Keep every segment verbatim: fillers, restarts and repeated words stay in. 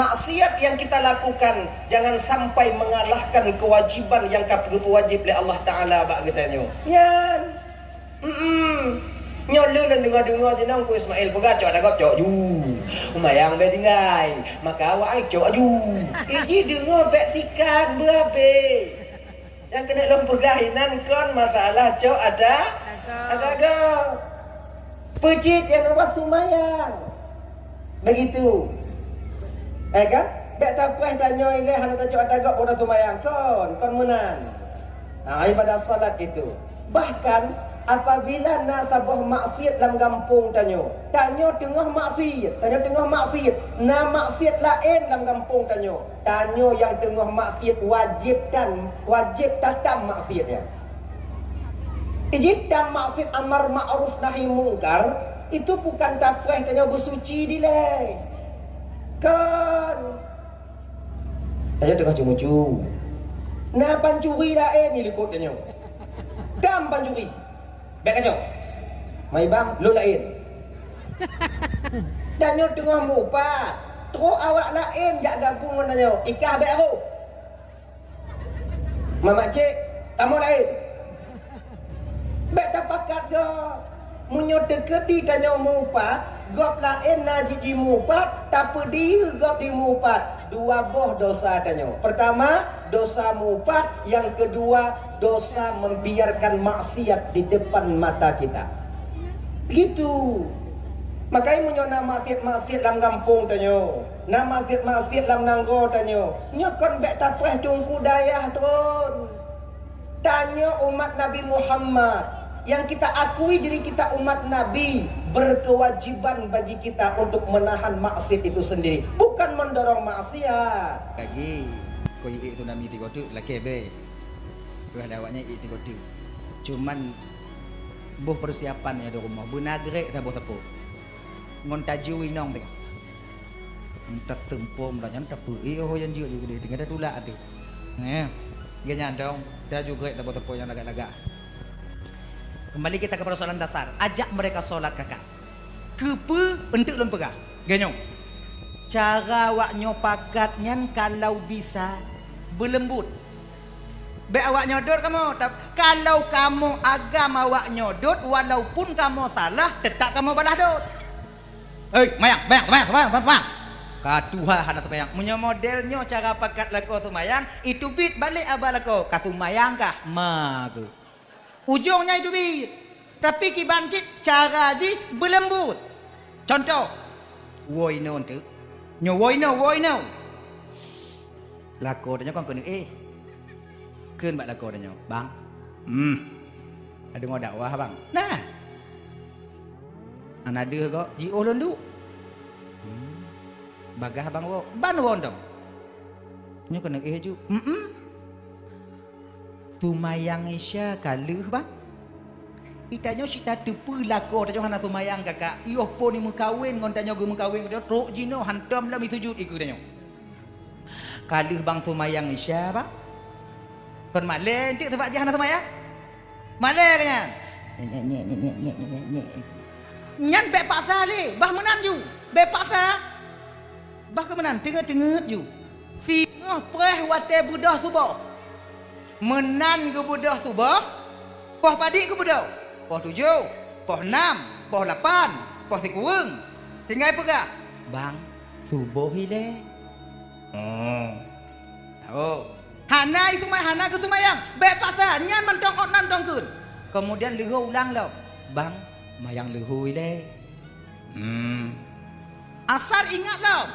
Maksiat yang kita lakukan jangan sampai mengalahkan kewajiban yang ka geupeuwajib lé Allah Taala bak geutanyoe. Nyan. Mm-mm. Nyoe lé lôn deungoe-deungoe jinoe Teungku Ismail peugah cok ata gob cok ju. Seumayang bèk tinggai. Maka awak ai cok aju. Iji deungoe bèk sikan beurabé. Nyang keuneuk lôn peugah inan kon masalah cok ata, ata gob. Peue cit nyang neuba seumayang. Begitu. Eh kan? Bèk tapreh tanyoe ilèe hana tacok ata gob boh seumayang. Kon, kon meunan. Nah, ibadah salat itu. Bahkan apabila na saboh maksiat lam gampông tanyoe, tanyoe teungoh maksiat, tanyoe teungoh maksiat, na maksiat laén lam gampông tanyoe. Tanyoe nyang teungoh maksiat wajéb tan, wajéb tatam maksiat nyan. Iji tam maksiat amar ma'ruf nahi mungkar, itu bukan tapreh tanyoe beusuci dilèe. Kon. Tanyoe teungoh cu-mucu. Na pancuri laén di likot tanyoe. Tam pancuri. Bèk kacau. Mai bang, lôn laén. Tanyoe teungoh mupat. Trok awak laén jak gabong ngon tanyoe. Ikah bèk rôh. Mamak cék, kamoe laén. Bèk tapakat gob. Meunyoe teukeudi tanyoe mupat, gob laén na jih jimupat, tapeudiyeu gob jimupat, dua boh dosa tanyoe. Pertama, dosa mupat, yang kedua, dosa membiarkan maksiat di depan mata kita. Begitu. Makanya meunyoe na maksiat-maksiat lam gampông tanyoe, na maksiat-maksiat lam nanggroe tanyoe, nyoe kon bèk tapreh teungku dayah tron. Tanyoe umat Nabi Muhammad, yang kita akui diri kita umat Nabi, berkewajiban bagi kita untuk menahan maksiat itu sendiri, bukan mendorong maksiat. Lagi, keu iék tsunami tiga teuk, lakèe bèk. Keu ada awaknyan iék tiga teuk. Cuman, boh persiapan nyang di rumoh, beuna grek saboh sapo. Ngon taju inong teuka. Entah teumpom lah nyan, tapi eh, oh, nyang jeuet juga dia tinggal dah tulak tu. Eh, dia nyandong, dah juga tak apa-apa yang lagak-lagak. Kembali kita ke persoalan dasar. Ajak mereka solat, kakak. Keupeu enteuk lôn peugah. Ganyoe. Cara awak nyoe pakat nyan kalau bisa beuleumbut. Bèk awak nyoe dot kamoe, tap-, kalau kamoe agam awak nyoe dot, walaupun kamoe salah, tetap kamoe balah dot. Hei, mayang, mayang, mayang, mayang, mayang, mayang. Ka tuha hana seumayang. Meunyoe model nyoe cara pakat lakoe seumayang, itu bit balek aba lakoe, ka seumayang kah? Ma geuh. Ujong nyan itu bit. Tapi kiban cit cara jih beuleumbut. Contoh, woe inoe eunteuk. Nyoe woe inoe, woe inoe. Lakoe tanyoe kon keuneuk éh. Kheun bak lakoe tanyoe, "Bang, hmm, ka deungoe dakwah, Bang?" "Nah." "Hana deuh gob, jiôh lôn duek." "Hmm. Bagaih Bang woe?" "Ban woe dong." "Nyoe keuneuk éh ju." "Mm-mm." Seumayang Isya ka lheueh, Bang. Di tanyoe cit tateupeue lakoe tanyoe hana seumayang, kakak. Yoh po ni meukawen ngon tanyoe geumeukawen, tanyoe trok jinoe hantom lom sujut dikeue tanyoe. Ka lheueh, Bang, seumayang Isya, Bang. Kon malèe eunteuk sabab jih hana seumayang? Malèe ka nyan. Nyan bèk paksa lé, bah meunan ju. Bèk paksa. Bah keu meunan, teungeut-teungeut ju. Singoh preh watèe beudôh suboh. Meunan geubeudôh suboh, poh padit geubeudôh. Poh tujoh, poh nam, poh lapan, poh sikureueng. Tinggai peugah, "Bang, suboh ilèe." Oh. Tahu. Hana iseumayang, hana geuseumayang. Bèk paksa, nyan mantong ôt nan tong kheun. Keumudian leuhô ulang lom. "Bang, mayang leuhô ilèe." Hmm. Asar ingat lom.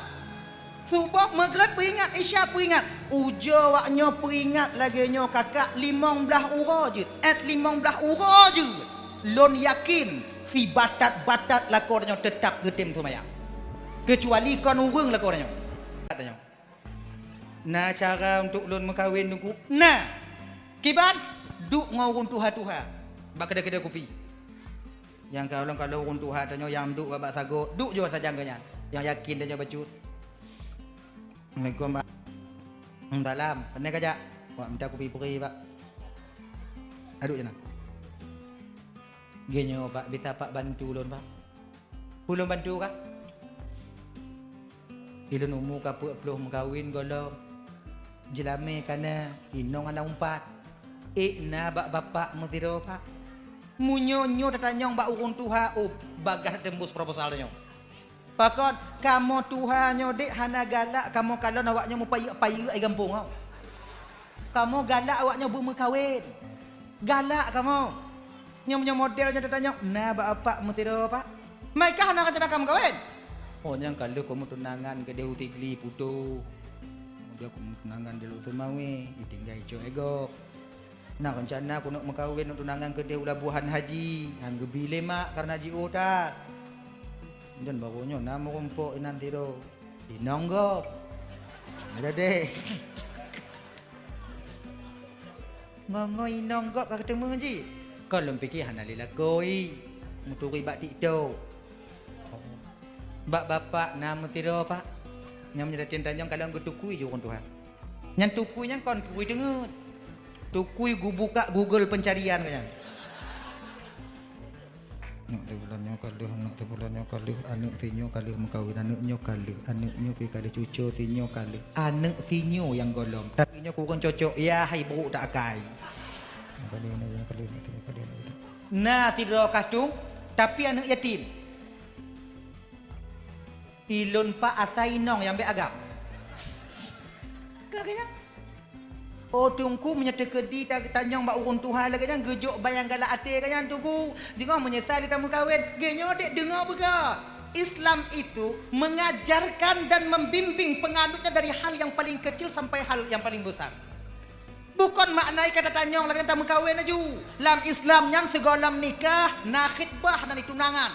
Suboh, Maghrib peuingat, Isya peuingat. Ujoe awak nyoe peuingat lagèe nyoe, kakak, limong blaih uroe jeuet. Ét limong blaih uroe jeuet. Lôn yakin, sibatat-batat lakoe tanyoe teutap geutem seumayang. Keucuali kon ureueng lakoe tanyoe. Na cara untuk lôn meukawen Teungku? Na! Kiban? Duek ngon ureueng tuha-tuha bak keudè-keudè kupi. Nyang kalon-kalon ureueng tuha tanyoe nyang duek bak sagoe, duek ju sajan geuh nyan. Nyang yakin tanyoe bacut. Assalamualaikum, Bang. Salam. Pane kajak? Wak mita kupi puri, Pak. Aduh, jana. Geuh nyoe, Pak, bisa Pak bantu ulôn, Pak? Ulôn bantu kah? Ilôn umu ka peuet ploh meukawen gohlom. Jeulamé ka na, inong hana umpat. Ék na bak bapak meusidroe, Pak. Meunyoe nyoe tatanyong bak ureuëng tuha, oh, bagaih teumbus proposal nyoe. Pakon, kamoe tuha nyoe dek hana galak kamoe kalon awak nyoe meupayeuk-payeuk di gampông, oh. Kamoe galak awak nyoe beumeukawen. Galak kamoe. Nyoe, nyoe model nyoe tatanyong, na bak bapak meusidroe, Pak? Meukah hana rencana ka meukawen? Oh, nyang ka lheueh kamoe tunangan keudeh u Sigli Puto. Kemudian kamoe tunangan di Lhokseumawe, ditinggai cok ego. Na rencana keuneuk meukawen, tunangan keudeh u Labuhan Haji, han geubi lé mak kareuna jiôh that. Dan baroe nyoe na meurumpok inan sidroe. Inong gob. Ada deh. Ngon-ngon inong gob ka geuteumeung jih. Kon lôn pike hana lé lakoe. Meuturi bak TikTok. Bak bapak na meusidroe, Pak. Nyang meunyoe latihan tanyong kalon geutukui ju ureuëng tuha. Nyan tukui nyan kon tukui teungeut. Tukui geubuka Google pencarian ka nyan. Aneuk teubulan nyoe ka lheueh, aneuk teubulan nyoe ka lheueh, aneuk sinyoe ka lheueh meukawen, aneuk nyoe ka lheueh, aneuk nyoe pi ka lheueh, cuco sinyoe ka lheueh, aneuk sinyoe nyang gohlom. Tapi nyoe kureueng cocok, ya hai buruk tak akai. Nyoe ka lheueh, aneuk nyoe ka lheueh, aneuk sinyoe ka lheueh, aneuk sinyoe. Na sidroe kah tueng, tapi aneuk yatim. Ilôn pak asai inong nyang bék agam. Ka, ka nyan. Oh, Teungku, meunyoe teukeudi ta-, tanyong bak ureuëng tuha lagée nyan, geujok ban nyang galak até ka nyan, Teungku. Singoh meunyeusai lé tameukawen. Geuh nyoe dek deungoe beugah. Islam itu mengajarkan dan membimbing penganutnya dari hal yang paling kecil sampai hal yang paling besar. Bukon makna kata tanyong lagée tameukawen laju. Lam Islam nyan sigohlom nikah, na khitbah dan tunangan.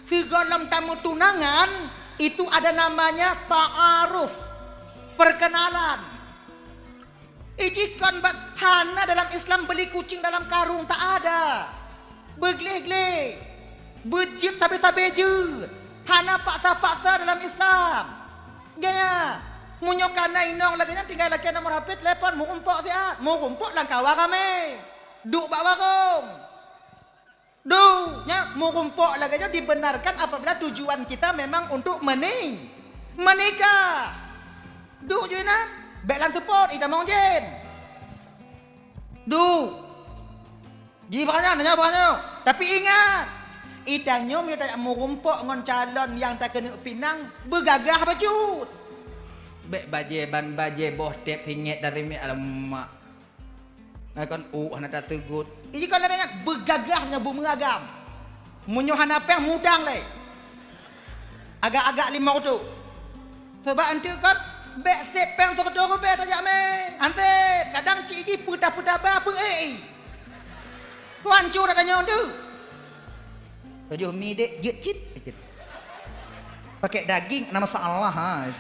Sigohlom tameutunangan, itu ada namanya ta'aruf, perkenalan. Ijikon bat hana dalam Islam beli kucing dalam karung, tak ada. Begleh-gleh, beujeuet sabe-sabe jeuet. Hana paksa-paksa dalam Islam. Gaya, meunyoe kana inong lagée nyan tinggai lakée nomor H P telepon, meurumpok siat, meurumpok lam kawa ramé. Duek bak warong. Duh, nyan meurumpok lagée nyoe dibenarkan apabila tujuan kita memang untuk meni-, menikah. Duh, ju inan, bék lam seupôt, itamong jén. Duh. Ji bak nyan, nyoe bak nyoe. Tapi ingat, itanyoe meunyoe tajak meurumpok ngon calon nyang takeuneuk pinang, beugagah bacut. Bék bajée ban bajée boh tép singét dan simiet alamak. Ngai kon uk hana tateugot. Iji kon lagée nyan beugagah nyoe beumeugagam. Meunyoe hana péng mutang lé. Agak-agak limong reutôh. Sabab anteuk kon bék sép péng sireutôh ribée tajak mé. Ansép, kadang cit jih peutah-peutah ba peu-ék i. Keu hancô that tanyoe anteuk. Tujoh mi dek jeuet cit. Pakai daging na masalah ha.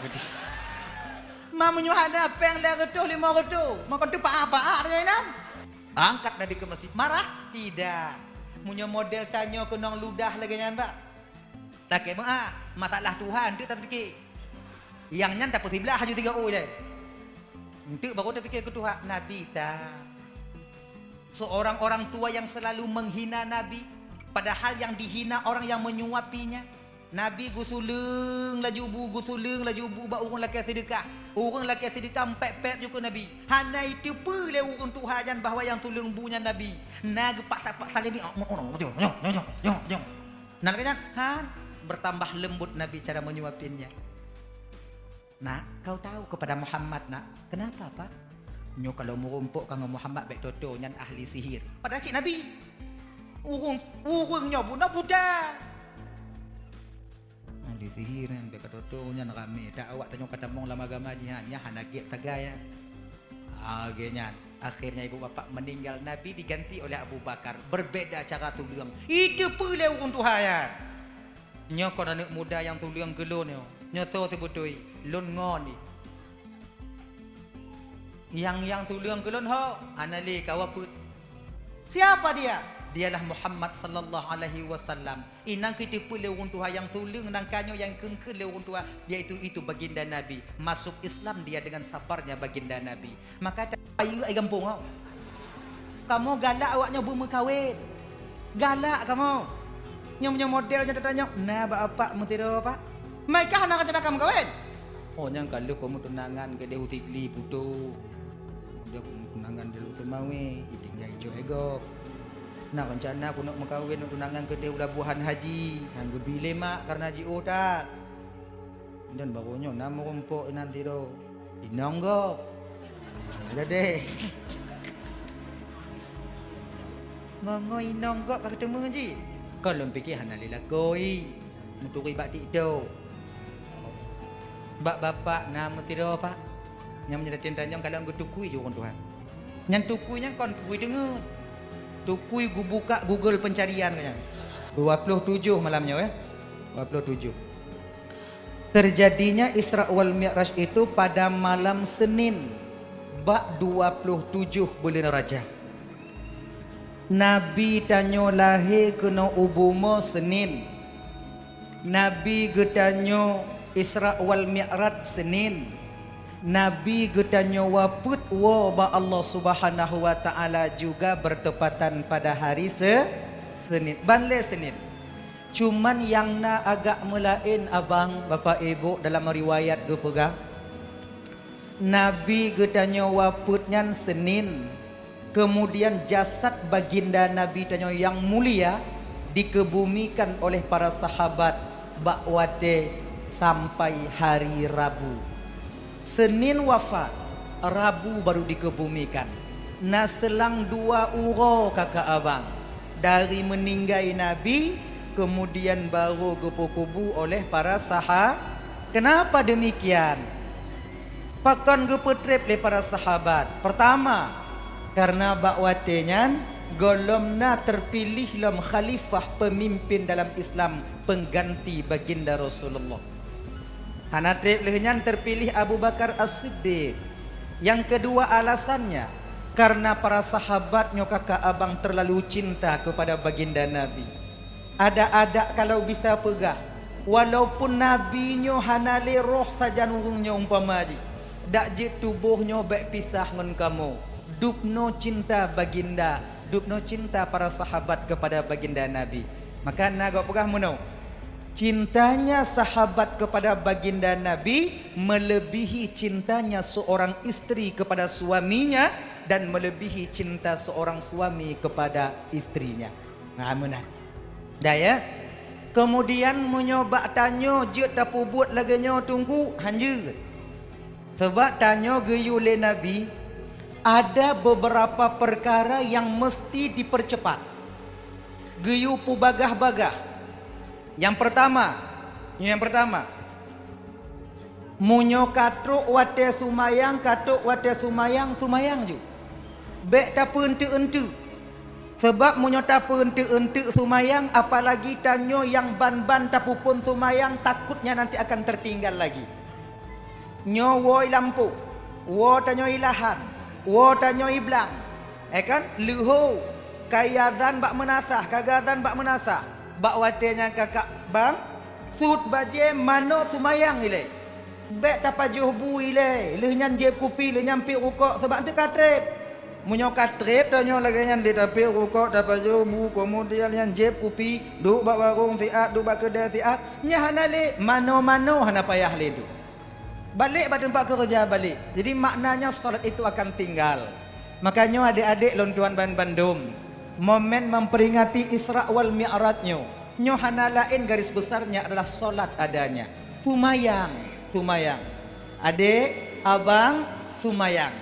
Ma meunyoe hana péng lhée reutôh limong reutôh, maka teuh paah-paah lagée nyan. Angkat Nabi keu masjid marah? Tidak. Meunyoe model tanyoe keunong ludah lagée nyan bah. Lakée meuah, masalah Tuhan teuk tapike. Nyang nyan tapeusiblah haju tiga ôi lé. Enteuk baru tapike keu Tuhan, Nabi ta. Seorang orang tua yang selalu menghina Nabi, padahal yang dihina orang yang menyuapinya. Nabi geusuleueng laju bu, geusuleueng laju bu bak ureuëng lakée seudeukah. Ureuëng lakée seudeukah empet-pet ju keu Nabi. Hana iteupeue lé ureuëng tuha nyan bahwa nyang suleueng bu nyan Nabi. Na geupaksa-paksa lé mi, na lagée nyan, ha, bertambah lembut Nabi cara menyuapinnya. Nak, kau tahu kepada Muhammad, nak. Kenapa, Pak? Nyoe kalau meurumpok ka ngon Muhammad bék toto nyan ahli sihir. Padahal cit Nabi. Ureuëng, ureuëng nyoe bunoe buta. Ahli sihir nyan bék ka toto nyan ramé. Tak awak tanyoe ka tamong lam agama jih nyan, nyan hana gét sagai nyan. Ah, gét nyan. Akhirnya ibu bapak meninggal, Nabi diganti oleh Abu Bakar. Berbeda cara tuleueng. Iteupeue lé ureuëng tuha nyan. Nyoe kon aneuëk muda nyang tuleueng keu lôn nyoe. Nyoe soe seubeutôi? Lôn ngon jih. Nyang, nyang tuleueng keu lôn ho? Hana lé kawa peuet. Siapa dia? Dialah Muhammad sallallahu alaihi wasallam. Inan keuh iteupeue lé ureuëng tuha nyang tuleueng nangka nyoe nyang kheun-kheun lé ureuëng tuha, yaitu itu baginda Nabi. Masuk Islam dia dengan sabarnya baginda Nabi. Maka ta-, payeuk ai gampông, oh. Kamoe galak awak nyoe beumeukawen. Galak kamoe. Nyoe, nyoe model nyoe tatanyong, na bak bapak meusidroe, Pak? Meukah hana rencana ka meukawen? Oh, nyang ka lheueh keuneuk tunangan keudeh u Sigli Puto. Udah keuneuk tunangan di Lhokseumawe, ditinggai cok ego. Nah, rencana keuneuk meukawen, neuk tunangan keudeh u Labuhan Haji. Nyang geubi lé mak karena jiôh that. Dan baroe nyoe na meurumpok inan sidroe. Inong gob. Jadi, ngon-ngon inong gob ka keuteumé jih. Kon lôn pike hana lé lakoe. Meuturi bak TikTok. Bak bapak na meusidroe, Pak. Nyang meunyoe latihan tanyong kalon geutukui ju ureuëng tuha. Nyan tukui nyan kon tukui deungon. Tukui geubuka Google pencarian nyan. Dua puluh tujuh malam nyoe, eh. Dua puluh tujuh. Terjadinya Isra wal Mi'raj itu pada malam Senin, bak dua puluh tujuh buleuen Rajab. Nabi tanyoe lahé keunoe u bumoe Senin. Nabi geutanyoe Isra wal Mi'raj Senin. Nabi geutanyoe wafeuet woe bak Allah Subhanahu wa Ta'ala juga bertepatan pada hari Se-, Senin. Ban lé Senin. Cuman nyang na agak meulaén abang, Bapak Ibu, dalam riwayat geupeugah, Nabi geutanyoe wafeuet nyan Senin, kemudian jasad baginda Nabi tanyoe nyang mulia dikebumikan oleh para sahabat bak watée sampai hari Rabu. Senin wafat, Rabu baru dikebumikan. Na seulang dua uroe kakak abang dari meuninggai Nabi, kemudian baru geupeukubu oleh para saha-, kenapa demikian? Pakon geupeutreb lé para sahabat? Pertama, karena bak watée nyan gohlom na terpiléh lom khalifah peumimpin dalam Islam pengganti baginda Rasulullah. Hana treb lheueh nyan terpiléh Abu Bakar As-Siddiq. Nyang keudua alasannya, karena para sahabat nyoe kakak abang terlalu cinta kepada baginda Nabi. Adak-adak kalau bisa peugah, walaupun Nabi nyoe hana lé roh sajan ureuëng nyoe umpama jih, dak jeuet tuboh nyoe bék pisah ngon kamoe. Dubnoe cinta baginda, dubnoe cinta para sahabat kepada baginda Nabi. Maka na gob peugah meunoe, cintanya sahabat kepada baginda Nabi melebihi cintanya seorang istri kepada suaminya dan melebihi cinta seorang suami kepada istrinya. Nah, meunan. Dah ya. Kemudian meunyoe bak tanyoe jeuet tapeubuet lagée nyoe Teungku, hanjeuet. Sabab tanyoe geuyue lé Nabi, ada beberapa perkara yang mesti dipercepat. Geuyue peubagah-bagah. Nyang pertama, nyang pertama, meunyoe ka trok watée sumayang, ka trok watée sumayang, sumayang ju. Bék tapeueunteuk-eunteuk. Sabab meunyoe tapeueunteuk-eunteuk sumayang, apalagi tanyoe nyang ban-ban tapeuphon sumayang, takutnya nanti akan tertinggal lagi. Nyoe woe i lampôh, woe tanyoe i lahan, woe tanyoe i blang. Eh kan? Leuho, ka azan bak meunasah, ka azan bak meunasah. Bak watée nyan kakak bang, sut bajée manoe sumayang ilée. Bék tapajoh bu ilée, lheueh nyan jieb kupi, lheueh nyan piep rukok, sabab eunteuk ka treb. Meunyoe ka treb tanyoe lagée nyan lé tapiep rukok, tapajoh bu, keumudian nyan jieb kupi, duek bak warong siat, duek bak keudée siat, nyan hana lé, manoe-manoe hana payah lé tu. Balek bak teumpat keureuja balek. Jadi maknanya salat itu akan tinggal. Makanya adek-adek lôn tuan ban bandum, momen memperingati Isra wal Mi'raj nyoe, nyoe hana laén garis besarnya adalah salat adanya. Sumayang, sumayang. Adek, abang, sumayang.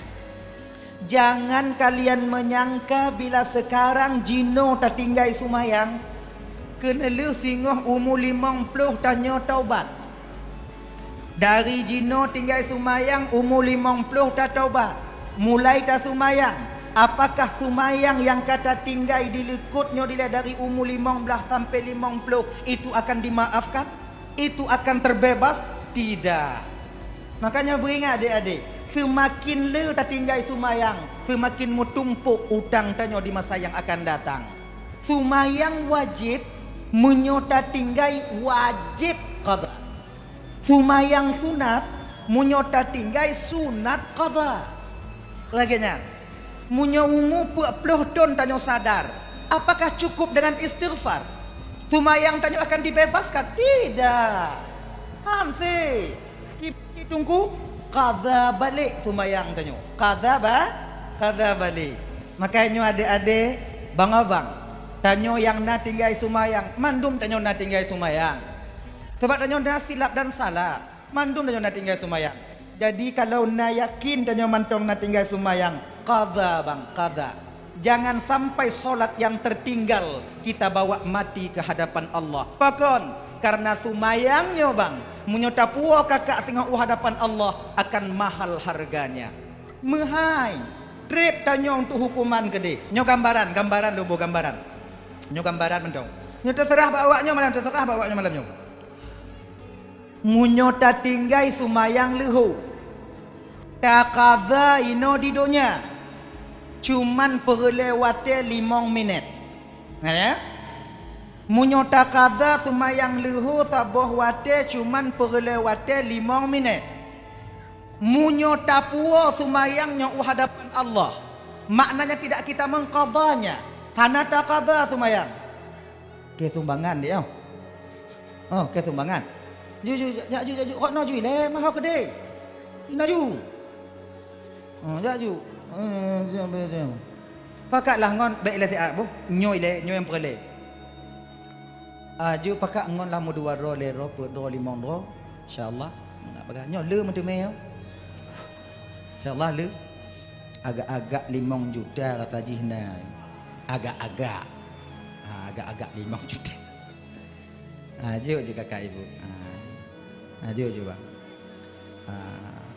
Jangan kalian menyangka bila sekarang jinoe tatinggai sumayang, keuneulheueh singoh umu limong ploh tanyoe taubat. Dari jinoe tinggai sumayang umu limong ploh tatobat, mulai tasumayang. Apakah sumayang nyang ka tatinggai di likot nyoe dilée dari umu limong blaih sampai limong ploh itu akan dimaafkan? Itu akan terbebas? Tidak. Makanya beuingat adek-adek, seumakin le tatinggai sumayang, seumakin meutumpok utang tanyoe di masa nyang akan datang. Sumayang wajéb, meunyoe tatinggai wajéb qadha. Sumayang sunat, meunyoe tatinggai sunat qadha. Lagée nyan, meunyoe umu peuet ploh thon tanyoe sadar, apakah cukup dengan istighfar? Sumayang tanyoe akan dibebaskan? Tidak. Hanse. Ki-, Teungku, qadha balek seumayang tanyoe. Qadha ba-, qadha balek. Makajih nyoe adek-adek, bang-abang, tanyoe nyang na tinggai seumayang, mandum tanyoe na tinggai seumayang. Sabab tanyoe na silap dan salah, mandum tanyoe na tinggai seumayang. Jadi kalau na yakin tanyoe mantong na tinggai seumayang, qadha bang, qadha. Jangan sampai solat nyang tertinggal kita bawa mati ke hadapan Allah. Pakon? Karena seumayang nyoe bang, meunyoe tapuwoe kakak singoh u hadapan Allah, akan mahal harganya. Meuhai, treb tanyoe untuk hukuman keudeh. Nyoe gambaran, gambaran lôn boh gambaran. Nyoe gambaran mantong. Nyoe teuseurah bak awak nyoe malam, teuseurah bak awak nyoe malam nyoe. Meunyoe tatinggai seumayang leuhô, taqadha inoe di donya, cuman peureulée watée limong minét. Na ya? Meunyoe taqadha seumayang leuhô saboh watée cuman peureulée watée limong minét. Meunyoe tapuwoe seumayang nyoe u hadapan Allah, maknanya tidak kita mengqadhanya, hana taqadha seumayang. Keu sumbangan deh, oh. Oh, keu sumbangan. Ju, ju, jak ju, jak ju. Kok na ju ilée, meuho keudeh. Na ju. Oh, jak ju. Eh, siap, siap. Pakat lah ngon, bék ilée siat boh. Nyoe ilée, nyoe nyang peureulée. Ah, ju pakat ngon lah meudua droe, lhée droe, peuet droe, limong droe. Insya Allah. Nak peugah. Nyoe le meuteumé, oh. Insya Allah le. Agak-agak limong juta rasa jih na. Agak-agak. Ha, agak-agak limong juta. Ha, jok je kakak ibu. Ha. Ha, jok je bang. Ha.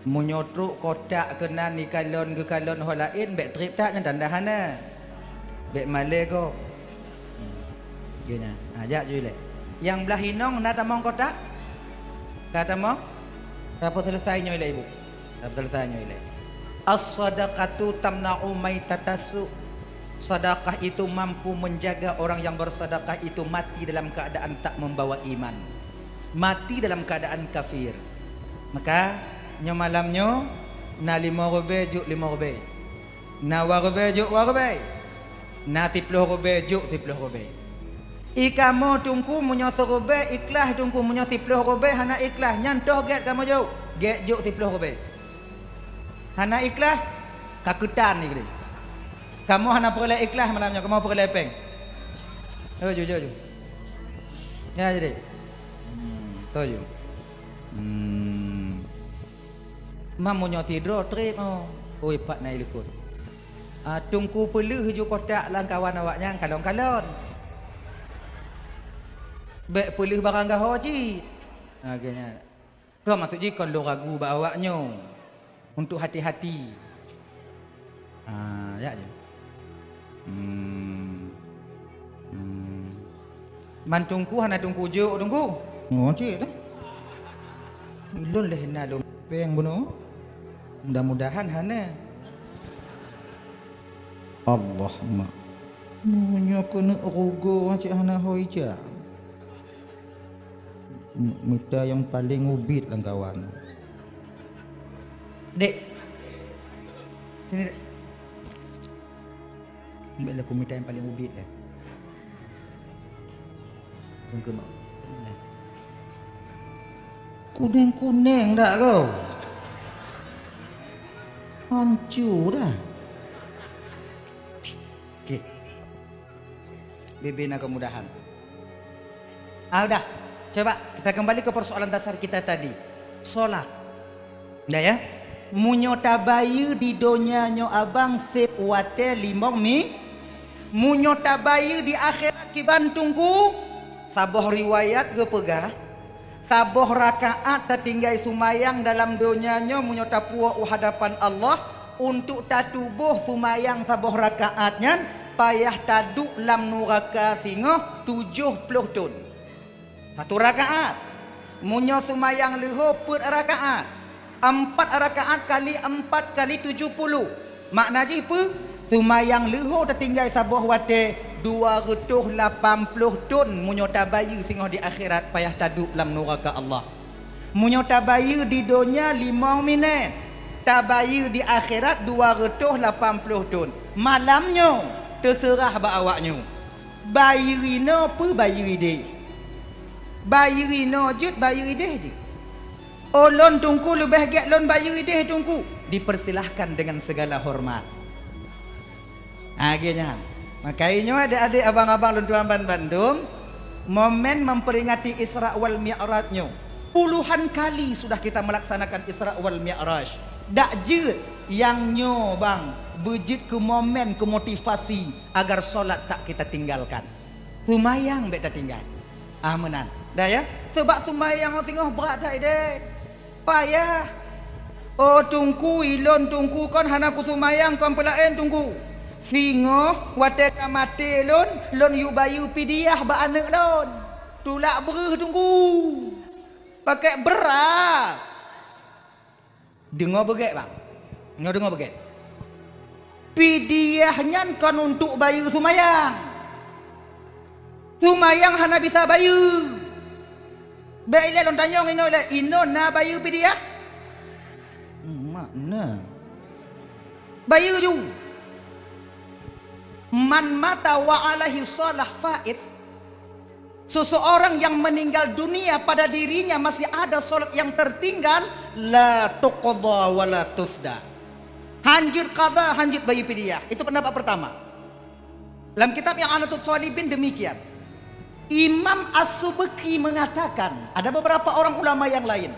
Meunyoe trok kotak keunan ikalon geukalon ho laén, bék treb that nyan tanda hana. Bék malée gob. Hmm. Geuh nyan. Ha, jak ju ilée. Nyang blah inong na tamong kotak? Ka tamong? Ka peuseuleusoe nyoe ilée ibu. Ka peuseuleusoe nyoe ilée. As-sadaqatu tamna'u maitatas su'. Sedekah itu mampu menjaga orang yang bersedekah itu mati dalam keadaan tak membawa iman. Mati dalam keadaan kafir. Maka, nyoe malam nyoe, na limong ribée jok limong ribée. Na dua ribée jok dua ribée. Na siploh ribée jok siploh ribée. I kamoe teungku meunyoe siribée ikhlas, teungku meunyoe siploh ribée hana ikhlas, nyan toh gét kamoe jok. Gét jok siploh ribée. Hana ikhlas, ka keutan ni keudeh. Kamoe hana peureulée ikhlas malam nyoe, kamoe peureulée péng. Jok ju, jok ju. Ya jadi. Hmm, toh ju. Hmm. Mam meunyoe sidroe treb, oh. Oi, pat na ilikot. Ah, teungku peuleueh ju kotak lam kawan awak nyan kalon-kalon. Bék peuleueh barang gaho cit. Ah, geuh nyan. Kon maksud jih kon lôn ragu bak awak nyoe. Untuk hati-hati. Ah, jak ju. Hmm. Hmm. Man teungku hana teungku jok teungku. Oh, cit dah. Ulôn leh na lôn péng bunoe. Mudah-mudahan hana. Allah mak. Meunyoe keuneuk rugoe cit hana ho ija. Mita nyang paleng ubit lam kawan. Dek. Sini, Dek. Ambil lah kumita nyang paleng ubit lah. Kuneng-kuneng dak kau? Hancur dah. Okey. Bebe na kemudahan. Ah, udah. Coba kita kembali ke persoalan dasar kita tadi. Solat. Dah ya? Meunyoe tabayeue di donya nyoe abang seb watée limong mi, meunyoe tabayeue di akhirat kiban teungku, saboh riwayat geupeugah, saboh rakaat tatinggai sumayang dalam donya nyoe meunyoe tapuwoe u hadapan Allah, untuk tatuboh sumayang saboh rakaat nyan payah taduek lam nuraka singoh tujoh ploh thon. Satu rakaat. Meunyoe sumayang leuho peuet rakaat, ampat rakaat kali ampat kali tujoh puluh. Makna jih peue? Sumayang leuho tatinggai saboh watée dua reutôh lapan ploh thon meunyoe tabayeue singoh di akhirat payah taduek lam nuraka Allah. Meunyoe tabayeue di donya limong minét, tabayeue di akhirat dua reutôh lapan ploh thon. Malam nyoe teuseurah bak awak nyoe. Bayeue inoe peue bayeue ideh? Bayeue inoe jeuet bayeue ideh jeuet? "Oh, lôn Teungku leubeh gét lôn bayeue ideh Teungku." Dipersilahkan dengan segala hormat. Lagée nyan. Maka nyoe adek-adek, abang-abang lôn tuan ban bandum, momen memperingati Isra wal Mi'raj nyoe. Puluhan kali sudah kita melaksanakan Isra wal Mi'raj. Dak jeuet nyang nyoe bang beujeuet keu momen, keu motivasi agar solat tak kita tinggalkan. Seumayang bék tatinggai. Ah, meunan. Dah ya? Sebab seumayang singoh brat that ideh. Payah. "Oh Teungku, ilôn Teungku kon hana kuseumayang kon peulaén Teungku. Singoh watée ka maté lôn, lôn yue bayeue pidiah bak aneuëk lôn. Tulak breuh Teungku. Pakai beras." Deungoe beugét bang. Nyoe deungoe beugét. Pidiah nyan kon untuk bayeue seumayang. Seumayang hana bisa bayeue. Bék ilée lôn tanyong inoe lé, inoe na bayeue pidiah? Mak na. Bayeue ju. Man mata wa alaihi shalah faiz. Seseorang yang meninggal dunia pada dirinya masih ada salat yang tertinggal, la tuqda wa la tufda. Hanjeuet qadha, hanjeuet bayeue pidiah. Itu pendapat pertama. Dalam kitab I'anatut Talibin demikian. Imam As-Subki mengatakan, ada beberapa orang ulama yang lain,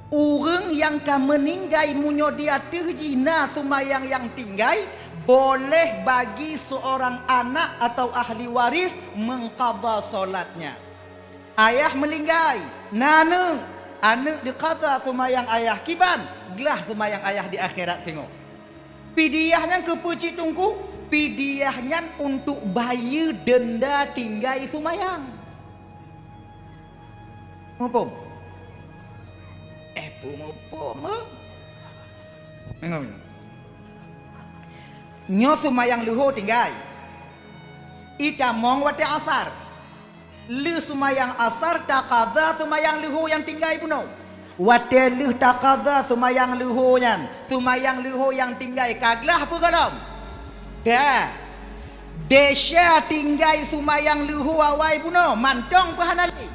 ureuëng nyang ka meuninggai meunyoe di ateueh jih na seumayang nyang tinggai, boleh bagi seorang anak atau ahli waris mengqadha salatnya. Ayah meulinggai, na aneuëk, aneuëk diqadha seumayang ayah kiban, glah seumayang ayah di akhirat singoh. Pidiah nyan keupeue cit Teungku? Pidiah nyan untuk bayeue deunda tinggai seumayang. Muphom? Eh, peue muphom, eh? Nyoe seumayang leuho tinggai. Itamong watée asar. Lheueh seumayang asar taqadha seumayang leuho nyang tinggai bunoe. Watée lheueh taqadha seumayang leuho nyan, seumayang leuho nyang tinggai ka glah peue gohlom? Ka. Desya tinggai seumayang leuho awai bunoe, mantong peue hana lé?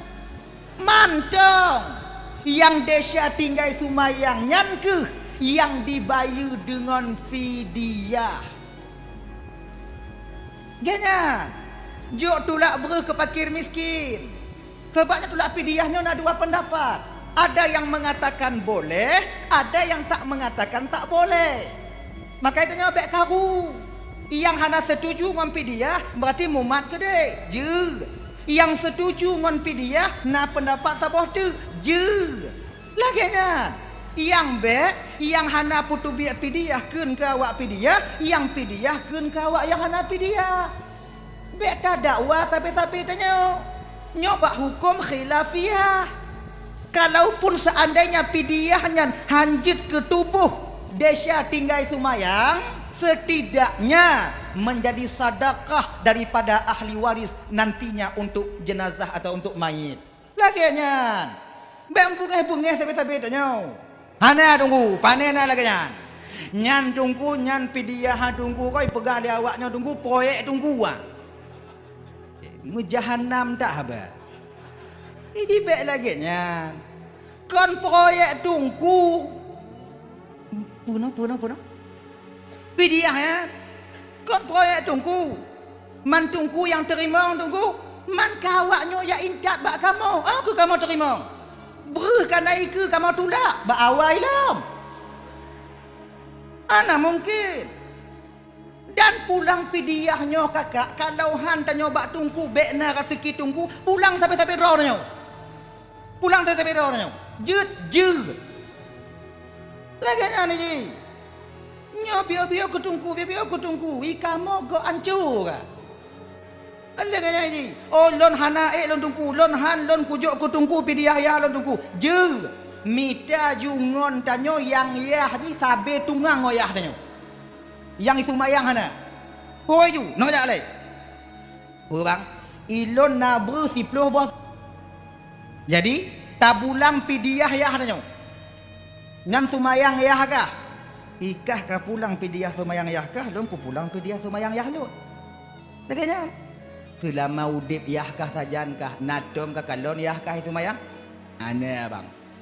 Mantong. Nyang desya tinggai seumayang nyan kheueh nyang dibayeue deungon fidyah. Geuh nyan, jok tulak breuh keu fakir miskin. Sabab nyan tulak fidyah nyoe na dua pendapat. Ada yang mengatakan boleh, ada yang tak mengatakan tak boleh. Maka tanyoe bék karu. Nyang hana setuju ngon fidyah, berarti mumat keudeh. Jeuet. Nyang setuju ngon fidyah, na pendapat saboh teuk. Jeuet. Lagée nyan, nyang bék, nyang hana peutubiet fidyah kheun keu awak fidyah, nyang fidyah kheun keu awak nyang hana fidyah. Bék tadakwa sabe-sabe tanyoe. Nyoe bak huköm khilafiyah. Kalaupun seandainya fidyah nyan hanjeuet keu tuboh desya tinggai seumayang, setidaknya menjadi sedekah daripada ahli waris nantinya untuk jenazah atau untuk mayit. Lagée nyan. Bék beungéh-beungéh sabe-sabe tanyoe. Hana Teungku, pane na lagée nyan. Nyan Teungku, nyan fidyah Teungku, kon peugah lé awak nyoe Teungku, proyek Teungku ah. Meujahanam that haba. Iji bék lagée nyan. Kon proyek Teungku. Puna, puna, puna. Fidyah nyan. Kon proyek Teungku. Man Teungku nyang teurimong Teungku, man ka awak nyoe jak intat bak kamoe, oh keu kamoe teurimong. Breuh kana ikeue kamoe tulak bak awai lom. Hana mungken. Dan pulang fidyah nyoe kakak, kalau han tanyoe bak Teungku bék na raseuki Teungku, pulang sabe-sabe droe nyoe. Pulang sabe-sabe droe nyoe. Jeuet, jeuet. Lagée nyan jih. Nyoe biôh-biôh keu Teungku, biôh-biôh keu Teungku, i kamoe gok ancô ka. Lagée nyan jih. Oh, lôn hana ék lôn Teungku, lôn han lôn kujok keu Teungku fidyah yah lôn Teungku. Jeuet. Mita ju ngon tanyoe nyang yah jih sabe tungang ngon yah tanyoe. Nyang i seumayang hana. Hôi ju, nyoe jak lé. Peue bang? Ilôn na breuh siploh boh. Jadi, tabulang fidyah yah tanyoe. Nyan seumayang yah kah? Ikah ka pulang fidyah seumayang yah kah, lôn kupulang fidyah seumayang yah lôn. Lagée nyan. Seulama udeb yah kah sajan kah, na tom ka kalon yah kah seumayang? Hana bang.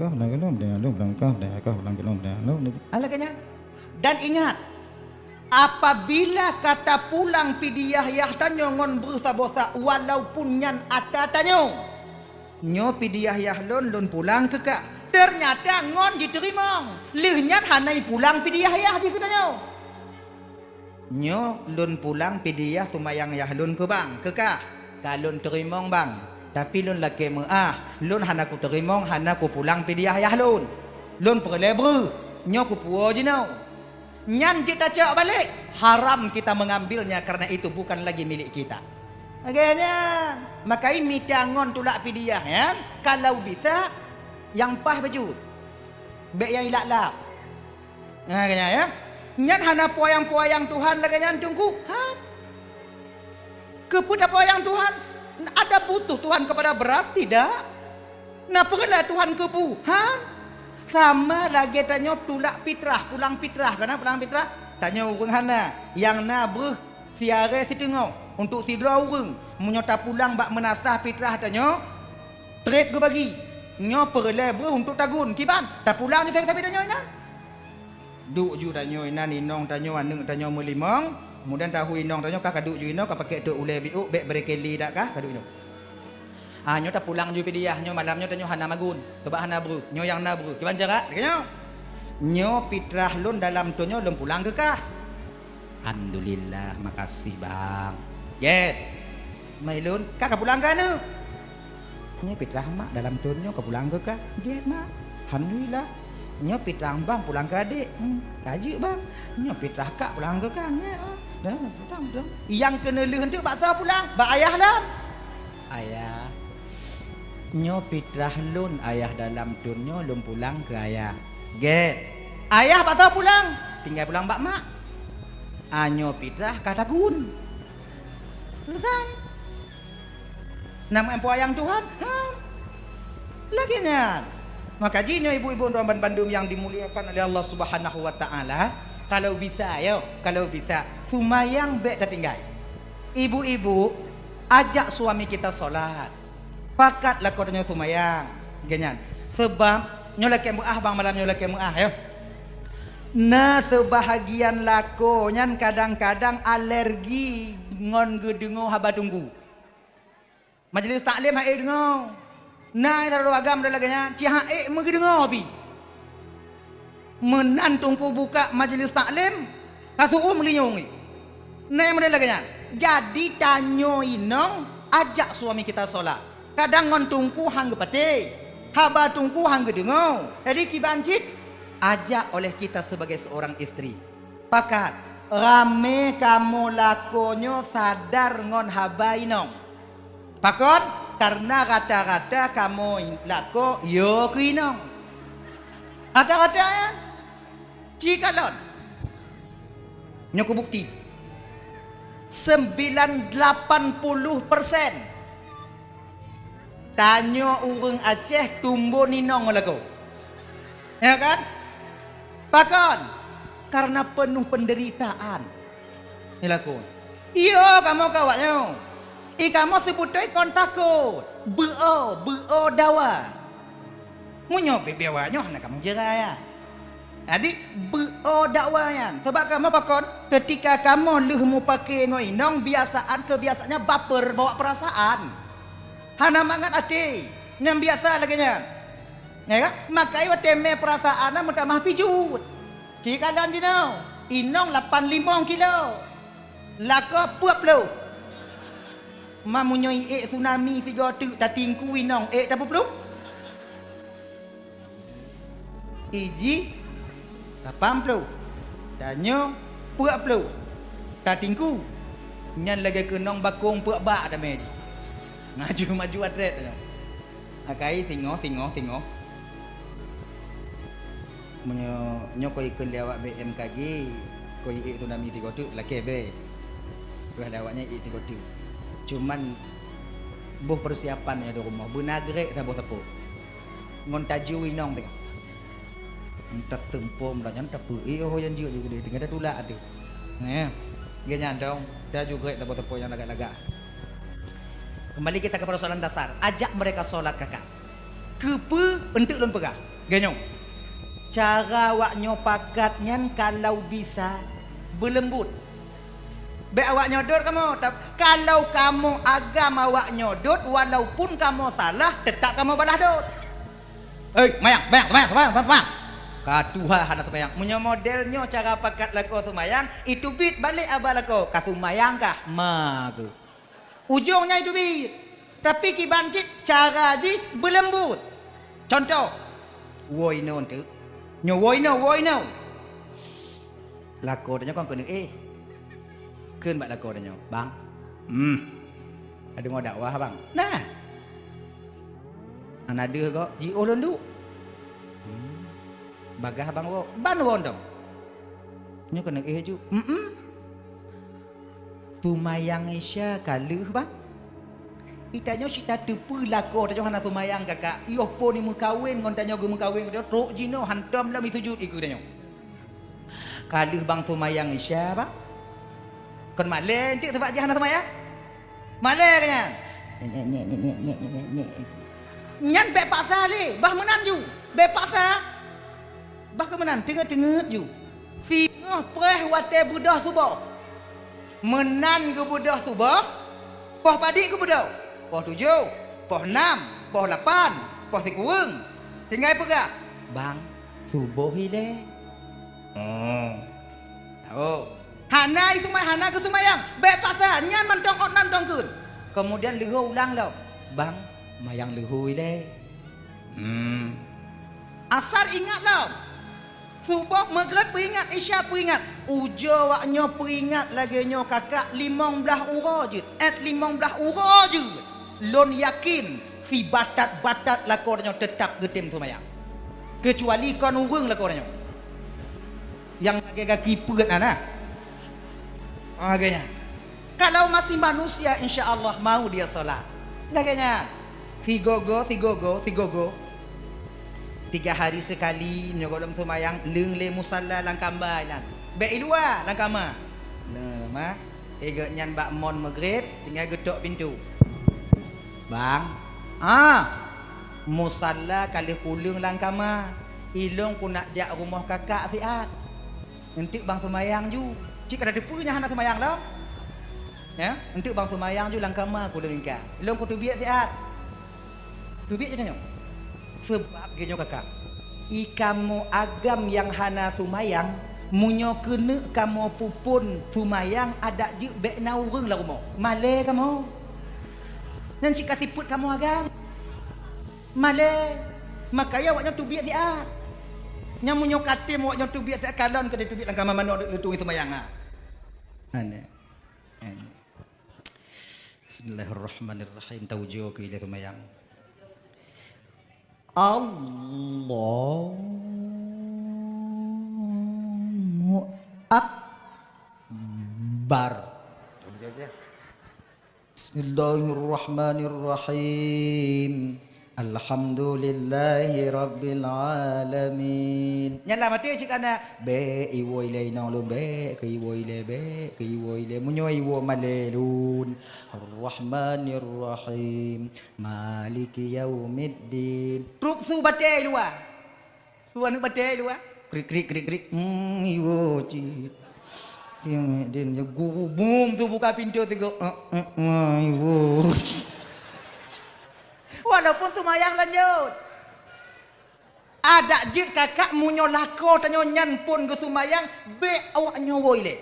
kah, pulang keu lôn, pulang kah, pulang keu lôn, pulang keu lôn. Alah keu nyan. Dan ingat, apabila ka tapulang pidiah yah tanyoe ngon breuh saboh sa, walaupun nyan ata tanyoe, nyoe pidiah yah lôn, lôn pulang keu kah. Teunyata ngon jiteurimong. Lheueh nyan hana jipulang pidiah yah jih keu tanyoe. Nyoe lôn pulang pidiah seumayang yah lôn keu bang, keu kah. Ka lôn teurimong bang, tapi lôn lakée meuáh, lôn hana kuteurimong, hana kupulang pidiah yah lôn. Lôn peureulée breuh, nyoe kupuwoe jinoe. Nyan jeuet tacok balek, haram kita mengambilnya karena itu bukan lagi milik kita. Lagée nyan, makai mita ngon tulak pidiah nyan, kalau bisa nyang paih bacut. Bék nyang ilak-lak. Nah, keu nyan, ya. Nyan hana peuyang-peuyang Tuhan lagée nyan, Teungku. Han. Keupeue tapeuyang Tuhan? Ada butuh Tuhan kepada beras? Tidak. Na peureulee Tuhan keu bu? Han? Sama lagée tanyoe tulak pitrah, pulang pitrah. Kana pulang pitrah? Tanyoe ureuëng hana, nyang na breuh siarée siteungoh untuk sidroe ureuëng. Meunyoe tapulang bak meunasah pitrah tanyoe, treb geubagi. Nyoe peureulee breuh untuk tagun. Kiban? Tapulang nyoe sabe-sabe tanyoe na. Duek ju tanyoe inan inong tanyoe aneuëk tanyoe meulimong, kemudian tahu inong tanyoe ka kaduek ju inoe ka pakai tok ulée biuk bék brekeli dak kah kaduek nyoe. Ah, nyoe tapulang ju pidiah nyoe malam nyoe tanyoe hana magun, teubak hana breuh, nyoe nyang na breuh. Kiban cara? Nyoe, nyoe pitrah lôn dalam thon nyoe lôn pulang keu kah. Alhamdulillah, makasih bang. Get. Mai lôn, ka kapulang keu aneuëk. Nyoe pitrah mak dalam thon nyoe kapulang keu kah. Gét mak. Alhamdulillah. Nyoe pitrah bang pulang keu adék. Hmm, ka jeuet bang. Nyoe pitrah kak pulang keu kah. Gét ah. Dah, dah, dah. Nyang keuneulheueh teuk bak soe pulang? Bak ayah lom. Ayah. Nyoe pitrah lôn ayah dalam thon nyoe lôn pulang keu ayah. Gét. Ayah bak soe pulang? Tinggai pulang bak mak. Ah, nyoe pitrah ka tagun. Selesai. Nama empo ayang Tuhan? Ha? Lagée nyan. Maka jih nyoe ibu-ibu dan bandum yang dimuliakan oleh Allah Subhanahu wa taala, kalau bisa yo, kalau bisa, sumayang bék tatinggai. Ibu-ibu, ajak suami kita solat. Pakat lakoe tanyoe sumayang. Geuh nyan. Sebab nyoe lakée meuah bang malam nyoe lakée meuah yo. Na seubahagian lakoe nyan kadang-kadang alergi ngon geudeungoe haba teungku. Majelis taklim han ék deungoe. Na sidroe agam lagée nyan, cit han ék meugeudeungoe pih. Meunan teungku buka majelis taklim, ka seuuem linyueng. Na nyang model lagée nyan. Jadi tanyoe inong ajak suami kita solat. Kadang ngon teungku han geupatéh, haba teungku han geudeungoe. Jadi kiban cit ajak oleh kita sebagai seorang istri. Pakat, ramé kamoe lakoe nyoe sadar ngon haba inong. Pakon? Karena rata-rata kamoe lakoe yo keu inong. Rata-rata nyan. Ci kalon. Nyoe kubukti. Sembilan lapan puluh persen. Tanyoe ureuëng Aceh tumbon inong lakoe. Ya kan? Pakon? Karena penuh penderitaan. Ni lakoe. Iyo kamoe keu awaknyoe. I kamoe seubeutôi kon takot. Beuo, beuo dawa. Meunyoe bibia awaknyoe hana kamoe jeurai ya. Jadi beuo dakwa nyan. Sabab kamoe pakon, ketika kamoe lheueh mupake ngon inong, biasaan keubiasaannya baper bawa perasaan. Hana mangat até. Nyang biasa lagée nyan. Ya kan? Makai watée mé perasaan na meutamah pijuet. Ci kalon jinoe, inong lapan limong kilo. Lakoe peuet ploh. Ma meunyoe iék tsunami sigoe teuk tatingku inong ék tapeuplong? Iji lapan ploh, tanyoe peuet ploh, tatingku. Nyan lagée keunong bakong peuet bak damé jih. Maju-maju atret tanyoe. Akai singoh, singoh, singoh. Meunyoe nyoe keu ikheun lé awak B M K G, keu iék tsunami sigoe teuk lakée bée. Peugah lé awaknyan iék sigoe teuk. Cuman boh peusiapan nyoe di rumoh beuna grek saboh sapo. Ngon taju inong teuka. Entah teumpom lah nyan tapeuék oh nyang jeuet ju geude tinggai tatulak ateueh. Neh, geuh nyan dong, taju grek saboh sapo nyang lagak-lagak. Kembali kita ke persoalan dasar, ajak mereka sholat kakak. Keupeue eunteuk lôn peugah? Geuh nyoe. Cara awaknyoe pakat nyan kalau bisa beuleumbot. Bék awaknyoe dot kamoe, tap-, kalau kamoe agam awaknyoe dot, walaupun kamoe salah, teutap kamoe balah dot. Hei, mayang, mayang, mayang, mayang, mayang, mayang. Ka tuha hana teumayang. Meunyoe model nyoe cara pakat lakoe teumayang, iteubiet balek aba lakoe, ka teumayang kah? Ma keuh. Ujong nyan iteubiet. Tapi kiban cit cara jih beuleumbot. Contoh, woe inoe teuk. Nyoe woe inoe, woe inoe. Lakoe tanyoe kon keuneuk éh. Kheun bak lakoe tanyoe, "Bang, hmm, adeungoe dakwah, Bang." Nah. Hana deuh gob, jiôh lôn duek. Hmm. Bagaih bang woe, ban woe dong. Nyoe keuneuk éh ju. Mm-mm. Teumayang Isya ka lheueh, Bang. Itanyoe cit tateupeue lakoe tanyoe hana seumayang kakak. Yoh po ni meukawen ngon tanyoe geumeukawen, tanyoe trok jinoe hantom lom isujut ikeue tanyoe. Ka lheueh bang seumayang Isya, bang. Kon malèe enteuk sabab jih hana seumayang? Malèe ka nyan. Nyan bèk paksa lé, bah meunan ju. Bèk paksa. Bah keu meunan, teungeut-teungeut ju. Singoh preh watèe beudôh suboh. Meunan geubeudôh suboh, poh padit geubeudôh. Poh tujoh, poh nam, poh lapan, poh sikureueng. Tinggai peugah, "Bang, suboh ilèe." Oh. Oh. Hana iseumayang, hana geuseumayang. Bèk paksa, nyan mantong ôt nan tongkeun. Keumudian leuhô ulang lom. "Bang, mayang leuhô ilèe." Hmm. Asar ingat lom. Suboh, Maghrib peuingat, Isya peuingat. Ujoe wak nyoe peuingat lagèe nyoe kakak limong blaih uroe jeuet. Ét limong blaih uroe jeuet. Lôn yakin, sibatat-batat lakoe tanyoe teutap geutem seumayang. Keucuali kon ureueng lakoe tanyoe. Nyang lagèe gaki peuet na, na. Ah, lagèe nyan. Kalau masih manusia, insya Allah mau dia sholat. Lagèe nyan. Sigogo, sigogo, sigogo. Tiga hari sekali, nyoe gohlom seumayang, leueng lé musalla lam kamba nyan. Bèk i luwa, lam kama. Nah, ma. Gobnyan bak mon Maghrib, tinggai geutok pintoe. "Bang, ah, musalla ka lheueh kuleueng lam kama. Ilôn kunak jak rumoh kakak siat." Enteuk bang seumayang ju. Cit ka tateupeue nyan hana seumayang lom. Ya, enteuk bang seumayang ju lam kama kuleueng ingka. Lôn kuteubiet siat. Teubiet ju tanyoe. Seubab geutanyoe kakak. I kamoe agam nyang hana seumayang, meunyoe keuneuk kamoe peuphon seumayang adak jeuet bèk na ureueng lam rumoh. Malèe kamoe. Nyan cit ka sifeuet kamoe agam. Malèe, makajih awaknyoe teubiet siat. Nyan meunyoe katem awaknyoe teubiet siat, kalon keudéh teubiet lam kama manok leutueng seumayang ha. Aneh. Aneh. Bismillahirrahmanirrahim. Taujoe keu ilèe seumayang. Allahu Akbar. Bismillahirrahmanirrahim. Alhamdulillahirabbil alamin. Nyan lah maté cit kana, "Bèk iwoe ilèe inong lôn, bèk keu iwoe ilèe, bèk keu iwoe ilèe. Meunyoe iwoe malèe lôn." Arrahmanirrahim. Maliki yaumiddin. Trok su batèe luwa. Su aneuk batèe luwa. Krik, krik, krik, krik. Hmm, iwoe cit. Yaumiddin, ya guru, bum, su buka pintoe sigoe. Eh, eh, eh, iwoe. Walaupun seumayang lanjut. Adak jeuet kakak meunyoe lakoe tanyoe nyan phon geuseumayang, bèk awaknyoe woe ilèe.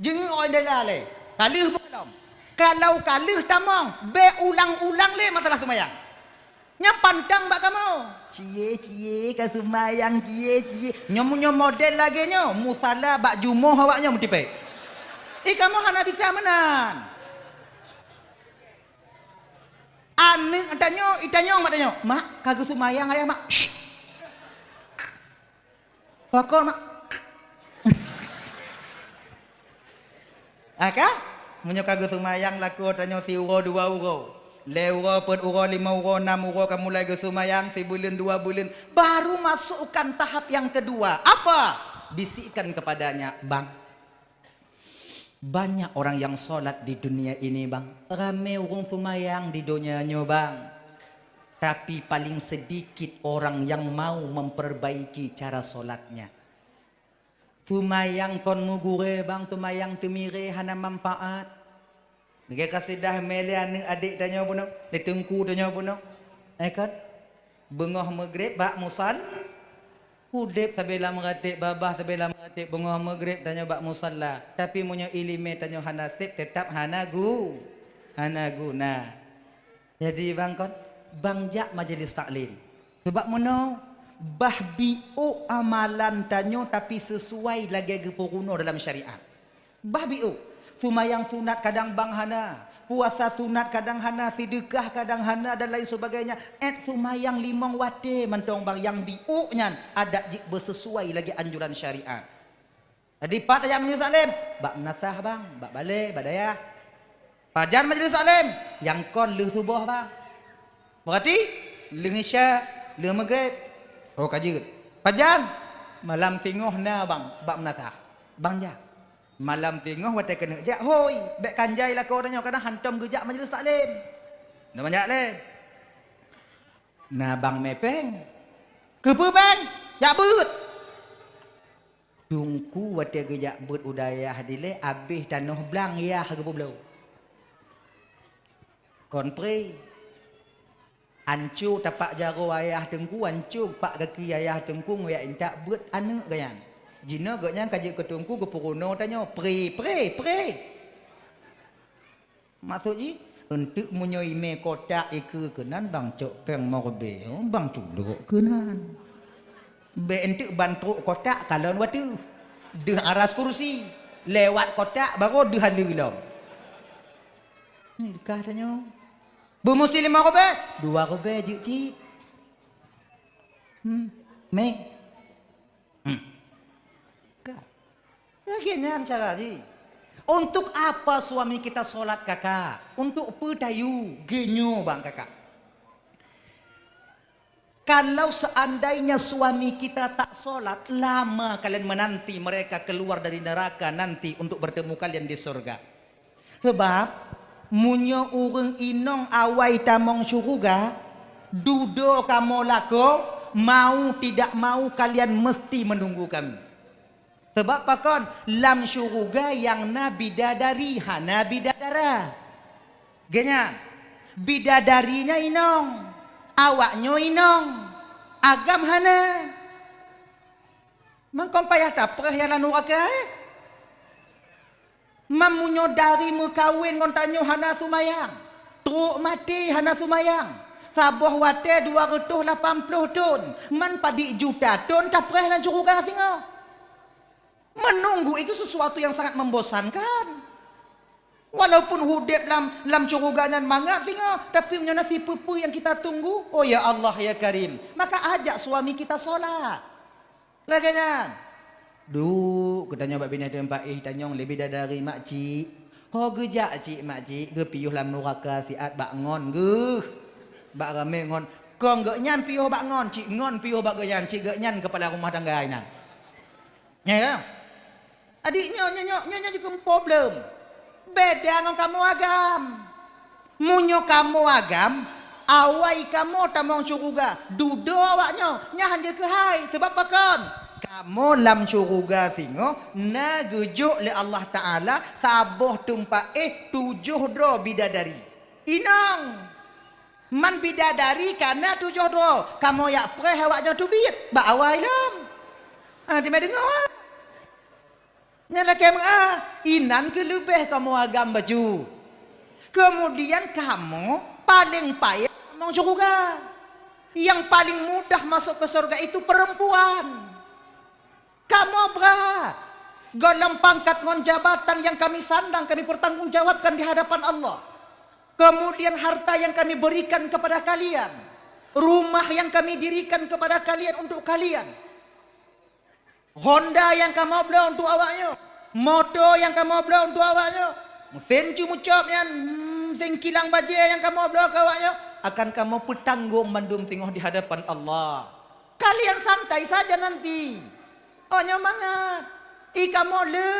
Jeungeuk woe ilèe lalèe. Ka lheueh beukalon. Kalau ka lheueh tamong, bèk ulang-ulang lé masalah seumayang. Nyan pantang bak kamoe. Cie, cie, ka seumayang, cie, cie. Nyoe meunyoe model lagèe nyoe, musala bak jumoh awaknyoe meutipèe. Eh, kamoe hana bisa meunan. Aneuk tanyoe, itanyong mak tanyoe, "Mak, ka geuseumayang ayah, Mak?" Syh. Pakon, Mak? Ah, ka? Meunyoe ka geuseumayang lakoe tanyoe siuroe dua uroe, lhèe uroe, peuet uroe, limong uroe, nam uroe ka mulai geuseumayang, sibuleuen dua buleuen, baru masukkan tahap yang kedua. Apa? Bisikkan kepadanya, "Bang, banyak orang yang sholat di dunia ini, Bang. Ramé ureueng seumayang di donya nyoe, Bang. Tapi paling sedikit orang yang mau memperbaiki cara sholatnya." Seumayang kon meugurèe, Bang, seumayang teumirèe hana manfaat. Lagèe kasidah mé lé aneuk adék tanyoe bunoe, lé teungku tanyoe bunoe. Eh, kan? Beungoh Maghrib bak musal-, Udép sabé lam ratéb, babah sabé lam ratéb, beungoh Maghrib tanyoe bak musalla. Tapi meunyoe ileumèe tanyoe hana sép, teutap hana gu-, hana guna. Jadi, Bang, kon, Bang jak majlis taklim. Sabab meunoe, bah biôk amalan tanyoe tapi seusuai lagèe geupeurunoe dalam syariat. Bah biôk, seumayang sunat kadang bang hana, puasa sunat kadang hana, seudeukah kadang hana dan lain sebagainya. Ét seumayang limong watèe mantong bang nyang biôk nyan adak jeuet beuseusuai lagèe anjuran syariat. Jadi pat tajak meunyoe saleuem, bak meunasah bang, bak balè, bak dayah. Pajan majlis taklim? Nyang kon lheueh suboh, bang. Berarti lheueh isya, lheueh maghrib. Oh, ka jeuet. Pajan? Malam singoh na, bang, bak meunasah. Bang jak. Malam singoh watée keuneuk jak, hôi, bék kanjai lakoe tanyoe, kadang hantom geujak majlis taklim. Na bang jak lé. Na bang mé péng. Keupeue péng? Jak beuet. Teungku watée geujak beuet u dayah dilée, abéh tanoh blang yah geupeubloe. Kon pré. Anco tapak jaroe ayah teungku, anco pak gaki ayah teungku, ngon jak intat beuet aneuëk geuh nyan. Jinoe geuh nyan ka jeuet keu teungku geupeurunoe tanyoe, pré, pré, pré. Maksud jih, eunteuk meunyoe imé kotak ikeue keunan bang cok péng morbée, bang culok keunan. Bék eunteuk ban trok kotak kalon wateuh. Deuh aras kursi, lewat kotak baru deuh aleue lom. Nyoe kah tanyoe. Beuh musti lima ribée, dua ribée jeuet cit. Hmm. Mé. Hmm. Ka. Lagée nyan cara jih. Untuk apa suami kita sholat, kakak? Untuk peue tayue? Geunyoe bang, kakak. Kalau seandainya suami kita tak sholat, lama kalian menanti mereka keluar dari neraka nanti untuk bertemu kalian di surga. Sebab, meunyoe ureuëng inong awai tamong syeuruga, dudoe kamoe lakoe, mau tidak mau kalian mesti menunggu kami. Sebab pakon? Lam syeuruga nyang na bidadari, hana bidadara. Geuh nyan, bidadari nyan inong, awak nyoe inong, agam hana. Mangkon payah tapreh nyang lam nuraka, eh? Meunyoe dari meukawen ngon tanyoe hana seumayang, trok maté hana seumayang, saboh watée dua reutôh lapan ploh thon, man padit juta thon tapreh lam syeuruga singoh. Menunggu itu sesuatu yang sangat membosankan. Walaupun udeb lam, lam syeuruga nyan mangat singoh, tapi meunyoe na sipeue-peue nyang kita tunggu, oh ya Allah, ya Karim, maka ajak suami kita sholat. Lagée nyan. Duek, geutanyoe bak binéh teumpat éh tanyong lé bidadari, "Makcik, ho geujak cik makcik geupiôh lam nuraka siat bak ngon geuh, bak ramé ngon." Kong geuh nyan piôh bak ngon, cik ngon piôh bak geuh nyan, cik geuh nyan keupala rumah tangga inan. Ya, ya. Adik nyoe, nyoe, nyoe, nyoe, nyoe jikeuh problem. Beda ngon kamoe agam. Meunyoe kamoe agam, awai kamoe tamong syeuruga, dudoe awak nyoe, nyan han jeuet keuhai. Sabab pakon? Kamoe lam syeuruga singoh na geujok lé Allah Taala saboh teumpat éh tujoh droe bidadari. Inong! Man bidadari ka na tujoh droe, kamoe jak preh awak nyoe teubiet bak awai lom. Hana teumé deungoe. Nyan lakée meu'ah, inan keuh leubeh kamoe agam bacut. Keumudian kamoe paleng payah tamong syeuruga. Nyang paleng mudah masok keu syeuruga itu peurempuan. Kamoe brat. Gohlom pangkat ngon jabatan nyang kami sandang, kami peurtanggung jawabkan di hadapan Allah. Keumudian harta nyang kami beurikan keupada kalian, rumah nyang kami dirikan keupada kalian, untuk kalian. Honda nyang kamoe bloe untuk awak nyoe, moto nyang kamoe bloe untuk awak nyoe, meusén cu meucôb nyan, hmm, meusén kilang bajée nyang kamoe bloe keu awak nyoe, akan kamoe peutanggong mandum singoh di hadapan Allah. Kalian santai saja nanti. Oh, nyoe mangat. I kamoe le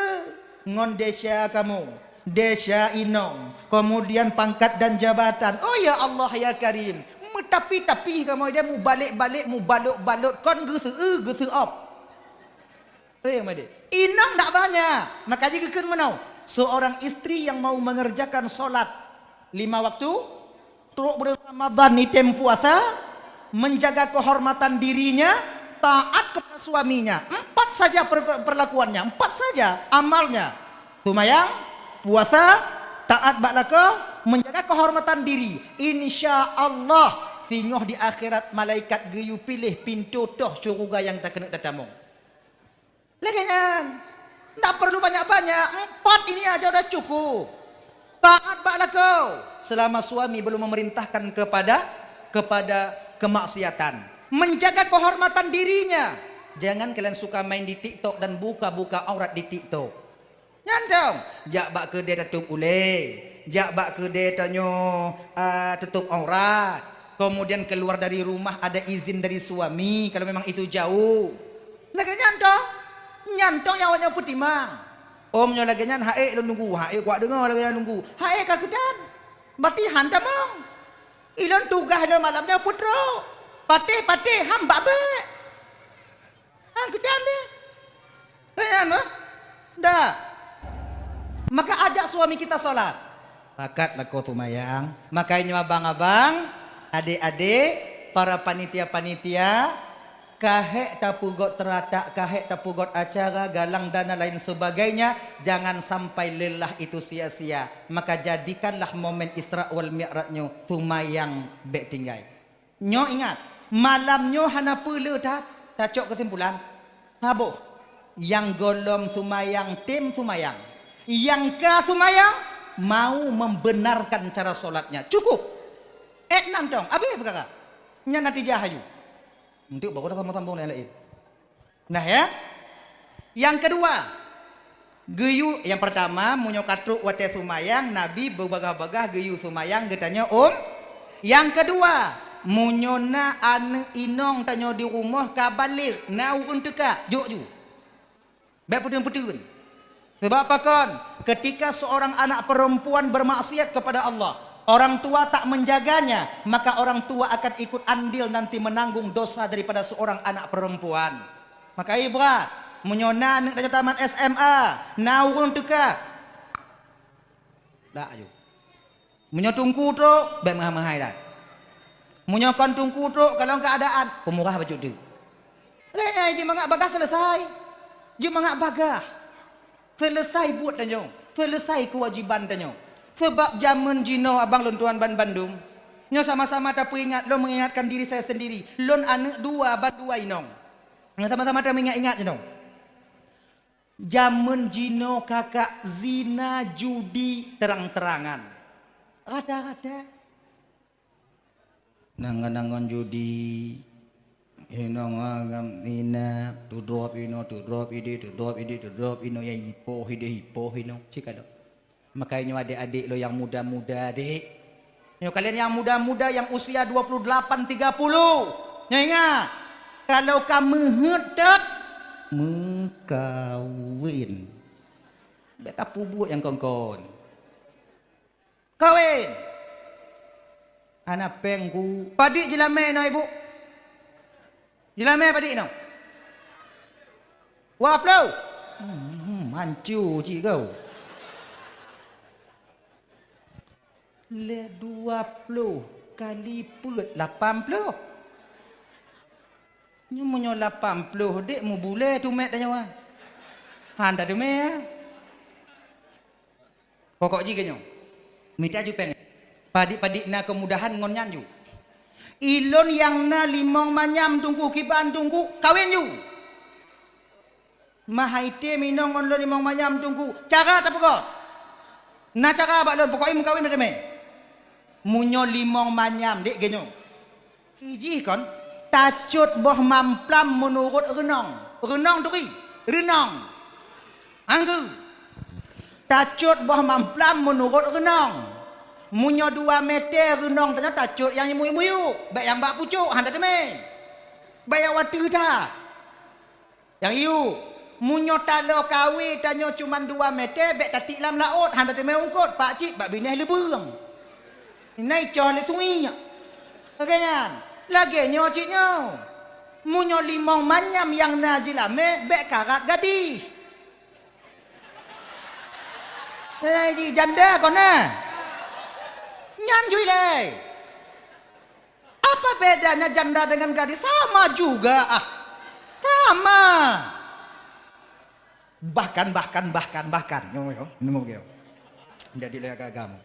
ngon desya kamoe, desya inong, keumudian pangkat dan jabatan. Oh, ya Allah, ya Karim. Meutapi-tapi kamoe dia mubalek-balek, mubalot-balot, kon geuseu-eu, geuseu-op. Eh, Made. Inong dak banyak. Maka jih geukheun meunoe, seorang istri yang mau mengerjakan solat lima waktu, trok buleuen Ramadhan item puasa, menjaga kehormatan dirinya, taat kepada suaminya. Empat saja per-, perlakuannya, empat saja amalnya. Seumayang, puasa, taat bak lakoe, menjaga kehormatan diri. Insya Allah, singoh di akhirat malaikat geuyue piléh pintoe toh syeuruga nyang takeuneuk tatamong. Lagée nyan. Ndak perlu banyak-banyak. Empat ini aja udah cukup. Taat bak lakoe selama suami belum memerintahkan kepada, kepada kemaksiatan. Menjaga kehormatan dirinya. Jangan kalian suka main di TikTok dan buka-buka aurat di TikTok. Nyan dong, jak bak keudée tatôb ulée. Jak bak keudè tanyoe, ah, tutup aurat. Kemudian keluar dari rumah ada izin dari suami, kalau memang itu jauh. Lagèe nyan tong. Nyan tong nyang awak nyoe peutimang. Om nyoe lagèe nyan, han ék lôn nunggu, han ék kuat deungoe lagèe nyan nunggu. Han ék ka keutan. Berarti han tamong. Ilôn tugaih lôn malam nyoe peutrok. Patéh-patéh, han bak bèk. Han keutan deh. Nyan bah. Ndak. Maka ajak suami kita salat. Pakat lakoe seumayang. Makajih nyoe abang-abang, adék-adék, para panitia-panitia, ka hék tapeugot teuratak, ka hék tapeugot acara, galang dana lain sebagainya, jangan sampai lelah itu sia-sia. Maka jadikanlah momen Isra wal Mi'raj nyoe seumayang bèk tinggai. Nyoe ingat, malam nyoe hana peue le that, tacok keusimpulan. Saboh, nyang gohlom seumayang tem seumayang. Nyang ka seumayang mau membenarkan cara sholatnya. Cukup. Ék nan tong, abéh peukara. Nyan natijah laju. Untuk baru dah sambung-sambung laén-laén. Nah, ya. Nyang keudua, geuyue, nyang peurtama, meunyoe ka trok watèe seumayang, Nabi beubagaih-bagaih geuyue seumayang geutanyoe, um. Nyang keudua, meunyoe na aneuk inong tanyoe di rumoh ka baligh, na ureueng teuka, jok ju. Bèk peuteun-peuteun. Sebab pakon? Ketika seorang anak perempuan bermaksiat kepada Allah, orang tua tak menjaganya, maka orang tua akan ikut andil nanti menanggung dosa daripada seorang anak perempuan. Makajih brat, meunyoe na aneuk tanyoe tamat S M A, na ureueng teuka. Dak aju. Meunyoe teungku trok, bèk meuhai-meuhai that. Meunyoe kon teungku trok, kalon keuadaan, peumurah bacut teuk. Lagèe nyan, jeuet mangat bagaih seuleusai. Jeuet mangat bagaih. Seuleusai buet tanyoe, seuleusai keuwajiban tanyoe. Seubab jameun jinoe, abang lôn tuan ban bandum, nyoe sama-sama tapeuingat, lôn mengingatkan diri saya sendiri. Lôn aneuk dua, ban dua inong. Nyoe sama-sama tameuingat-ingat jinoe. Jameun jinoe kakak zina judi terang-terangan. Rata-rata. Nang ngon judi, inong agam ina, tudrop ino, tudrop idi, tudrop idi, tudrop ino, nyang ipoh idi, ipoh ino. Cit ka lom. Makajih nyoe adék-adék lôn nyang muda-muda, dek. Nyoe kalian nyang muda-muda, nyang usia dua puluh delapan, tiga puluh. Nyoe ingat, kalau ka meuheuet that, meukawen. Bèk tapeubuet nyang kon-kon. Kawen. Hana péng ku. Padit jeulamé inoe, Ibu? Jeulamé padit inoe? Dua ploh. Hmm, manco cit kau. Lé dua ploh kali peuet lapan ploh. Nyoe meunyoe lapan ploh dek meubulée tumét tanyoe. Han tateumé. Pokok jih keu nyoe, mita ju péng. Padit-padit na keumudahan ngon nyan ju. Ilôn nyang na limong manyam teungku, kiban teungku, kawen ju. Meuhai tem inong ngon lôn limong manyam teungku, cara tapeugot. Na cara bak lôn, pokok jih meukawen na teumé. Meunyoe limong manyam dek geuh nyoe. Ijih kon, tacot boh mamplam meunurot reunong. Reunong turi, reunong. Anggeue. Tacot boh mamplam meunurot reunong. Meunyoe dua meter reunong tanyoe tacot nyang miyueb-miyueb, bék nyang bak pucok, han tateumé. Bék nyang wateueh that. Nyang yue, meunyoe taloe kawé tanyoe cuman dua meter, bék tatiek lam laôt, han tateumé eungkôt, pakcit bak binéh leubeueng. Na icoh lé sungiek. Lagée nyan, lagée nyoe cit nyoe. Meunyoe limong manyam nyang na jeulamé, bék karat gadih. Eh, ji janda kon na. Nyan ju ilée. Apa bedanya janda dengan gadis? Sama juga, ah. Sama. Bahkan, bahkan, bahkan, bahkan. Nyoe, nyoe, nyoe, nyoe. Ndak dilée agam.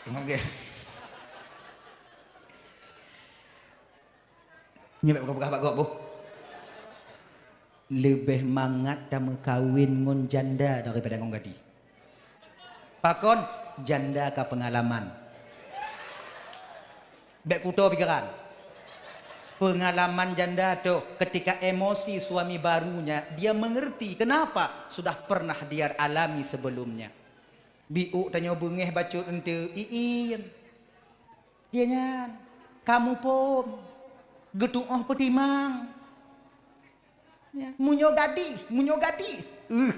Nyoe. Nyoe bak peugah bak gob, boh. Leubeh mangat tameukawen ngon janda daripada ngon gadis. Pakon? Janda ka peungalaman. Bék kuto pikiran. Pengalaman janda toh, ketika emosi suami barunya, dia mengerti kenapa sudah pernah dia alami sebelumnya. Biôk tanyoe beungéh bacut eunteuk, iin. Dia nyan, kamu pom, geutuoh peutimang. Ya, meunyoe gadih, meunyoe gadih. Uh,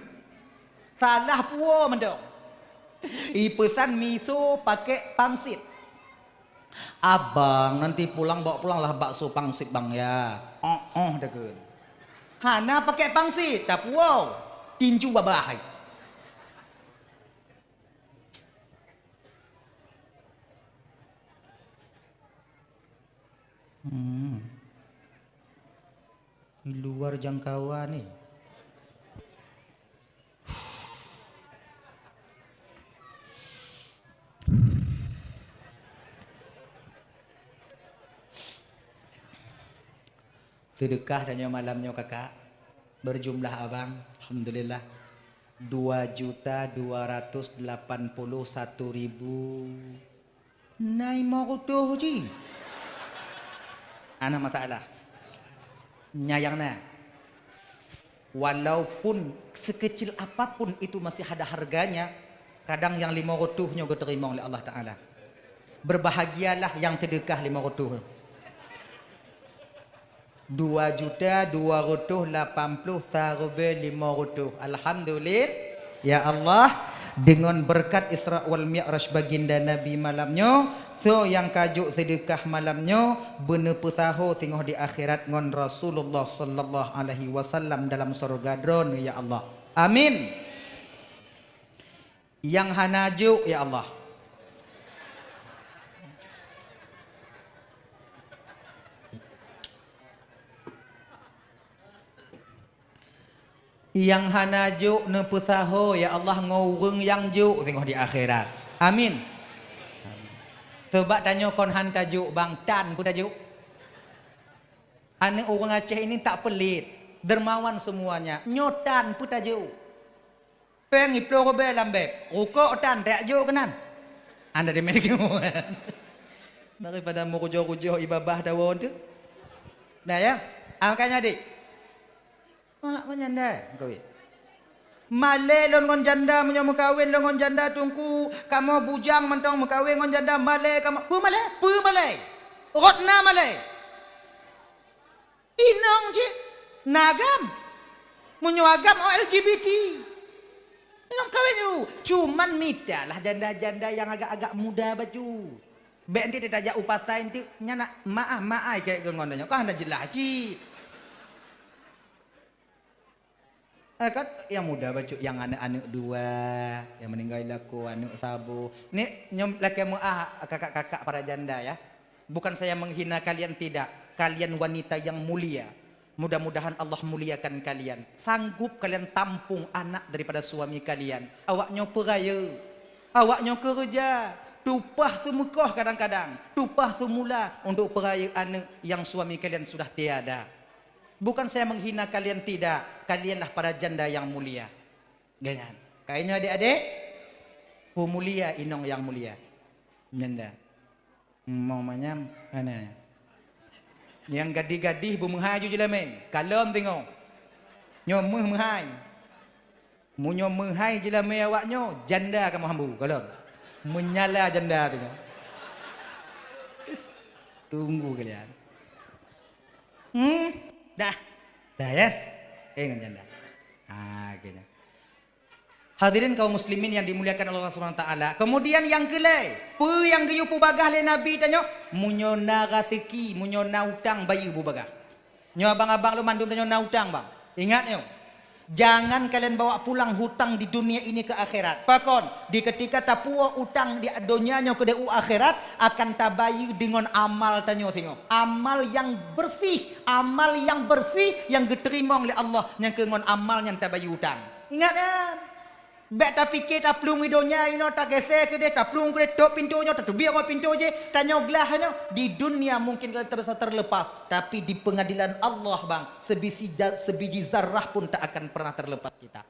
salah puo mantong. Ipeusan miso pakai pangsit. "Abang, nanti pulang bawa pulanglah bakso pangsit, Bang, ya." Oh, oh, dekeun. Hana pakai pangsit, tapuo. Tinju babah. Hmm. Di luar jangkauan ni. Seudeukah tanyoe malam nyoe, Kakak, berjumlah abang, alhamdulillah, dua juta dua ratus delapan puluh satu ribu. Na limong reutôh cit. Hana masalah. Nyan nyang na. Walaupun sekecil apapun itu masih ada harganya, kadang nyang limong reutôh nyoe geuteurimong lé Allah Taala. Berbahagialah nyang seudeukah limong reutôh. Dua juta dua reutôh lapan ploh sareubee limong reutôh. Alhamdulillah. Ya Allah, deungon beureukat Isra wal Mi'raj baginda Nabi malam nyoe, soe nyang ka jok seudeukah malam nyoe, beuneupeusaho singoh di akhirat ngon Rasulullah sallallahu alaihi wasallam dalam syeuruga Droeneuh, ya Allah. Amin. Nyang hana jok, ya Allah. Nyang hana jok neupeusaho, ya Allah, ngon ureuëng nyang jok singoh di akhirat. Amin. Sabab tanyoe kon han tajok, bang, tan peue tajok. Aneuëk ureuëng Aceh ini tak pelit, dermawan semuanya. Nyoe tan peue tajok. Péng iploh rubée lam beb, rukok tan tajok keunan. Anda di Medan. Daripada meurujoh-rujoh ié babah dawa tu. Nah ya, angkanya adik. Mak meunyan deh, meukawen. Malée lôn ngon janda, meunyoe meukawen lôn ngon janda teungku, kamoe bujang mantong meukawen ngon janda, malée kamoe. Peue malée? Peue malée? Rot na malée. Inong cit na agam. Meunyoe agam, oh, L G B T. Inong kawén ju. Cuman mitalah janda-janda nyang agak-agak muda bacut. Bék nanti tajak u pasai nanti nyan nak maah maai keu ngon nyoe. Kan hana jeulaih cit. Eh, kan nyang muda bacut, nyang aneuk-aneuk dua, nyang meuninggai lakoe, aneuk saboh. Ni nyoe lakée meuah kakak-kakak para janda ya. Bukan saya menghina kalian, tidak. Kalian wanita yang mulia. Mudah-mudahan Allah muliakan kalian. Sanggup kalian tampung anak daripada suami kalian. Awak nyoe peurayeuk. Awak nyoe keureuja. Tupah seumeukoh kadang-kadang. Tupah seumula untuk peurayeuk aneuk yang suami kalian sudah tiada. Bukan saya menghina kalian, tidak. Kalianlah para janda yang mulia. Dengan. Kainyoe adik-adik, peumulia inong yang mulia. Janda. Mong manyam, hana. Nyang gadih-gadih beumeuhai ju jeulamé. Kalon teungoh. Nyoe meuh meuhai. Meunyoe meuhai jeulamé awak nyoe, janda kamoe hambu, kalon. Meunyala janda teungoh. Tunggu kalian. Hmm? Dah. Dah ya? Eh, ngon janda. Ha, kena. Hadirin kaum muslimin yang dimuliakan Allah Subhanahu wa taala. Kemudian yang keulhèe, peue nyang geuyue peubagah lé Nabi tanyoe? Meunyoe na raseuki, meunyoe na utang, bayeue peubagah. Nyoe abang-abang lôn mandum tanyoe na utang, bang. Ingat nyoe. Jangan kalian bawa pulang hutang di dunia ini ke akhirat. Pakon? Di ketika tapuwoe utang di donya nyoe keudeh u akhirat, akan tabayeue deungon amal tanyoe singoh. Amal nyang bersih, amal nyang bersih nyang geuteurimong lé Allah nyang keu ngon amal nyan tabayeue utang. Ingat nyan. Bék tapike taplueng i donya inoe, tageuséh keudeh, taplueng keudeh, tôp pintoe nyoe, tateubiet ngon pintoe jih, tanyoe glah nyoe. Di dunia mungkin kita terasa terlepas, tapi di pengadilan Allah, bang, sebiji ja-, sebiji zarah pun tak akan pernah terlepas kita.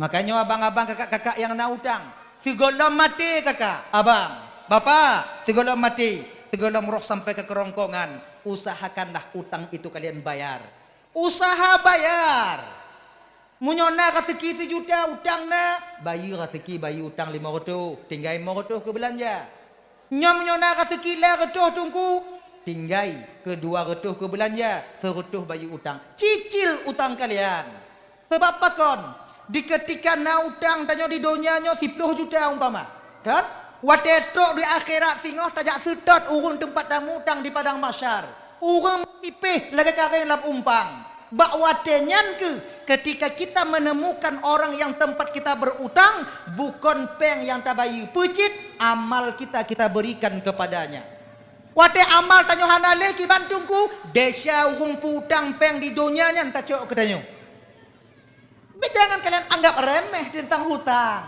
Makanya abang-abang, kakak-kakak yang na utang, sigohlom maté kakak, abang, bapak, sigohlom maté, sigohlom roh sampai ke kerongkongan, Usahakanlah utang itu kalian bayar. Usaha bayar. Meunyoe na raseuki sijuta utang na, bayeue raseuki, bayeue utang limong reutôh, tinggai limong reutôh keu beulanja. Nyoe meunyoe na raseuki lhèe reutôh Teungku, tinggai keu dua reutôh keu beulanja, seureutôh bayeue utang. Cicil utang kalian. Sabab pakon? Di keutika na utang tanyoe di donya nyoe siploh juta umpama, kan? Watèe trok di akhirat singoh tajak seutôt ureueng teumpat tamu utang di padang mahsyar. Ureueng meusipéh lagèe karéng lam umpang. Bak watèe nyan keuh, keutika kita menemukan orang yang tempat kita berutang, bukon pèng nyang tabayeue, peucit amal kita, kita berikan kepadanya. Watèe amal tanyoe hana lé kiban Teungku, desya ureueng peu-utang pèng di donya nyan tacok keu tanyoe. Bèk jangan kalian anggap remeh teuntang utang.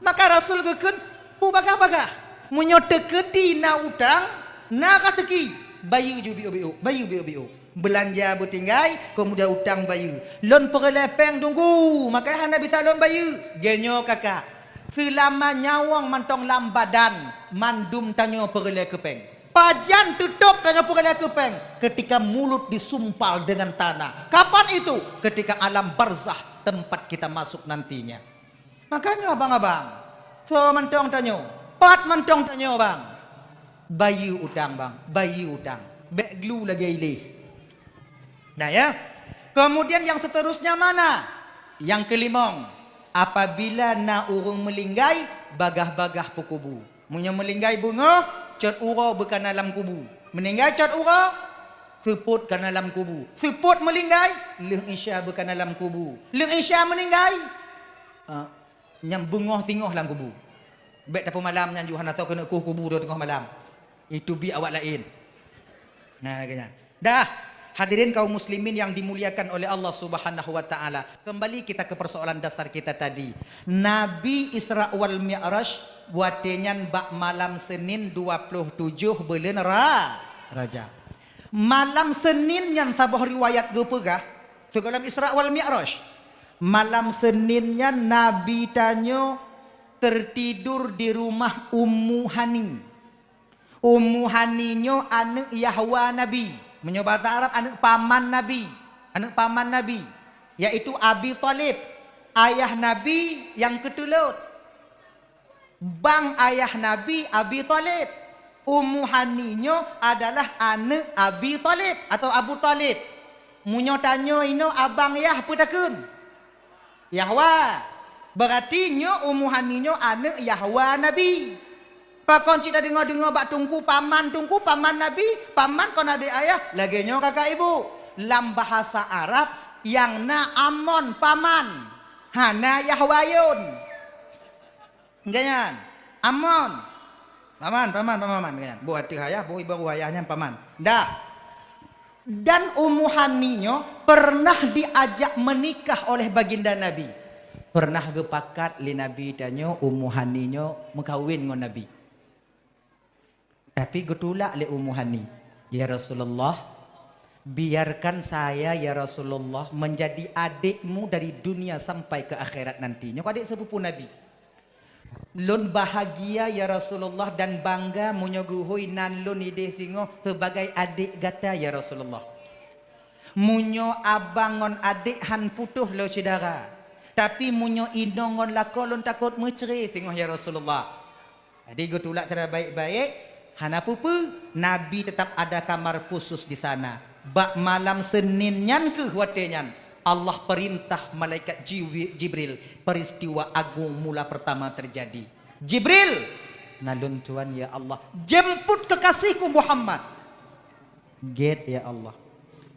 Maka Rasul geukheun, "Peubagah-bagah, meunyoe teukeudi na utang, na raseuki, bayeue ju biôk-biôk, bayeue biôk-biôk. Beulanja beutinggai, keumudian utang bayeue. Lôn peureulèe pèng Teungku, maka hana bisa lôn bayeue." Geunyoe kakak, seulama nyawöng mantong lam badan, mandum tanyoe peureulèe keu pèng. Pajan teutôb tanyoe peureulèe keu pèng? Keutika mulut disumpal deungon tanah. Kapan itu? Keutika alam barzakh, tempat kita masuk nantinya. Makanya abang-abang, soe mantong tanyoe, pat mantong tanyoe bang, bayeue utang bang, bayeue utang. Bèk glu lagèe ilèe. Nah ya. Kemudian yang seterusnya mana? Yang kelimong, apabila na ureueng meulinggai, bagah-bagah peukubu. Meunyoe meulinggai beungoh, cot uroe beukana lam kubu. Meuninggai cot uroe, seupôt kana lam kubu. Seupôt meulinggai, lheueh isya beukana lam kubu. Lheueh isya meuninggai, ah, nyan beungoh singoh lam kubu. Bèk tapeumalam nyan ju hana soe keuneuk kueh kubu teungoh malam. Itu bi awak laén. Nah, lagèe nyan. Dah, hadirin kaum muslimin yang dimuliakan oleh Allah Subhanahu wa taala. Kembali kita ke persoalan dasar kita tadi. Nabi Isra wal Mi'raj watèe nyan bak malam Senin dua ploh tujoh buleuen Ra-, Rajab. Malam Senin nyan saboh riwayat geupeugah, sigohlom Isra wal Mi'raj. Malam Senin nyan Nabi tanyoe tertidur di rumah Ummu Hani. Ummu Hani nyoe aneuk yahwa Nabi. Meunyoe basa Arab, aneuk paman Nabi. Aneuk paman Nabi, yaitu Abi Thalib, ayah Nabi nyang keutulot. Bang ayah Nabi Abi Thalib. Ummu Hani nyoe adalah aneuk Abi Thalib atau Abu Thalib. Meunyoe tanyoe inoe abang yah peue takheun? Yahwa. Beurati nyoe Ummu Hani nyoe aneuk yahwa Nabi. Pakon cit tadeungoe-deungoe bak teungku paman, teungku paman Nabi, paman kon adék ayah, lagèe nyoe kakak ibu. Lam bahasa Arab nyang na amon paman, hana yahwa yôn. Nyan, amon. Paman, paman, paman, paman, nyan. Boh ateueh ayah, boh ibaroe ayah nyan paman. Dah. Dan Ummu Hani nyoe pernah diajak menikah oleh Baginda Nabi. Pernah geupakat lé Nabi tanyoe Ummu Hani nyoe meukawen ngon Nabi. Tapi geutulak lé Ummu Hani, "Ya Rasulullah, biarkan saya, ya Rasulullah, menjadi adikmu dari dunia sampai ke akhirat nanti." Nyoe adék sepupu Nabi. "Lôn bahagia, ya Rasulullah, dan bangga meunyoe geuhôi nan lôn idéh singoh sebagai adék gata, ya Rasulullah. Meunyoe abang ngon adék han putôh lé syedara, tapi meunyoe inong ngon lakoe lôn takot meucré singoh, ya Rasulullah." Jadi geutulak cara baik-baik, hana peue-peue, Nabi tetap ada kamar khusus di sana. Bak malam Senin nyan keuh watèe nyan, Allah perintah malaikat Jiwi-, Jibril, peristiwa agung mula pertama terjadi. "Jibril!" "Na lôn tuan, ya Allah." "Jemput kekasihku Muhammad." "Gét, ya Allah."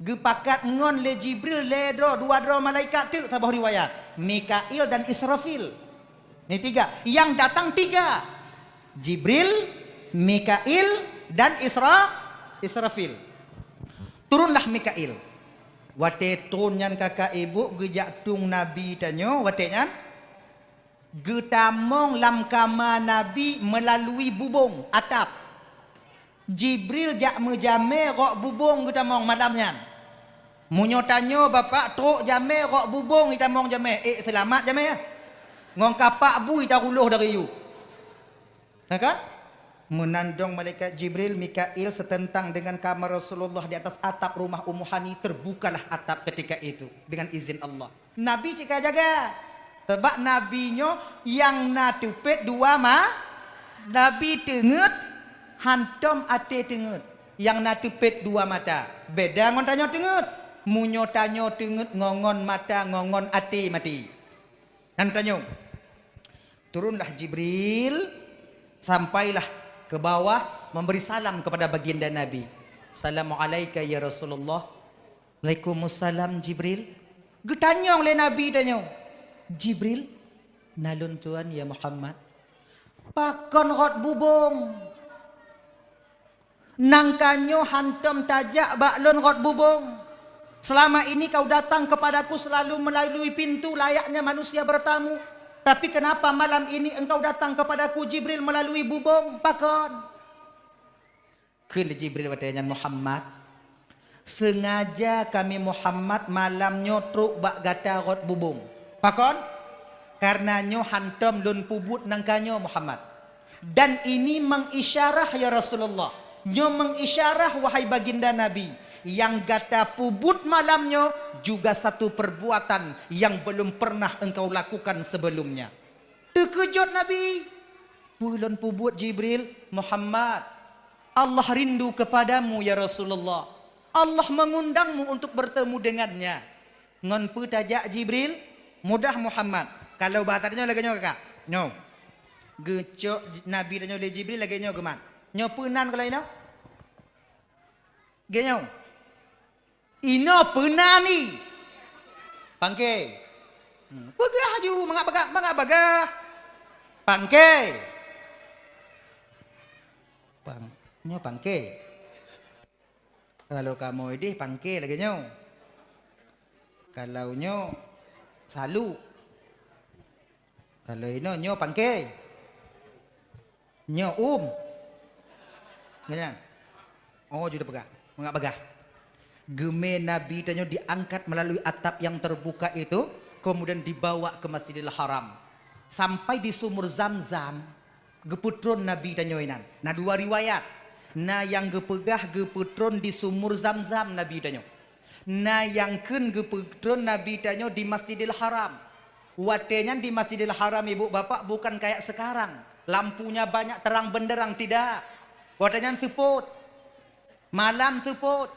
Geupakat ngon lé Jibril lhèe droe, dua droe malaikat teuk saboh riwayat, Mikail dan Israfil. Ni tiga, yang datang tiga. Jibril, Mikail, dan Isra-, Israfil. Turunlah Mikail. Watèe trôn nyan kakak ibu geujak tueng Nabi tanyoe, watèe nyan geutamong lam kama Nabi meulalui bubông atap. Jibril jak meujamè rok bubông geutamong malam nyan. Meunyoe tanyoe bapak trok jamè rok bubông itamong jamè, ék seulamat jamè, ngon kapak bui taruloh dari yue. Na kan? Meunan dong malaikat Jibril, Mikail seuteuntang deungon kamar Rasulullah di atas atap rumah Ummu Hani, teubukalah atap ketika itu dengan izin Allah. Nabi cit ka jaga. Sabab Nabi nyoe nyang na teupet dua ma-, Nabi teungeut, hantom até teungeut. Nyang na teupet dua mata. Beda ngon tanyoe teungeut. Meunyoe tanyoe teungeut ngon, ngon mata, ngon, ngon até maté. Nyan tanyoe. Turunlah Jibril, sampailah ke bawah, memberi salam kepada baginda Nabi. "Assalamualaika ya Rasulullah." "Waalaikumsalam Jibril." Geutanyong lé Nabi tanyoe, "Jibril, na lôn tuan ya Muhammad." "Pakon rot bubông?" "Nangka nyoe hantom tajak bak lôn rot bubông. Selama ini kau datang kepadaku selalu melalui pintu layaknya manusia bertamu. Tapi kenapa malam ini engkau datang kepadaku, Jibril, melalui bubông? Pakon?" Kheun lé Jibril watée nyan, "Muhammad, sengaja kami Muhammad malam nyoe trok bak gata rot bubông. Pakon? Karena nyoe hantom lôn peubuet nangka nyoe, Muhammad. Dan ini mengisyarah, ya Rasulullah. Nyoe mengisyarah, wahai baginda Nabi, yang gata peubuet malam nyoe juga satu perbuatan yang belum pernah engkau lakukan sebelumnya." Teukeujot Nabi. "Peue lôn peubuet, Jibril?" "Muhammad, Allah rindu kepadamu, ya Rasulullah. Allah mengundangmu untuk bertemu dengannya." "Ngon peue tajak, Jibril?" "Mudah, Muhammad. Kalau bahasa tanyoe lagée nyoe, kakak. Nyoe. Geucok Nabi tanyoe lé Jibril lagée nyoe geumat. Nyoe peue nan kalau inoe?" "Geuh nyoe." "Inoe peue nan?" "Pangke." Hmm, peugah laju, mangat bagah, mangat bagah. "Pangke." Pang-, nyoe pangke. Kalau kamoe ideh pangke lagée nyoe. Kalau nyoe saluk. Kalau inoe nyoe pangke. Nyoe um. Nyan. Oh, ju teupeugah. Mangat bagah. Geumé Nabi tanyoe diangkat melalui atap yang terbuka itu, kemudian dibawa ke Masjidil Haram. Sampai di Sumur Zamzam, geupeutron Nabi tanyoe inan. Na dua riwayat. Na nyang geupeugah geupeutron di Sumur Zamzam Nabi tanyoe. Na nyang kheun geupeutron Nabi tanyoe di Masjidil Haram. Watée nyan di Masjidil Haram, ibu bapak, bukan kayak sekarang, lampunya banyak terang benderang, tidak. Watée nyan seupôt. Malam seupôt.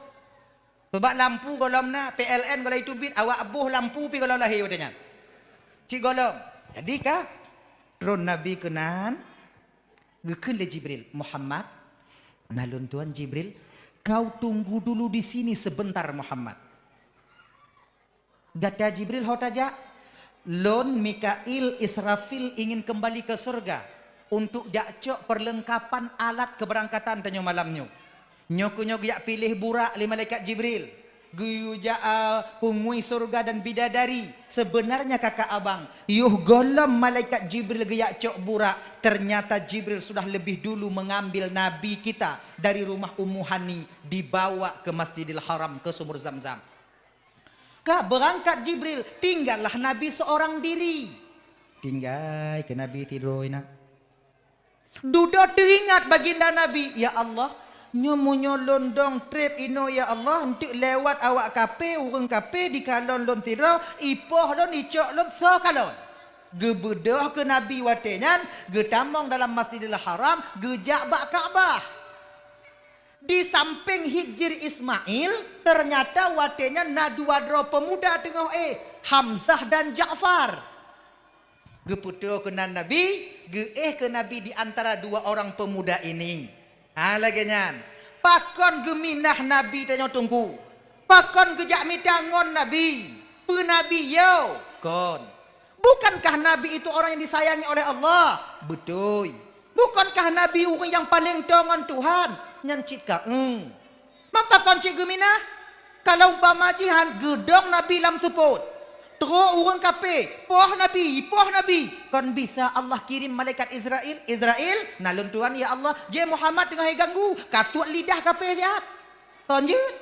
Sabab lampu gohlom na, P L N gohlom teubiet, awak boh lampu pih gohlom lahé watée nyan. Cit gohlom. Jadi ka tron Nabi keunan, geukheun lé Jibril, "Muhammad, na lôn tuan Jibril, kau tunggu dulu di sini sebentar, Muhammad." "Gata Jibril ho tajak?" "Lôn, Mikail, Israfil ingin kembali ke surga untuk jak cok perlengkapan alat keberangkatan tanyoe malam nyoe. Nyoe keuh nyoe geujak piléh burak lé malaikat Jibril. Geuyue jak, a, peungui surga dan bidadari. Sebenarnya kakak abang, yoh gohlom malaikat Jibril geujak cok burak, ternyata Jibril sudah lebih dulu mengambil Nabi kita dari rumah Ummu Hani, dibawa ke Masjidil Haram, ke Sumur Zamzam." Ka beurangkat Jibril, tinggallah Nabi seorang diri. Tinggai keu Nabi sidroe inan. Dudoe teuingat baginda Nabi, "Ya Allah, nyoe meunyoe lôn dong treb inoe, ya Allah, eunteuk lewat awak kape, ureuëng kape dikalon lôn sidroe, ipoh lôn, icok lôn, soe kalon?" Geubeudôh keu Nabi watée nyan, geutamong dalam Masjidil Haram, geujak bak Ka'bah. Di sampéng Hijir Ismail, ternyata watée nyan na dua droe peumuda teungoh éh, Hamzah dan Ja'far. Geupeutoe keunan Nabi, geuéh keu Nabi di antara dua orang pemuda ini. Ha, lagée nyan. Pakon geuminah Nabi tanyoe Teungku? Pakon geujak mita ngon Nabi? Peue Nabi yo? Kon. Bukankah Nabi itu orang yang disayangi oleh Allah? Beutôi. Bukankah Nabi ureuëng nyang paleng toe ngon Tuhan? Nyan cit ka, eng. Mapa kon cit geuminah? Kalau umpama jih han geudong Nabi lam seupôt, trok ureuëng kape, poh Nabi, poh Nabi, kon bisa Allah kirim malaikat Israel, "Israel, na lôn tuan ya Allah, jeh Muhammad teungoh iganggu, kasuet lidah kape siat." Kon jeuet.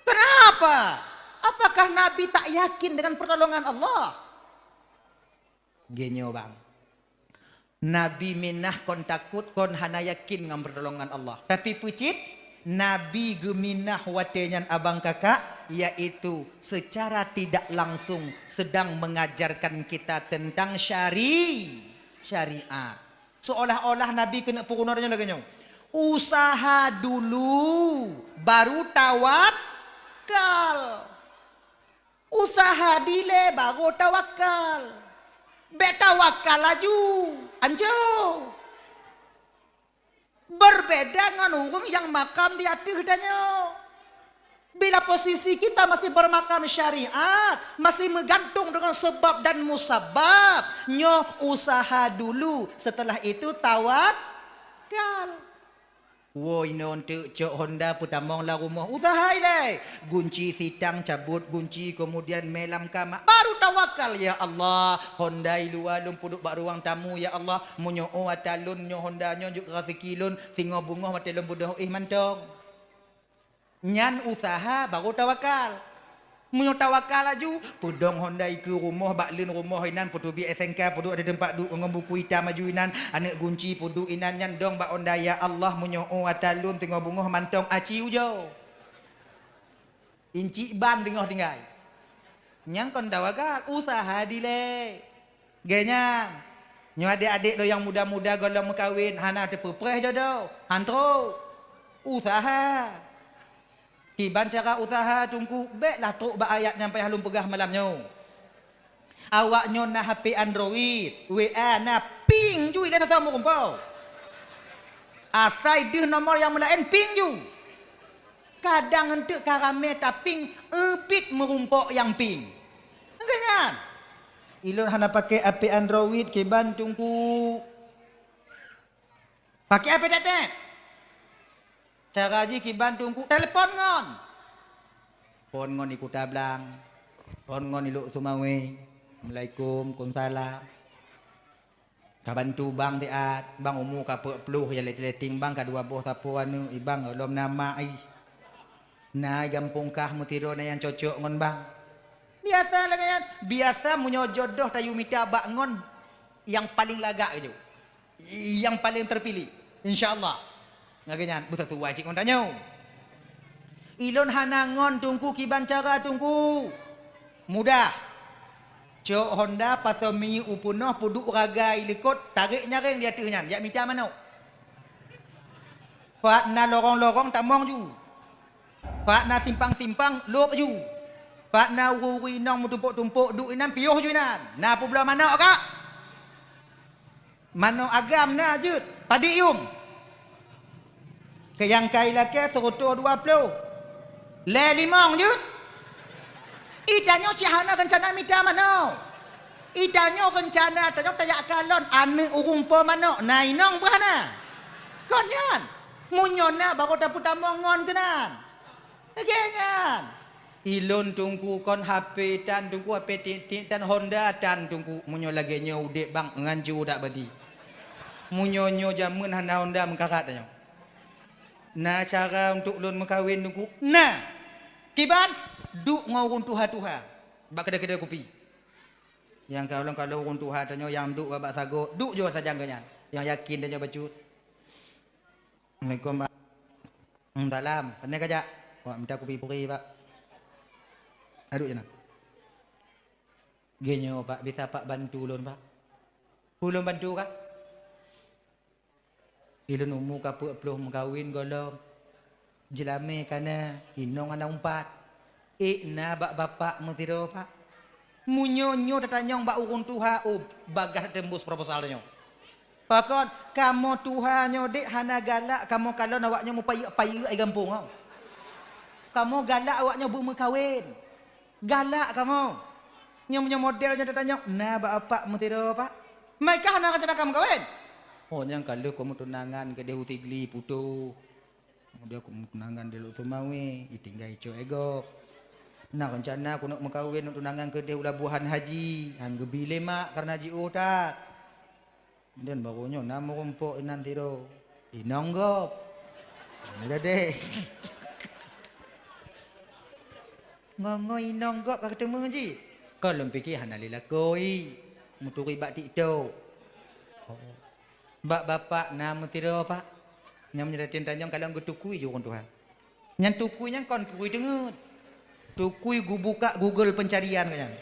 Kenapa? Apakah Nabi tak yakin dengan pertolongan Allah? Geunyoe bang. Nabi minah kon takot, kon hana yakin ngon pertolongan Allah. Tapi peucit, Nabi geuminah watée nyan abang kakak, yaitu secara tidak langsung sedang mengajarkan kita tentang syari-, syariat. Seolah-olah Nabi keuneuk peurunoe tanyoe lagée nyoe, "Usaha dulu, baru tawakal." Usaha dilée baru tawakal. Bék tawakal laju, ancô. Berbeda ngon ureuëng nyang makam di ateueh tanyoe. Bila posisi kita masih bermakam syariat, masih meugantung dengan sebab dan musabab, nyoe usaha dulu, setelah itu tawakal. Woe inoe teuk cok honda peutamong lam rumoh, usaha ilée. Gunci sitang cabot gunci, kemudian mé lam kama, baru tawakal, "Ya Allah, honda i luwa lôn peuduek bak ruang tamu, ya Allah. Meunyoe ata lôn nyoe honda nyoe jeuet raseuki lôn, singoh beungoh watée lôn beudôh éh mantong." Nyan usaha baru tawakal. Meunyoe tawakal laju, peudong honda ikeue rumoh, bak leuen rumoh inan, peuteubiet S N K, peuduek di teumpat duek ngon buku itam laju inan, aneuëk gunci peuduek inan, nyan dong bak honda, "Ya Allah, meunyoe ata lôn teungoh beungoh mantong aci ujoe, incik ban teungoh tinggai." Nyang kon tawakal, usaha dilée. Geuh nyan, nyoe adék-adék lôn nyang muda-muda gohlom meukawen, hana teupeupreh jodoh, han trok. Usaha. Kiban cara usaha, Teungku, béklah trok bak ayat nyang payah lôn peugah malam nyoe. Awaknyoe na H P Android, W A na, ping ju ilée sasoe meurumpok. Asai deuh nomor nyang meulaén, ping ju. Kadang eunteuk ka ramé taping, eubit meurumpok nyang ping. Geuh nyan. Ilôn hana pakai H P Android kiban, Teungku. Pakai H P tet-tet. Cara jih kiban, Teungku, telepon ngon. Phon ngon di Kuta Blang. Phon ngon di Lhokseumawe. Assalamualaikum, waalaikumsalam. Ka bantu bang siat, bang umu ka peuet ploh, ya letting-letting bang ka dua boh sapo aneuëk, i bang gohlom na mak ih. Na i gampông kah meusidroe na nyang cocok ngon bang. Biasa lagée nyan, biasa meunyoe jodoh tayue mita bak ngon nyang paleng lagak keujeuet, nyang paleng teupiléh, insya Allah. Lagée nyan, beusasuai cit ngon tanyoe. Ilôn hana ngon, Teungku, kiban cara, Teungku. Mudah. Cok honda pasoe minyeuk u peunoh, peuduek ragai likot, tarek nyaréng di ateueh nyan, jak mita manok. Pat na lorong-lorong tamong ju. Pat na simpang-simpang lôb ju. Pat na ureuëng-ureuëng inong meutumpôk-tumpôk duek inan, piôh ju inan. Na peubloe manok, Kak? Manok agam na jeuet, padit yuem. Keu nyang ka ilakée seureutôh dua ploh. Lhée limong jeuet. I tanyoe cit hana reuncana mita manok. I tanyoe reuncana tanyoe tajak kalon aneuëk ureuëng po manok, na inong beuh hana. Kon nyan. Meunyoe na, baru tapeutamong ngon keunan. Lagée nyan. Ilôn, Teungku, kon H P tan, Teungku, H P tiek-tiek tan, honda tan, Teungku. Meunyoe lagée nyoe udeb bang, ngan ju dak badi. Meunyoe nyoe jamén hana honda meukarat tanyoe. Na cara untuk lôn meukawen, Teungku? Na. Kiban? Duek ngon ureuëng tuha-tuha bak keudée-keudée kupi. Nyang kalon-kalon ureuëng tuha tanyoe nyang duek bak sagoe, duek ju sajan geuh nyan. Nyang yakin tanyoe bacut. Assalamualaikum, Pak. Hmm, salam. Pane ka jak? Wak mita kupi puri, Pak. Aduk je na. Geuh nyoe, Pak, bisa Pak bantu lôn, Pak? Peue lôn bantu kah? Ilôn umu ka peuet ploh meukawen gohlom. Jeulamé ka na, inong hana umpat. Ék na bak bapak meusidroe, Pak. Meunyoe nyoe tatanyong bak ureuëng tuha, oh, bagaih teumbus proposal nyoe. Pakon, kamoe tuha nyoe dek hana galak kamoe kalon awaknyoe meupayeuk-payeuk di gampông nyoe. Kamoe galak awaknyoe beumeukawen. Galak kamoe. Nyoe meunyoe model nyoe tatanyong, na bak bapak meusidroe, Pak? Mai kah na rencana kamoe kawen? Oh, nyang ka lheueh kamoe tunangan keudeh u Sigli, Puto. Kemudian kamoe tunangan di Lhokseumawe, itinggai cok e gob. Na rencana keuneuk meukawen, tunangan keudeh u Labuhan Haji, han geubi lé mak kareuna jiôh that. Dan baroe nyoe na meurumpok inan sidroe, inong gob. Nyan jadi. Ngon-ngon inong gob ka geuteumé jih. Kon lôn pike hana lé lakoe, meuturi bak TikTok. Oh. Bak bapak na meusidroe, Pak. Nyang meunyoe tanyong kalon geutukui ju ureueng tuha. Nyan tukui nyan kon tukui teungeut. Tukui geubuka Google pencarian ka nyan.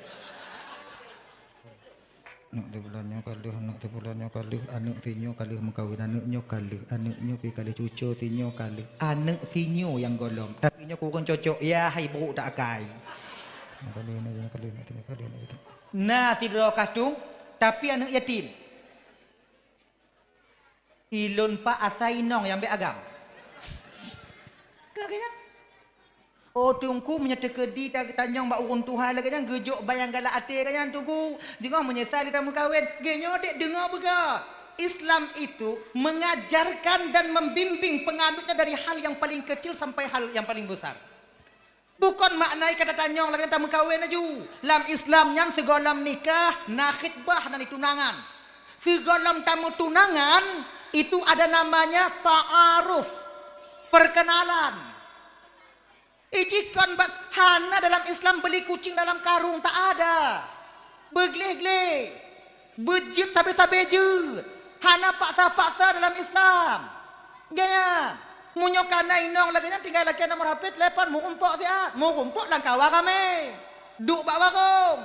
Aneuk teuh bulan nyoe ka lheueh, aneuk teuh bulan nyoe ka lheueh, aneuk sinyoe ka lheueh meukawen, aneuk nyoe ka lheueh, aneuk nyoe pi ka lheueh, cuco sinyoe ka lheueh, aneuk sinyoe nyang gohlom. Tapi nyoe kureueng cocok, ya hai brok tak akai. Ka lheueh, aneuk sinyoe ka lheueh, aneuk sinyoe ka lheueh, aneuk sinyoe ka lheueh. Na sidroe kah tueng, tapi aneuk yatim. Ilôn pak asai inong nyang bèk agam. Ka, ka, ka. Oh, Teungku, meunyoe teukeudi ta-, tanyong bak ureueng tuha lagèe nyan, geujok ban nyang galak até ka nyan, Teungku. Singoh meunyeusai lé tameukawen. Geuh nyoe dek deungoe beugöt. Islam itu mengajarkan dan membimbing penganutnya dari hal yang paling kecil sampai hal yang paling besar. Bukon makna kata tanyong lagèe tameukawen laju. Lam Islam nyan sigohlom nikah, na khitbah, na tunangan. Sigohlom tameutunangan, itu ada namanya ta'aruf, perkenalan. Iji kon bat hana dalam Islam beli kucing dalam karung, tak ada. Beugleh-gleh. Beujeuet sabe-sabe jeuet. Hana paksa-paksa dalam Islam. Gaya. Meunyoe kana inong lagèe nyan tinggai lakèe nomor H P, telepon, meurumpok siat. Meurumpok lam kawa ramè. Duek bak warong.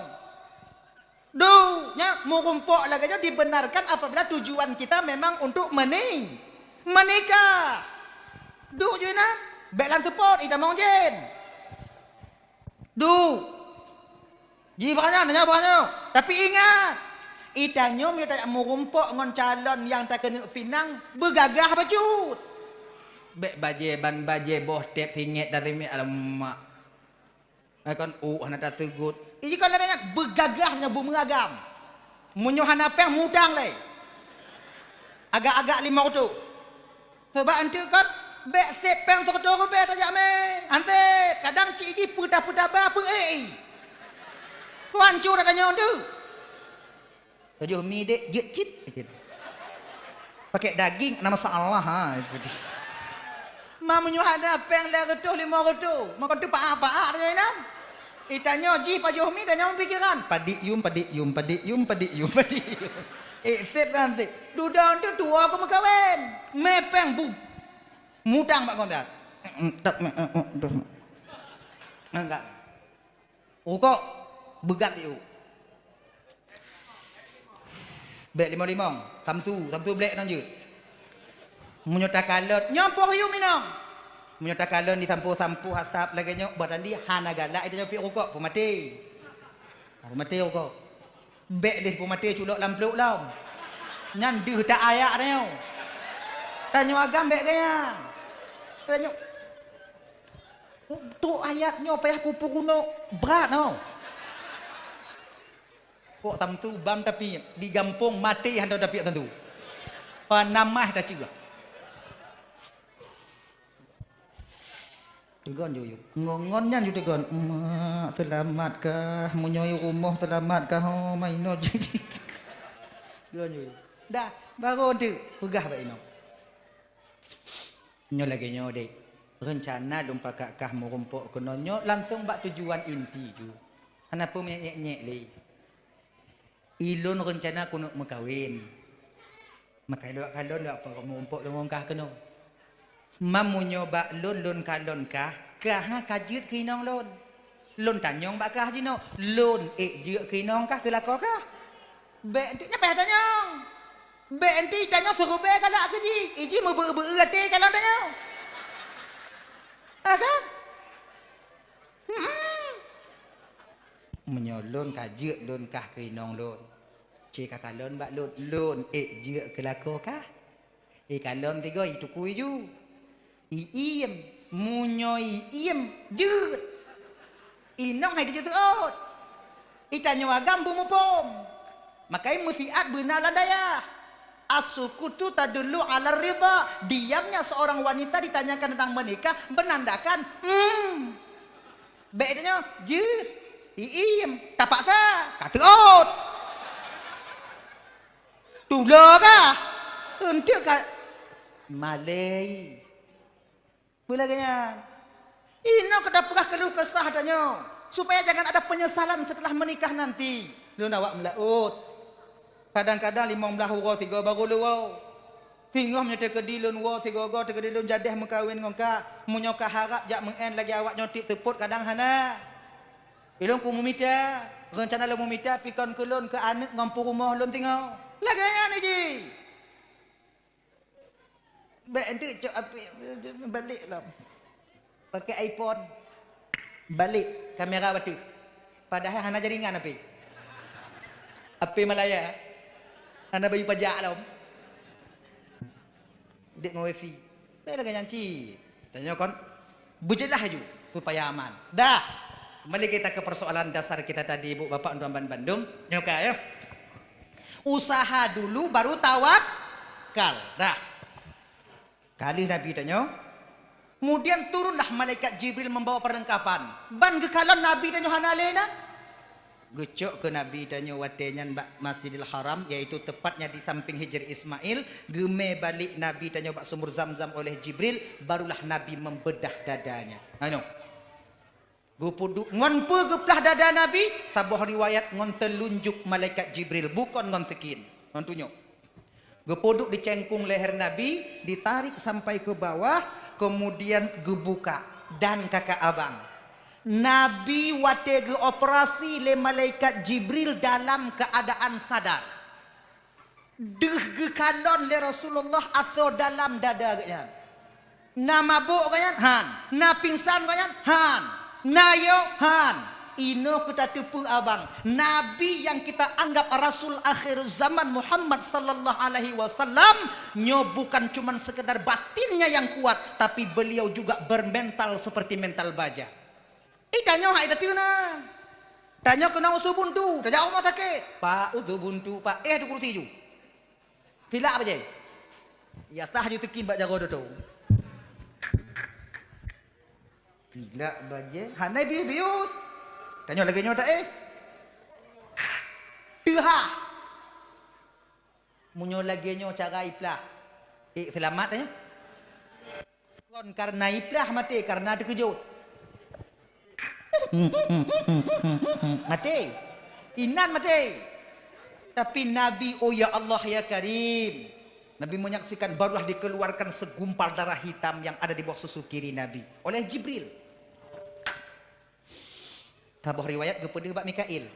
Duek, nyan meurumpok lagèe nyan dibenarkan apabila tujuan kita memang untuk meni-, menikah. Duek ju inan, bèk lam seupôt, itamong jén. Duek. Ji bak nyan, nyan bak nyoe. Tapi ingat, itanyoe meunyoe tajak meurumpok ngon calon nyang takeuneuk pinang, beugagah bacut. Bèk bajèe ban bajèe boh tép singèt dari mi alamak. Eh, kon, uh, hana taseugot. Iji kon lagèe nyan, beugagah nyan beumeugagam. Meunyoe hana péng, mutang lé. Agak-agak limong reutôh. Sabab eunteuk kon, bèk sép péng sireutoh ribèe tajak mè. Hana sép, kadang cit jih peutah-peutah ba peu-ék i. Hanco that tanyoe eunteuk. Tujoh mi dek, jeuet cit. Pakai daging, na masalah, ha, itu dia. Ma meunyoe hana péng lhèe reutôh, limong reutôh, maka teupaah-paah tanyoe inan. Itanyoe jih pajoh mi, tanyoe pikiran. Padik yum, padik yum, padik yum, padik yum, padik yum. Eh, sép kan sép. Dudoe tu tuwoe keu meukawen. Mè péng bu. Mutang bak kontak. Enggak. Rukok, beugat piôh. Bèk limong-limong, samsu, samsu blék nang jeuet. Meunyoe takalon, nyoe poh yum inong. Meunyoe takalon disampoe-sampoe asap lagèe nyoe, bah tandi hana galak ita nyoe piep rukok, peumaté. Peumaté rukok. Bèk lé peumaté culok lam plôk lom. Nyan deuh tak ayak tanyoe. Tanyoe agam bèk gaya. Tanyoe Trok ayat nyoe payah kupeurunoe brat nyoe. Kok tantu bam tapi di gampông maté hantom tapi tantu. Panamah taceugah. Teugon ju yuk. Ngon-ngon nyan ju teugon. Mak, seulamat kah? Meunyoe rumoh seulamat kah? Oh, mainoe jih. Teugon ju yuk. Dah, baru tu peugah bak inoe. Nyoe lagèe nyoe deh, reuncana lôn pakat kah meurumpok keunoe nyoe langsong bak tujuan inti ju. Hana peue meunyek-nyek lé. Ilôn reuncana keuneuk meukawen. Maka ilôn kalon lôn meurumpok lôn ngon kah keunoe. Mam meunyoe bak lôn, lôn kalon kah, kah ka jeuet keu inong lôn. Lôn tanyong bak kah jinoe, lôn ék jeuet keu inong kah, keu lakoe kah? Bèk enteuk nyan payah tanyong. Bèk enteuk tanyong siribèe galak keu jih, iji meubeu-beu até kalon tanyong. Ha kan? Hmm. Meunyoe lôn ka jeuet lôn kah keu inong lôn, cit ka kalon bak lôn, lôn ék jeuet keu lakoe kah? Ikalon tiga itukui ju. Iiem, meunyoe iiem, jeuet. Inong hai dijeuet seuôt. Itanyoe agam beumuphom. Makai meusiat beuna lam dayah. As-sukutu tadullu 'ala ridha. Diamnya seorang wanita ditanyakan tentang menikah menandakan, hmm. Bèk itanyoe, jeuet. Iiem, tapaksa, ka seuôt. Tulo kah? Eunteuk ka malèe. Peue lagèe nyan? Inoe ka tapeugah keuluh kesah tanyoe, supaya jangan ada penyesalan setelah menikah nanti. Lôn awak meulaôt. Kadang-kadang limong blaih uroe sigoe baru leuwoe. Singoh meunyoe teukeudi lôn woe sigoe-goe, teukeudi lôn jadeh meukawen ngon kak, meunyoe ka harab jak meu'en lagèe awak nyoe tiep seupôt kadang hana. Ilôn ku meumita, reuncana lôn meumita pikon keu lôn keu aneuk ngon peurumoh lôn singoh. Lagèe nyan jih. Bèk enteuk cok apik, balek lom. Pakai iPhone. Balek kamera bateue. Padahai hana jaringan apik. Apik Malaya. Hana bayeue pajak lom. Dek ngon wifi. Bèk lagèe nyan cit. Tanyoe kon beujeulaih laju supaya aman. Dah. Kembali kita ke persoalan dasar kita tadi, Ibu Bapak, untuk bandum. Nyoe ka, ya. Usaha dulu baru tawakal. Dah. Ka lheueh Nabi tanyoe, kemudian turunlah malaikat Jibril membawa perlengkapan. Ban geukalon Nabi tanyoe hana lé na. Geucok keu Nabi tanyoe watèe nyan bak Masjidil Haram, yaitu tepatnya di samping Hijr Ismail, geumè balek Nabi tanyoe bak sumur Zamzam oleh Jibril, barulah Nabi membedah dadanya. Anu. Geupeuduek ngon peue geuplah dada Nabi? Saboh riwayat ngon teulunjuk malaikat Jibril, bukon ngon sikin, ngon tunyok. Geupeuduek di cengkong leher Nabi, ditarik sampai ke bawah, kemudian geubuka dan kakak abang. Nabi watèe geuoperasi lé malaikat Jibril dalam keadaan sadar. Deuh geukalon lé Rasulullah asoe dalam dada geuhnyan. Na mabök geuhnyan? Han. Na pingsan geuhnyan? Han. Na yo? Han. Inoe keu tateupeue abang, Nabi yang kita anggap Rasul akhir zaman Muhammad sallallahu alaihi wasallam, nyoe bukan cuman sekedar batinnya yang kuat, tapi beliau juga bermental seperti mental baja. Eh, tanyoe hai tateuna. Tanyoe keunong usu buntu, tajak rumoh sakét. Pak, usu buntu, Pak. Eh, tu kursi ju. Tilak bajèe. Ya sah ju teukin bak jaroe doto. Tilak bajèe, hana bius-bius. Tanyoe lagèe nyoe tak, eh? Teuhah. Meunyoe lagèe nyoe cara iplah. Eh, seulamat, eh? Kon karena iplah maté, karena teukeujot. Maté. Inan maté. Tapi Nabi, oh ya Allah, ya Karim. Nabi menyaksikan, barulah dikeluarkan segumpal darah hitam yang ada di bawah susu kiri Nabi oleh Jibril. Saboh riwayat geupeudeuh bak Mikail.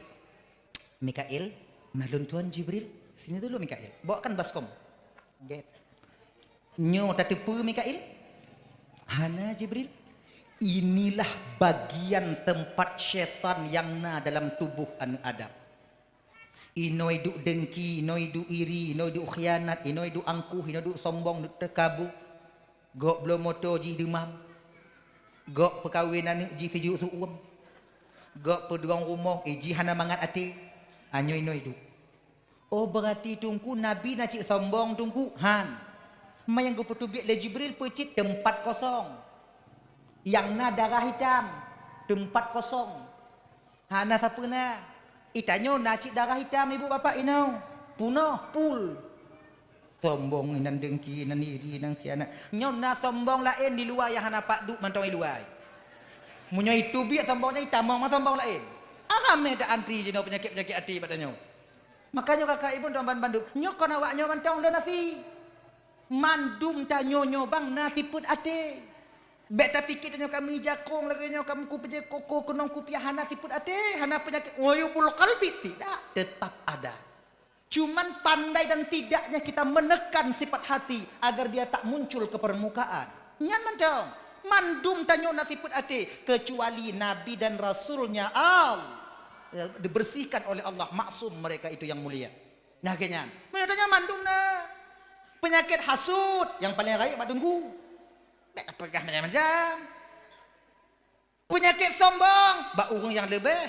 "Mikail, na lôn tuan Jibril, sini dulu Mikail. Bawakan baskom." Nyoe tateupeue Mikail? Hana Jibril. Inilah bagian tempat syaitan yang na dalam tubuh aneuk Adam. Inoe duek dengki, inoe duek iri, inoe duek khianat, inoe duek angkuh, inoe duek sombong, duek teukabu. Gok bloe moto jih deumam. Gok peukawen aneuk jih sijuek su-uem. Gok peudong rumoh, eh, jih hana mangat até. Anyoe inoe duek. Oh, beurati Teungku, Nabi na cit sombong, Teungku? Han. Ma nyang geupeuteubiet lé Jibril peucit teumpat kosong. Nyang na darah hitam, teumpat kosong. Hana sapeue na. Itanyoe na cit darah hitam, ibu bapak inoe. Punoh, pul. Sombong inan dengki, inan iri, inan khianat. Nyoe na sombong laén di luwa nyang hana pat duek mantong i luwa. Meunyoe iteubiet sombong nyan itamong ma sombong laén. Aramé ta antri jinoe peunyakét-peunyakét até bak tanyoe. Makajih kakak ibu tuan ban bandum, nyoe kon awak nyoe mantong lôn asi. Mandum tanyoe nyoe bang na sifeuet até. Bèk tapike tanyoe ka meuijakong lagèe nyoe, ka meukupeujeuet koko keunong kupiah, hana sifeuet até, hana peunyakét uyubul qalbi, tidak, tetap ada. Cuman pandai dan tidaknya kita menekan sifat hati agar dia tak muncul ke permukaan. Nyan mantong. Mandum tanyoe na sifeuet até, kecuali Nabi dan Rasulnya Allah, dibersihkan oleh Allah, maksum mereka itu yang mulia. Nah, keu nyan. Meunyoe tanyoe mandum na. Peunyakét hasut nyang paleng rayeuk bak teungku. Bèk tapeugah macam-macam. Peunyakét sombong bak ureueng nyang leubeh.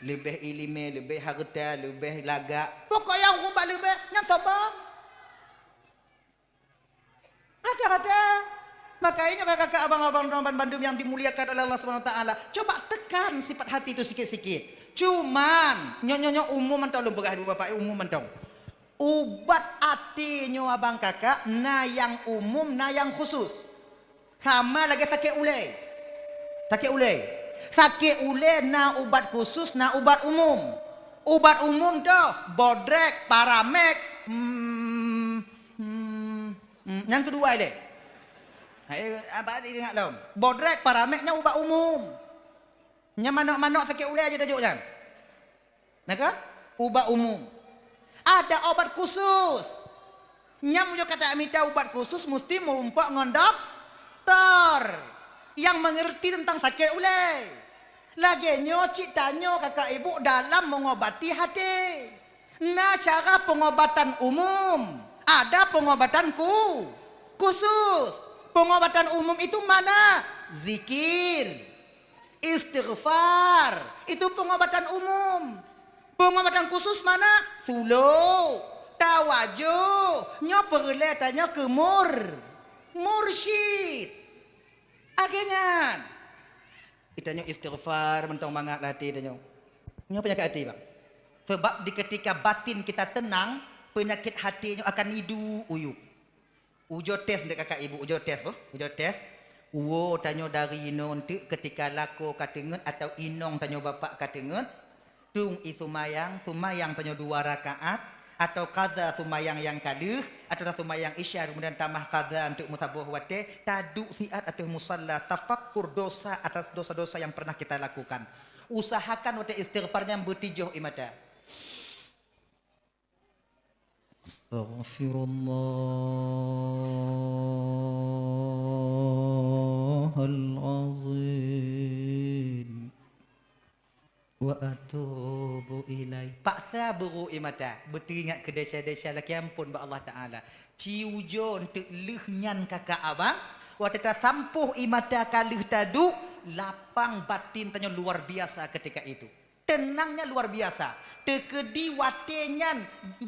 Leubeh ileumèe, leubeh hareuta, leubeh lagak. Pokok nyang ureueng bak leubeh, nyan sombong. Rata-rata. Makajih nyoe kakak abang-abang dan bandum yang dimuliakan oleh Allah Subhanahu Wa Taala, coba tekan sifat hati itu sikit-sikit. Cuman, nyoe, nyoe, nyoe umum mantong lôn peugah ibu bapak, umum mantong. Ubat até nyoe abang kakak, na nyang umum, na nyang khusus. Sama lagèe sakét ulèe. Sakét ulèe. Sakét ulèe na ubat khusus, na ubat umum. Ubat umum toh, bodrek, paramek, hmm, hmm, Nyang keudua ilée. Hai, abah ingat lom. Bodrek, Paramek nyan ubat umum. Nyang manök-manök sakét ulée aja tajok nyan. Nah kan? Ubat umum. Ada obat khusus. Nyang meunyoe ka tamita ubat khusus, musti meurumpok ngon doktor nyang mengerti tentang sakét ulée. Lagée nyoe cit tanyoe kakak ibu dalam mengobati hati. Na cara pengobatan umum, ada pengobatan ku-, khusus. Pengobatan umum itu mana? Zikir, istighfar, itu pengobatan umum. Pengobatan khusus mana? Tulok, tawajoh, nyoe peureulée tanyoe keu mur-, mursyid. Lagée nyan. Geutanyoe istighfar mantong mangat lam até tanyoe. Nyoe peunyakét até, Bang. Sebab di ketika batin kita tenang, peunyakét até nyoe akan iduek uyuek. Ujoe tes dek kakak ibu, ujoe tes boh, ujoe tes. Uwoe tanyoe dari inoe enteuk ketika lakoe ka teungeut atau inong tanyoe bapak ka teungeut, Tueng ie seumayang, seumayang tanyoe dua rakaat, atau qadha seumayang nyang ka lheueh, atau seumayang Isya kemudian tamah qadha untuk meusaboh watée, taduek siat ateueh musalla, tafakkur dosa atas dosa-dosa yang pernah kita lakukan. Usahakan watée istighfar nyan beutijoh ie mata. Astaghfirullahalazim. Wa atubu ilaih. Paksa beurôk ie mata, beuteuingat keu desya-desya lakée amphon bak Allah Taala. Ci ujoe enteuk lheueh nyan kakak abang, watée tasampôh ie mata ka lheueh taduek, lapang batin tanyoe luar biasa ketika itu. Tenangnya luar biasa. Teukeudi watée nyan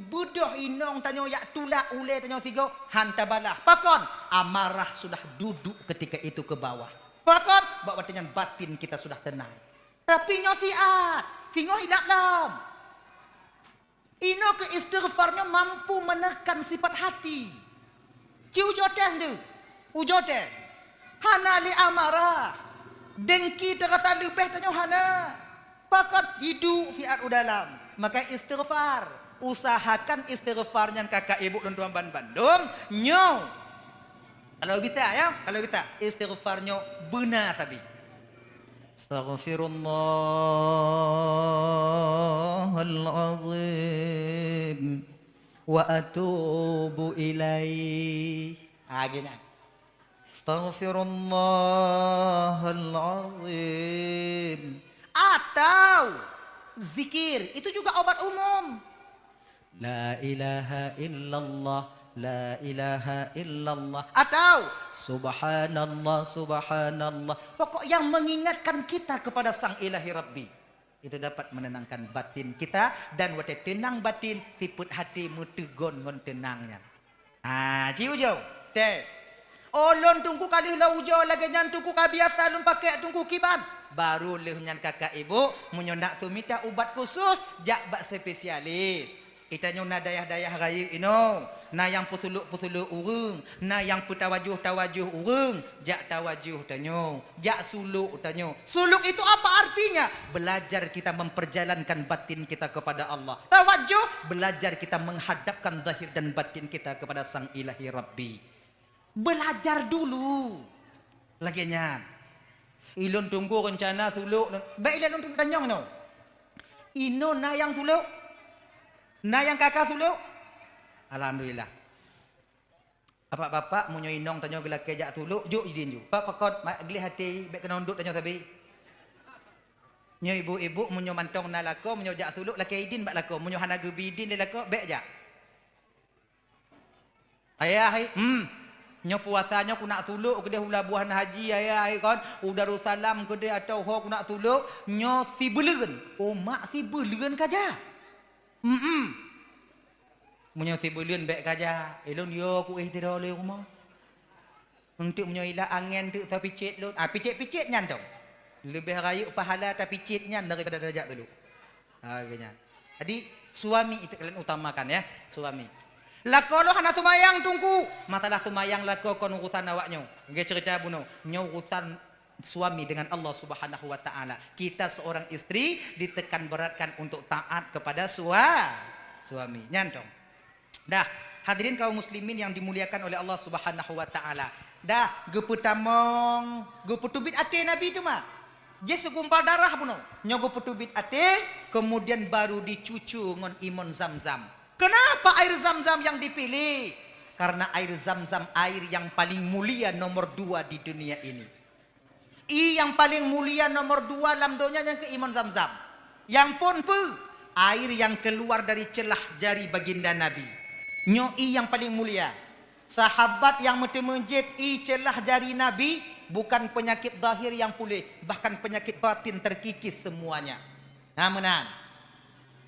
beudôh inong tanyoe jak tulak ulée tanyoe sigoe, han tabalah. Pakon? Amarah sudah duduk ketika itu ke bawah. Pakon? Bak watée nyan batin kita sudah tenang. Tapi nyoe siat, singoh ilap lom. Inoe keu istighfar nyoe mampu menekan sifat hati. Ci ujoe tes tu, ujoe tes. Hana lé amarah. Dengki teurasa leubeh tanyoe hana. Pakon? Iduek siat u dalam. Maka istighfar. Usahakan istighfar nyan kakak ibu lôn tuan ban bandum. Nyoe. Kalau bisa ya, kalau bisa. Istighfar nyoe beuna sabe. Astaghfirullahalazim wa atubu ilaih. Ha, geuh nyan. Astaghfirullahalazim. Atau zikir, itu juga obat umum. La ilaha illallah, la ilaha illallah. Atau subhanallah, subhanallah. Pokok yang mengingatkan kita kepada Sang Ilahi Rabbi. Itu dapat menenangkan batin kita, dan watée tenang batin, sifeuet hati meuteugon ngon tenang nyan. Ha, ci ujoe. Teh. Oh, lôn Teungku ka lheueh lôn ujoe lagée nyan Teungku, ka biasa lôn pakék Teungku kiban. Baru lheueh nyan kakak ibu, meunyoe nak sumita ubat khusus, jak bak spesialis. Geutanyoe na dayah-dayah rayeuk inoe, na nyang peusulok-peusulok ureuëng, na nyang peutawajoh-tawajoh ureuëng, jak tawajoh tanyoe, jak sulok tanyoe. Sulok itu apa artinya? Belajar kita memperjalankan batin kita kepada Allah. Tawajoh, belajar kita menghadapkan zahir dan batin kita kepada Sang Ilahi Rabbi. Belajar dulu. Lagée nyan. Ilôn Teungku reuncana sulok, bék ilée lôn tanyong inoe. Inoe na nyang sulok? Na nyang ka ka sulok? Alhamdulillah. Bapak-bapak, meunyoe inong tanyoe geulakée jak sulok, jok idin ju. Pak pakon, ma-, gleh até, bék keunoe duek tanyoe sabe. Nyoe ibu-ibu, meunyoe mantong na lakoe, meunyoe jak sulok, lakée idin bak lakoe. Meunyoe hana geubi idin lé lakoe, bék jak. Ayah, hai, hmm. Nyoe puasa nyoe ku nak sulok keudeh u Labuhan Haji, ayah, hai, kon. U Darussalam keudeh atau ho ku nak sulok. Nyoe sibuleuen. Oh, mak sibuleuen ka jak. Hmm. Meunyoe sibuleuen bék ka jak. Ilôn yo ku éh sidroe lé rumoh. Untuk meunyoe ilak angén teuk tapicét lôn. Ah, picét-picét nyan dong. Leubeh rayeuk pahala tapicét nyan daripada tajak sulok. Ha, geuh nyan. Jadi, suami itu kalian utamakan ya, suami. Lakoe lôn hana seumayang Teungku. Masalah seumayang lakoe kon urusan awak nyoe. Nggih cerita bunoe. Nyoe urusan suami dengan Allah Subhanahu wa Ta'ala. Kita seorang istri ditekan beratkan untuk taat kepada sua-, suami. Nyan dong. Dah. Hadirin kaum muslimin yang dimuliakan oleh Allah Subhanahu wa taala. Dah geupeutamong, geupeuteubiet até Nabi teuma. Jih seugumpal darah bunoe. Nyoe geupeuteubiet até, kemudian baru dicucu ngon imon Zamzam. Kenapa air Zamzam yang dipilih? Karena air Zamzam air yang paling mulia nomor dua di dunia ini. Ie nyang paleng mulia nomor dua lam donya nyang keu imon Zamzam. Nyang phon peue? Air nyang keuluar dari ceulah jari baginda Nabi. Nyoe ie nyang paleng mulia. Sahabat nyang meuteumé jieb ie ceulah jari Nabi, bukan peunyakét zahir nyang puléh, bahkan peunyakét batin terkikis semuanya. Na meunan.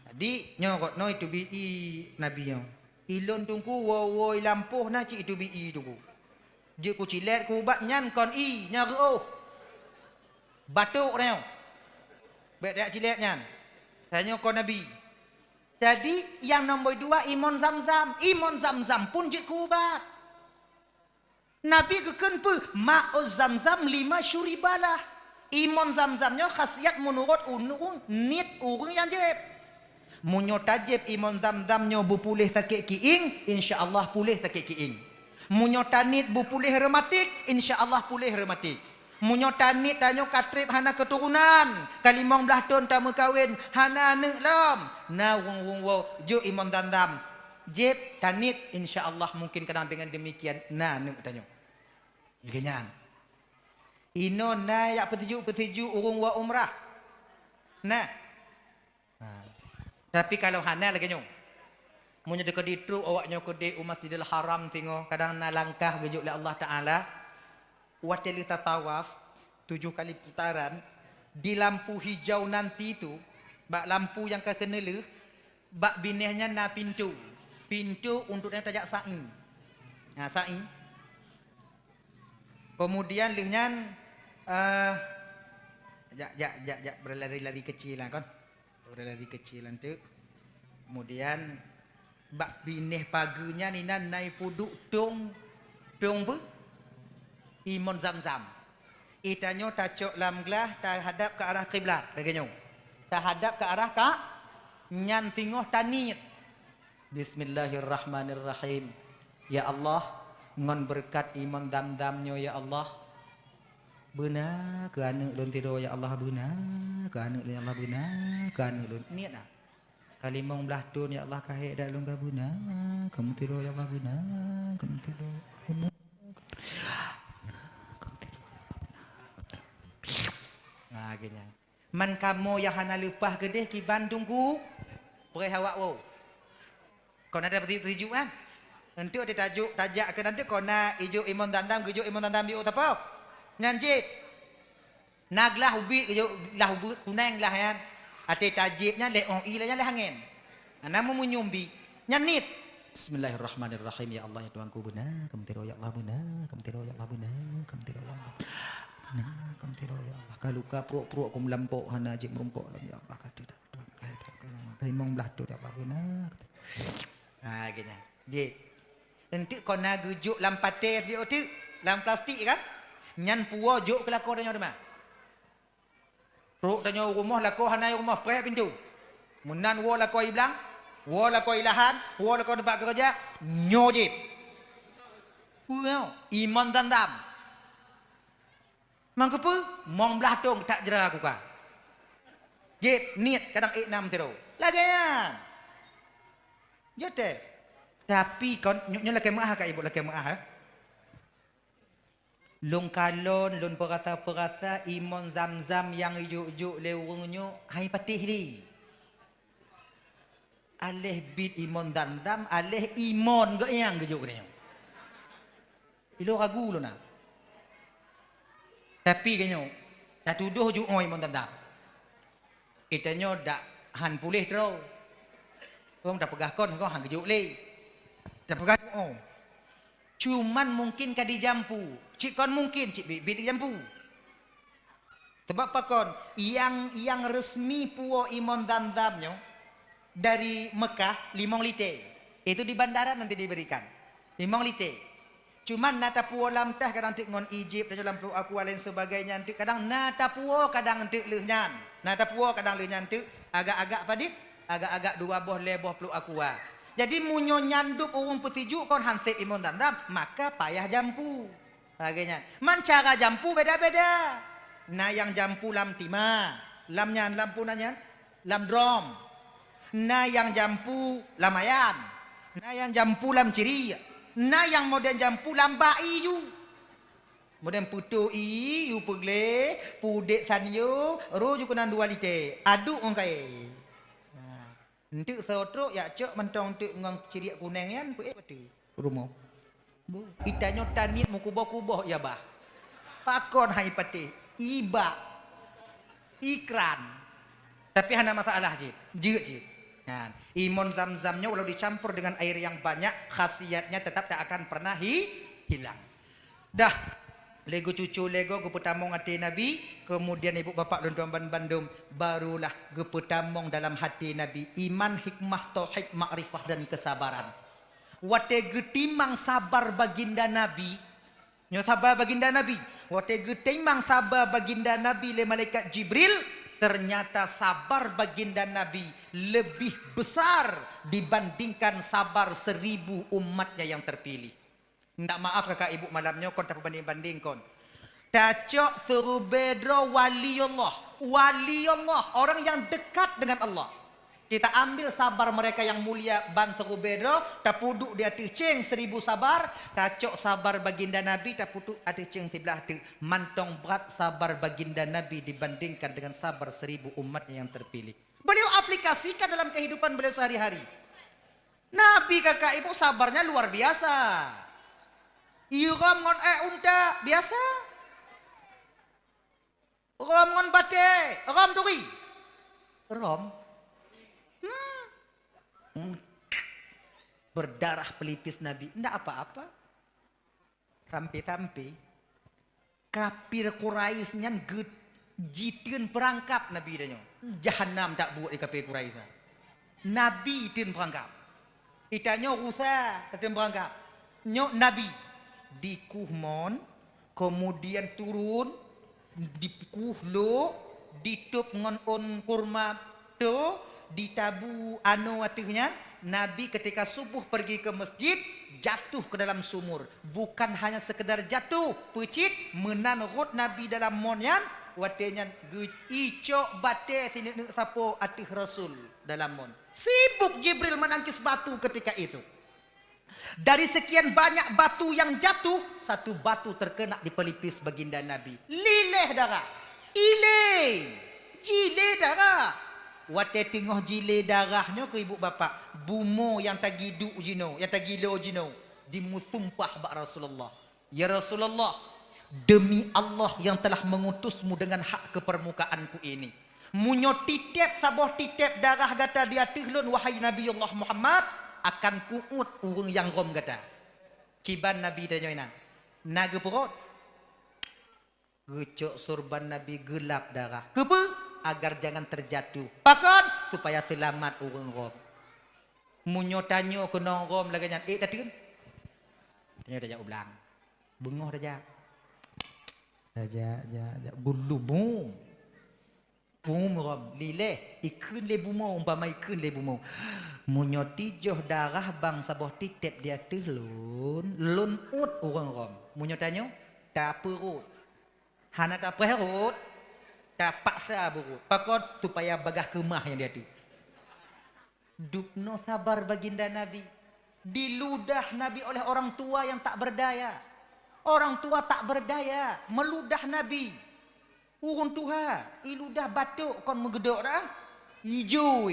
Jadi, nyoe kot noi teubi ie Nabi nyoe. Ilôn Teungku woe-woe i lampôh na cit iteubi ie Teungku. Jeuet kucilét kuubat nyan kon ie, nyan reuôh. Batuk tanyoe. Bèk tajak cilét nyan. Tanyoe kon Nabi. Jadi, nyang nomor dua imon Zamzam. Imon Zamzam pun jeuet kuubat. Nabi geukheun peue? Ma'uz Zamzam lima syuribalah. Imon Zamzam nyoe khasiat meunurot ureueng niet ureueng nyang jieb. Meunyoe tajieb imon Zamzam nyoe beupuléh sakét kiéng, insya Allah puléh sakét kiéng. Meunyoe taniet beupuléh reumatik, insya Allah puléh reumatik. Meunyoe taniet tanyoe ka trép hana keuturonan, ka limong blaih thôn tameukawen, hana aneuk lom, na ureueng-ureueng woe jok imon Zamzam. Jieb, taniet, insya Allah mungkin kadang dengan demikian na aneuk tanyoe. Lagèe nyan. Inoe na jak peutuju-peutuju ureueng woe umrah. Nah. Ha. Tapi kalau hana lagèe nyoe. Meunyoe teukeudi trok awak nyoe keudeh u Masjidil Haram singoh, kadang na langkah geujok lé Allah Taala. Watèe lheueh tatawaf tujoh kali putaran, di lampu hijau nanti tu, bak lampu nyang ka keuneulheueh, bak binéh nyan na pintoe. Pintoe untuk tajak sa'i. Ha, sa'i. Kemudian lheueh nyan, eh, jak, jak, jak, jak, berlari-lari kecil lah kon. Ureueng lari kecil anteuk. Kemudian, bak binéh pageue nyan inan na ipeuduek tong, tong peue? Imon Zamzam. Ie tanyoe tacok lam glah tahadap ke arah kiblat, lagèe nyoe. Tahadap ke arah ka-, nyan singoh taniet. Bismillahirrahmanirrahim. Ya Allah, ngon beureukat imon Zamzam nyoe, ya Allah, beuna keu aneuk lôn sidroe, ya Allah, beuna keu aneuk lôn, ya Allah, beuna keu aneuk lôn. Niet na. Ka limong blaih thôn, ya Allah, ka hék dak lôn ka beuna keu meusidroe, ya Allah, beuna keu meusidroe, beuna keu meusidroe, ya Allah, beuna keu meusidroe. Nah, geuh nyan. Man kamoe nyang hana leupah keudeh kiban Teungku, preh awak woe. Kon ada peuti-, peutuju kan? Enteuk teutajok tajak keu nanteuk kon na ijok imon Zamzam, geujok imon Zamzam jok sapo? Nyan cit. Na glah ubit geujok glah ubit kuneng glah nyan. Até tajieb nyan lé ong ie lé nyan lé angén. Hana meumunyum bi. Nyan niet. Bismillahirrahmanirrahim. Ya Allah, ya Tuhanku, beuna keu meusidroe, ya Allah, beuna keu meusidroe, ya Allah, beuna keu meusidroe, ya Allah. Beuna keu meusidroe, ya Allah. Ka luka pruek-pruek ku meulampok hana jeuet meurumpok lom, ya Allah. Ka teuh dak, ka limong blaih thôn, ya Allah, beuna. Ha, geuh nyan. Jih. Enteuk kon na geujok lam paté, lam plastik kan? Nyan puwoe jok keu lakoe tanyoe teuma. Trok tanyoe u rumoh, lakoe hana i rumoh, preh pintoe. Meunan woe lakoe i blang, woe lakoe i lahan, woe lakoe teumpat keureuja, nyoe jieb. Peue nyoe? Imon Zamzam. Man keupeue? Mong blaih thôn that jra kuka. Jieb, niet, kadang ék na meusidroe. Lagèe nyan. Jeuet tes. Tapi kon, nyoe, nyoe lakèe meu'ah ka ibu, lakèe meu'ah, eh. Lôn kalon, lôn peurasa-peurasa imon Zamzam nyang ijok-jok lé ureueng nyoe hai patéh lé. Aléh bit imon Zamzam, aléh imon geuh nyang geujok keunoe. Ilôn ragu lôn na. Tapi geuh nyoe, tatudoh jok imon Zamzam. Geutanyoe dak han puléh droe. Wong tapeugah kon, kon han geujok lé. Tapeugah, oh. Cuman mungkin ka dijampu. Cit kon mungkin, cit biet-biet dijampu. Sebab pakon, nyang, nyang resmi puwoe imon Zamzam nyoe dari Mekah limong lité. Itu di bandara nanti diberikan. Limong lité. Cuman na tapuwoe lam teh kadang teuk ngon ie jieb, tanyoe lam pluek aqua lain sebagainya teuk kadang na tapuwoe kadang teuk lheueh nyan. Na tapuwoe kadang lheueh nyan teuk agak-agak padit, agak-agak dua boh, lhèe boh pluek aqua. Jadi meunyoe nyandop ureuëng peusijuek kon han sép imon Zamzam, maka payah jampu. Lagée nyan. Man cara jampu beda-beda. Na nyang jampu lam tima, lam nyan, lam puna nyan, lam drom. Na nyang jampu lam ayan. Na nyang jampu lam ciri. Na nyang modern jampu lam bak ié ju. Modern peutoh ié ju peugleh, pudek sanyo, roh ju keunan dua lite. Aduk ngon kayée. Nah. Enteuk soe trok yak cok mantong enteuk ngon ciriek kuneng nyan, ku ék patéh rumoh. Boh, itanyoe taniet meukuboh-kuboh ya bah. Pakon hai patéh? Ibak. Ikran. Tapi hana masalah cit. Jeuet cit. Nyan. Imon Zamzam nyoe walau dicampur dengan air yang banyak, khasiatnya tetap tak akan pernah hi-, hilang. Dah, lé geucucu lé goe geupeutamong até Nabi, kemudian ibu bapak lôn tuan ban-, bandum, barulah geupeutamong dalam hati Nabi iman, hikmah, tauhid, makrifah dan kesabaran. Watée geutimang sabar baginda Nabi, nyoe sabar baginda Nabi, watée geutimang sabar baginda Nabi lé malaikat Jibril, ternyata sabar baginda Nabi lebih besar dibandingkan sabar seribu umatnya yang terpilih. Minta maaf kakak ibu, malam nyoe kon tapeubanding-banding kon. Tacok seurubée droe wali Allah. Wali Allah, orang yang dekat dengan Allah. Kita ambil sabar mereka yang mulia ban seurubée droe, tapeuduek di ateueh céng seribu sabar, tacok sabar baginda Nabi, tapeuduek ateueh céng siblah teuk. Mantong brat sabar baginda Nabi dibandingkan dengan sabar seribu umatnya yang terpilih. Beliau aplikasikan dalam kehidupan beliau sehari-hari. Nabi kakak ibu sabarnya luar biasa. Irom ngon ék unta biasa. Rom ngon batée, rom turi. Rom. Hmm. Hmm. Berdarah pelipis Nabi, ndak apa-apa. Sampai-sampai kafir Quraisy nyan geu-, jiteun peurangkab Nabi tanyoe. Jahanam tak buet di kafir Quraisy nyan. Nabi teun peurangkab. Itanyoe rusa teun peurangkab. Nyoe Nabi dikueh mon, kemudian turun, dikueh lok, ditôb ngon ôn kurma, to, ditabu anoe ateueh nyan. Nabi ketika subuh pergi ke masjid, jatuh ke dalam sumur. Bukan hanya sekedar jatuh, peucit, meunan rhot Nabi dalam mon nyan, watée nyan geuicok batée sineuk-neuk sapo ateueh Rasul dalam mon. Sibuk Jibril menangkis batu ketika itu. Dari sekian banyak batu yang jatuh, satu batu terkena di pelipis baginda Nabi. Lileh darah. Ilé. Jilé darah. Watée teungoh jilé darah nyoe keu ibu bapak, bumoe nyang tagiduk jinoe, nyang tagilo jinoe, jimeusumpah bak Rasulullah. Ya Rasulullah, demi Allah yang telah mengutusmu dengan hak ke permukaanku ini, meunyoe titeb saboh titeb darah gata di ateueh lôn, wahai Nabiullah Muhammad, akan kuuet ureuëng nyang rom gata. Kiban Nabi tanyoe inan, na geupeurot? Geucok sorban Nabi geulab darah. Keupeue? Agar jangan terjatuh. Pakon? Supaya seulamat ureuëng rom. Meunyoe tanyoe keunong rom lagée nyan, ék tateun? Tanyoe tajak u blang. Beungoh tajak. Tajak, jak, jak. Bulu bu. Pum rom, lileh, ikheun lé bumoe, umpama ikheun lé bumoe. Meunyoe tijoh darah bang saboh titeb di ateueh lôn, lôn uet ureuëng rom. Meunyoe tanyoe, tapeurot. Hana tapeurot, tapaksa beurot. Pakon? Supaya bagaih keumah nyang di ateueh. Dubnoe sabar baginda Nabi. Diludah Nabi oleh orang tua yang tak berdaya. Orang tua tak berdaya, meludah Nabi. Ureuëng tuha, iludah batok kon meugeudok dah. Ijo,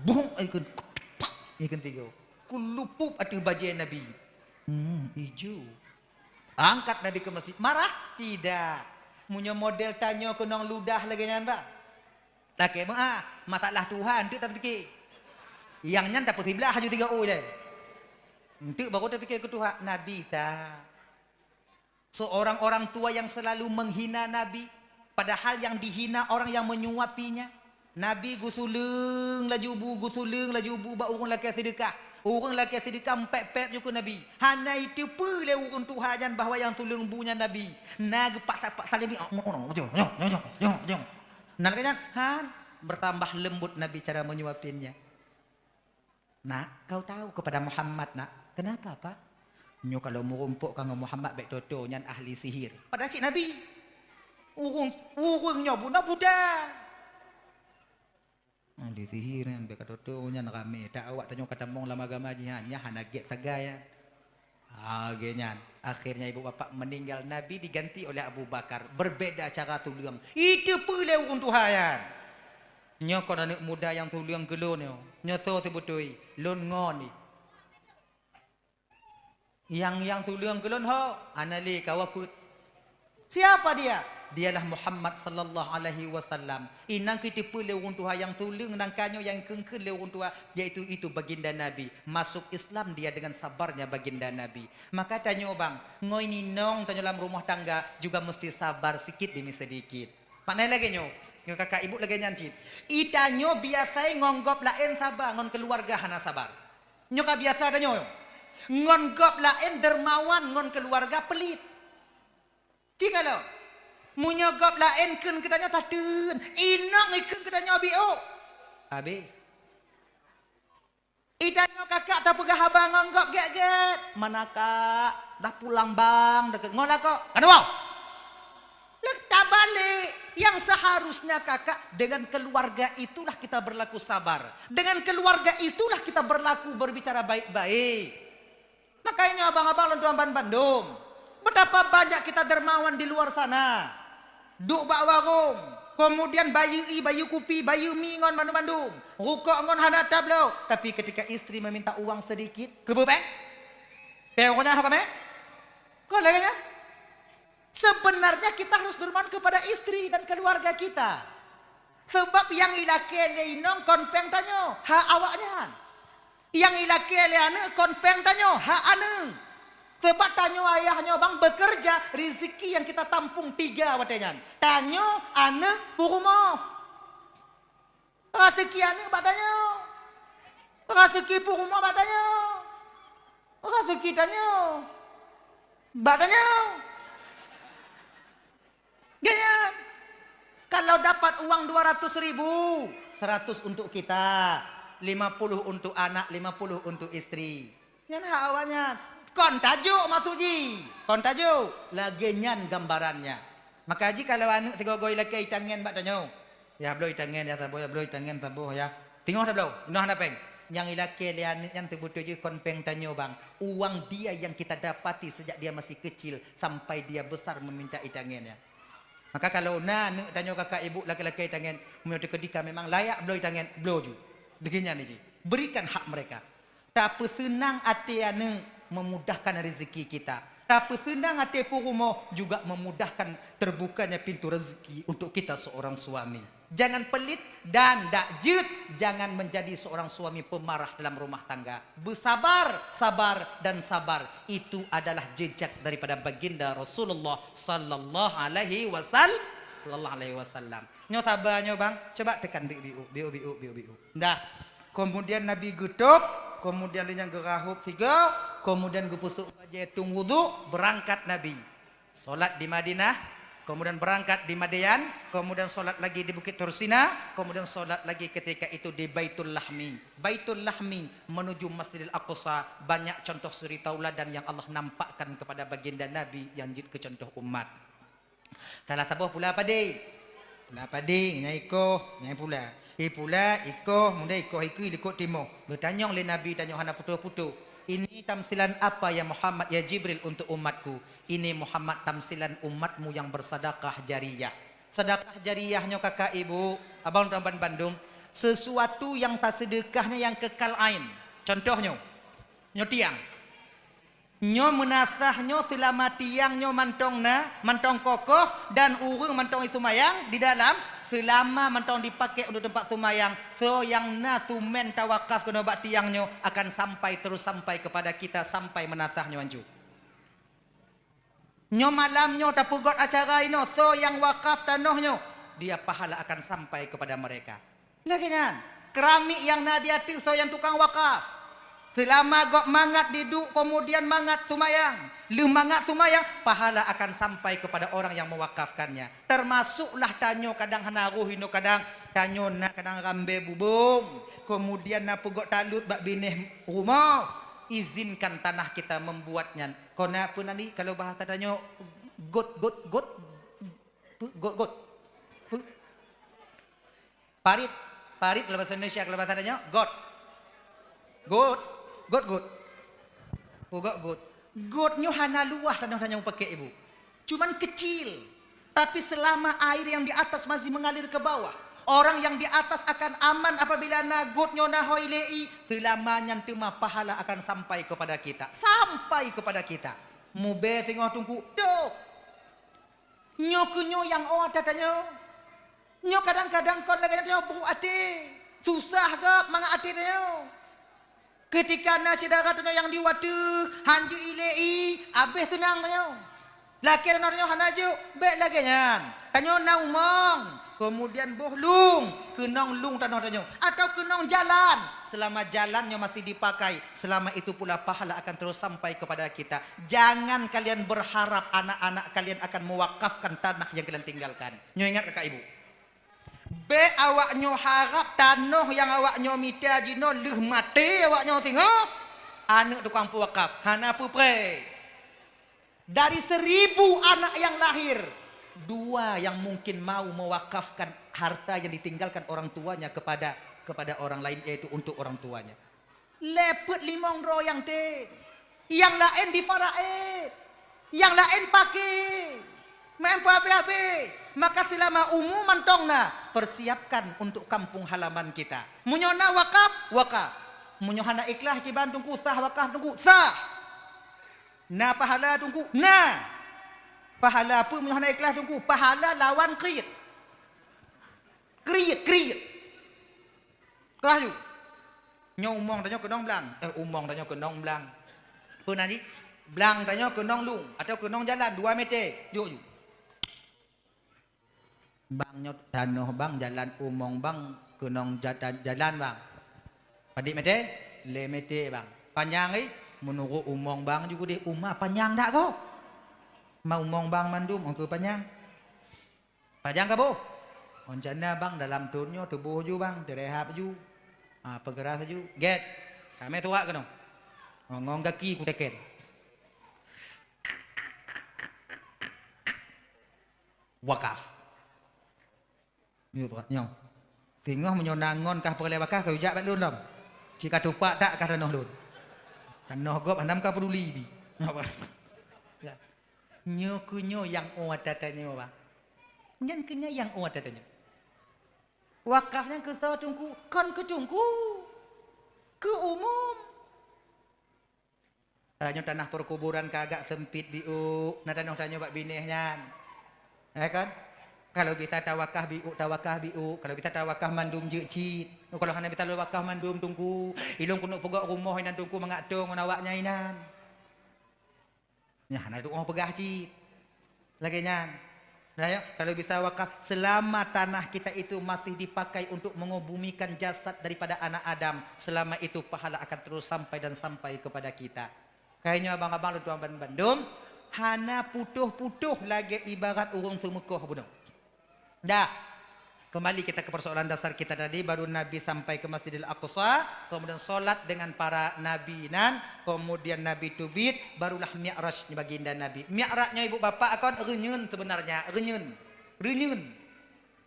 buk ikun, ikun tiga. Kulupuk ateueh bajée Nabi. Hmm, ijo. Angkat Nabi ke masjid. Marah? Tidak. Meunyoe model tanyoe keunong ludah lagée nyan, bah. Lakée meu'ah, masalah Tuhan, enteuk tapike. Nyang nyan tapeusiblah aju tiga u ilée. Enteuk baru tapike keu Tuhan, Nabi ta. Seorang orang tua yang selalu menghina Nabi, padahal yang dihina orang yang menyuapinya. Nabi geusuleueng laju bu, geusuleueng laju bu bak ureuëng lakée seudeukah. Ureuëng lakée seudeukah mpép-pép ju keu Nabi. Hana iteupeue lé ureuëng tuha nyan bahwa nyang suleueng bu nyan Nabi. Na geupaksa-paksa lé Nabi. Na lagée nyan, han, bertambah lembut Nabi cara menyuapinnya. "Nak, kau tahu kepada Muhammad, Nak?" "Kenapa, Pak?" "Nyoe kalau meurumpok ka ngon Muhammad bèk toto, nyan ahli sihir." Padahai cit Nabi. Ureueng, ureueng nyoe bunoe buta. Ahli sihir nyan bèk ka toto nyan ramé. Tak awak tanyoe ka tamong lam agama jih nyan, nyan hana gèt sagai nyan. Ha, lagèe nyan. Akhirnya ibu bapak meninggal, Nabi diganti oleh Abu Bakar. Berbeda cara tuleueng. Itu peue lé ureueng tuha nyan. Nyoe kon aneuk muda nyang tuleueng keu lôn nyoe. Nyoe soe seubeutôi? Lôn ngon jih. Nyang, nyang tuleueng keu lôn ho, hana lé ka wafeuet. Siapa dia? Dialah Muhammad sallallahu alaihi wasallam. Inong keuh teupeue lé ureueng tuha nyang tuleueng nangka nyoe nyang kheun-kheun lé ureueng tuha, yaitu itu baginda Nabi. Masuk Islam dia dengan sabarnya baginda Nabi. Maka tanyoe bang, ngon inong tanyoe lam rumoh tangga juga meusti sabar sikit demi sedikit. Makna lagèe nyoe, nyoe kakak ibu lagèe nyan cit. Itanyoe biasa ngon gob laén saba, ngon keuluwarga hana sabar. Nyoe ka biasa tanyoe. Ngon gob laén dermawan, ngon keuluwarga pelit. Ci kalon, meunyoe gob laén kheun keu tanyoe tateun, inong ikheun keu tanyoe biôk. Habéh. Itanyoe kakak tapeugah haba ngon gob gèt-gèt. "Mana kak? Dah pulang bang?" Deket ngon lakoe. Kan wow. Leuh tabalek. Yang seharusnya kakak, dengan keluarga itulah kita berlaku sabar. Dengan keluarga itulah kita berlaku berbicara baik-baik. Makanya abang-abang lôn tuan ban bandum, betapa banyak kita dermawan di luar sana. Duek bak warong, kemudian bayeue ie, bayeue kupi, bayeue mi ngon bandum-bandum. Rukok ngon hana tabloe, tapi ketika istri meminta uang sedikit, keubeue péng? Péng rukok nyan ho kamé? Kon lagèe nyan? Sebenarnya kita harus dermawan kepada istri dan keluarga kita. Sebab nyang ilakèe lé inong kon péng tanyoe, hak awaknyan. Nyang ilakèe lé aneuk kon péng tanyoe, hak aneuk. Sebab tanyoe ayah nyoe bang bekerja, rezeki yang kita tampung tiga watèe nyan. Tanyoe, aneuk, peurumoh. Raseuki aneuk bak tanyoe. Raseuki peurumoh bak tanyoe. Raseuki tanyoe bak tanyoe. Gaya. Kalau dapat uang dua ratus ribu, seratus untuk kita, lima puluh untuk anak, lima puluh untuk istri. Nyan hak awaknyan. Kon tajok maksud jih. Kon tajok. Lagèe nyan gambarannya. Maka jih kalau aneuk sigoe-goe ilakèe itangen bak tanyoe. Ya, bloe itangen ya saboh, ya, bloe itangen saboh ya. Singoh tabloe, inoe hana péng. Nyang ilakèe lé aneuk nyan teubeutôi jih kon péng tanyoe bang. Uang dia yang kita dapati sejak dia masih kecil sampai dia besar meminta itangen ya. Maka kalau na aneuk tanyoe kakak ibu lakèe-lakèe itangen, meunyoe teukeudi ka memang layak bloe itangen, bloe ju. Degeh nyan jih. Berikan hak mereka. Tapeuseunang até aneuk memudahkan rezeki kita. Tapeuseunang até peurumoh juga memudahkan terbukanya pintu rezeki untuk kita seorang suami. Jangan pelit dan dak jeuet, jangan menjadi seorang suami pemarah dalam rumah tangga. Bersabar, sabar, dan sabar. Itu adalah jejak daripada baginda Rasulullah sallallahu alaihi wasal-, sallallahu alaihi wasallam. Nyoe saba nyoe bang, coba tekan biu-biu, biu-biu, biu-biu. Dah. Kemudian Nabi geutôb, kemudian lheueh nyan geurahôb sigoe, kemudian geupeusôk bajèe tueng wudhu, beurangkat Nabi. Salat di Madinah, kemudian beurangkat di Madian, kemudian salat lagi di Bukit Tursina, kemudian salat lagi ketika itu di Baitul Lahmi. Baitul Lahmi menuju Masjidil Aqsa, banyak contoh suri tauladan yang Allah nampakkan kepada baginda Nabi nyang jeuet keu contoh umat. Salah saboh pula padé. Pula padé, nyan ikoh, nyan pula. Ipula, ikoh, muda ikoh ikeu likot timoh. Geutanyong lé Nabi tanyoe hana putôh-putôh. "Ini tamsilan apa ya Muhammad, ya Jibril, untuk umatku?" "Ini Muhammad tamsilan umatmu yang bersedekah jariyah." Sedekah jariyah nyoe kakak ibu, abang dan ban bandum, sesuatu yang taseudekahnya yang kekal ain. Contoh nyoe, nyoe tiang. Nyoe meunasah nyoe seulama tiang nyoe mantong na, mantong kokoh dan ureuëng mantong jiseumayang di dalam, seulama mantong dipakai untuk teumpat seumayang, soe nyang na sumén tawakaf keunoe bak tiang nyoe akan sampai terus sampai kepada kita sampai meunasah nyoe anju. Nyoe malam nyoe tapeugot acara inoe, soe nyang wakaf tanoh nyoe, dia pahala akan sampai kepada mereka. Lagée nyan, keramik nyang na di ateueh soe nyang tukang wakaf. Seulama gob mangat diduek, keumudian mangat seumayang, lheueh mangat seumayang, pahala akan sampai keupada orang nyang meuwakafkannya. Teumasuklah tanyoe kadang hana roh inoe, kadang tanyoe na kadang rambée bubông, keumudian na peugöt talot bak binéh rumoh, izinkan tanah kita membuat nyan. Kon na peue nan di, kalau bahasa tanyoe, got, got, got, peu-, got, got. Peu-, Parit, parit kalau bahasa Indonesia, kalau bahasa tanyoe, got. Got, got, got. Peugöt got. Got nyoe hana luwah tanoh tanyoe pakèk, Ibu. Cuman kecil. Tapi selama air yang di atas masih mengalir ke bawah, orang yang di atas akan aman apabila na got nyoe na hôi lé i, selama nyan teuma pahala akan sampai kepada kita. Sampai kepada kita. Mubée singoh Teungku, dok. Nyoe keuh nyoe nyang ôt ata tanyoe. Nyoe kadang-kadang kon lagée nyan tanyoe brok até. Susah gob mangat até tanyoe. Keutika na syedara tanyoe nyang di wateuh, han jeuet ilée i, abéh seunang tanyoe. Lakée na tanyoe hana jok, bék lagée nyan. Tanyoe na umong, keumudian boh lueng, keunong lueng tanoh tanyoe, atawa keunong jalan. Selama jalan nyoe masih dipakai, selama itu pula pahala akan terus sampai kepada kita. Jangan kalian berharap anak-anak kalian akan mewakafkan tanah yang kalian tinggalkan. Nyoe ingat kakak ibu. Bék awak nyoe harap tanoh nyang awak nyoe mita jinoe lheueh maté awak nyoe singoh, aneuëk tukang peuwakaf, hana peupreh. Dari seribu anak yang lahir, dua yang mungkin mau mewakafkan harta yang ditinggalkan orang tuanya kepada, kepada orang lain, yaitu untuk orang tuanya. Lé peuet limong droe nyang tem. Nyang laén di Faraid. Nyang laén paké. Maén peuhabéh-habéh. Maka selama umu mantong na, persiapkan untuk kampung halaman kita. Meunyoe na wakaf, wakaf. Meunyoe hana ikhlas kiban Teungku, sah wakaf Teungku, sah. Na pahala Teungku, na. Pahala peue meunyoe hana ikhlas Teungku? Pahala lawan kriet. Kriet, kriet. Kah ju. Nyoe umong tanyoe keunong blang. Eh, umong tanyoe keunong blang. Peue nan jih? Blang tanyoe keunong lueng atawa keunong jalan dua meter. Jok ju. Bang nyoe tanoh bang, jalan umong bang, keunong jata-, jalan bang. Padit meter? Lhée meter bang. Panyang, eh? Meunurot umong bang ju keudeh, uma panyang dak gob? Ma umong bang mandum, ongkeu panyang. Panyang ka boh? Rencana bang dalam thon nyoe teuboh ju bang, teurehab ju. Ah, peugeurah ju. Gét. Kamé tuwak keunoe. Ngon, ngon gaki kuteken. Wakaf. Nyoe, nyoe. Singoh meunyoe na ngon kah peureulée wakaf, kah ujak bak lôn lom. Cit ka tupak tak kah tanoh lôn. Tanoh gob hana ka peuduli bi. Nyoe keuh nyoe nyang ôt ata tanyoe, bah. Nyan keuh nyoe nyang ôt ata tanyoe. Wakaf nyan keu soe Teungku? Kon keu Teungku. Keu umum. Ah, nyoe tanah perkuburan ka agak sempit biuk, na tanoh tanyoe bak binéh nyan. Ya kan? Kalau bisa tawakah biuk, tawakah biuk. Kalau bisa tawakah mandum jeuet cit. Oh, kalau hana bisa lôn wakah mandum Teungku, ilôn keuneuk peugöt rumoh inan Teungku mangat toe ngon awaknyan inan. Nyan hana tuoh peugah cit. Lagée nyan. Nah, ya, kalau bisa wakaf, selama tanah kita itu masih dipakai untuk mengebumikan jasad daripada anak Adam, selama itu pahala akan terus sampai dan sampai kepada kita. Kayaknya abang-abang lôn tuan ban-, bandum, hana putôh-putôh lagée ibarat ureuëng seumeukoh bunoe. Dah. Kembali kita ke persoalan dasar kita tadi, baru Nabi sampai ke Masjidil Aqsa, kemudian sholat dengan para nabi nan, kemudian Nabi teubiet, barulah Mi'raj baginda Nabi. Mi'raj nyoe ibu bapak kon reunyeun sebenarnya, reunyeun. Reunyeun.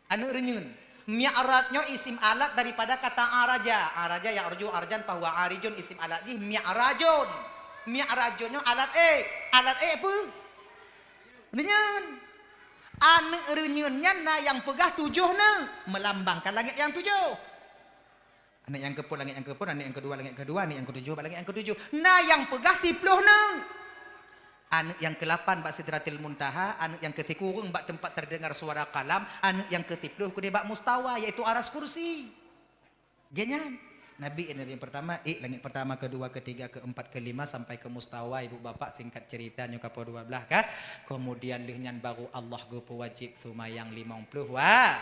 Aneuëk reunyeun. Mi'raj nyoe isim alat daripada kata araja. Araja ya'ruju arjan fahuwa arijun, isim alat jih mi'rajun. Mi'rajun nyoe alat ék. Alat ék peue? Reunyeun. Aneuëk reunyeun nyan na nyang peugah tujoh neuëk, meulambangkan langét nyang tujoh. Aneuëk nyang keupeuet langét nyang keupeuet, aneuëk nyang keudua langét keudua, aneuëk nyang keutujoh bak langét nyang keutujoh. Na nyang peugah siploh neuëk. Aneuëk nyang keulapan bak Sidratil Muntaha, aneuëk nyang keusikureueng bak teumpat terdengar suara kalam, aneuëk nyang keusiploh keudeh bak mustawa, yaitu aras kursi. Geuhnyan. Nabi, Nabi yang pertama, ék langét pertama, kedua, ketiga, keempat, kelima, sampai ke mustawa, ibu bapak, singkat cerita, nyoe kapoh dua belas, kan? Kemudian lheueh nyan baru Allah geupeuwajib seumayang limong ploh wa-,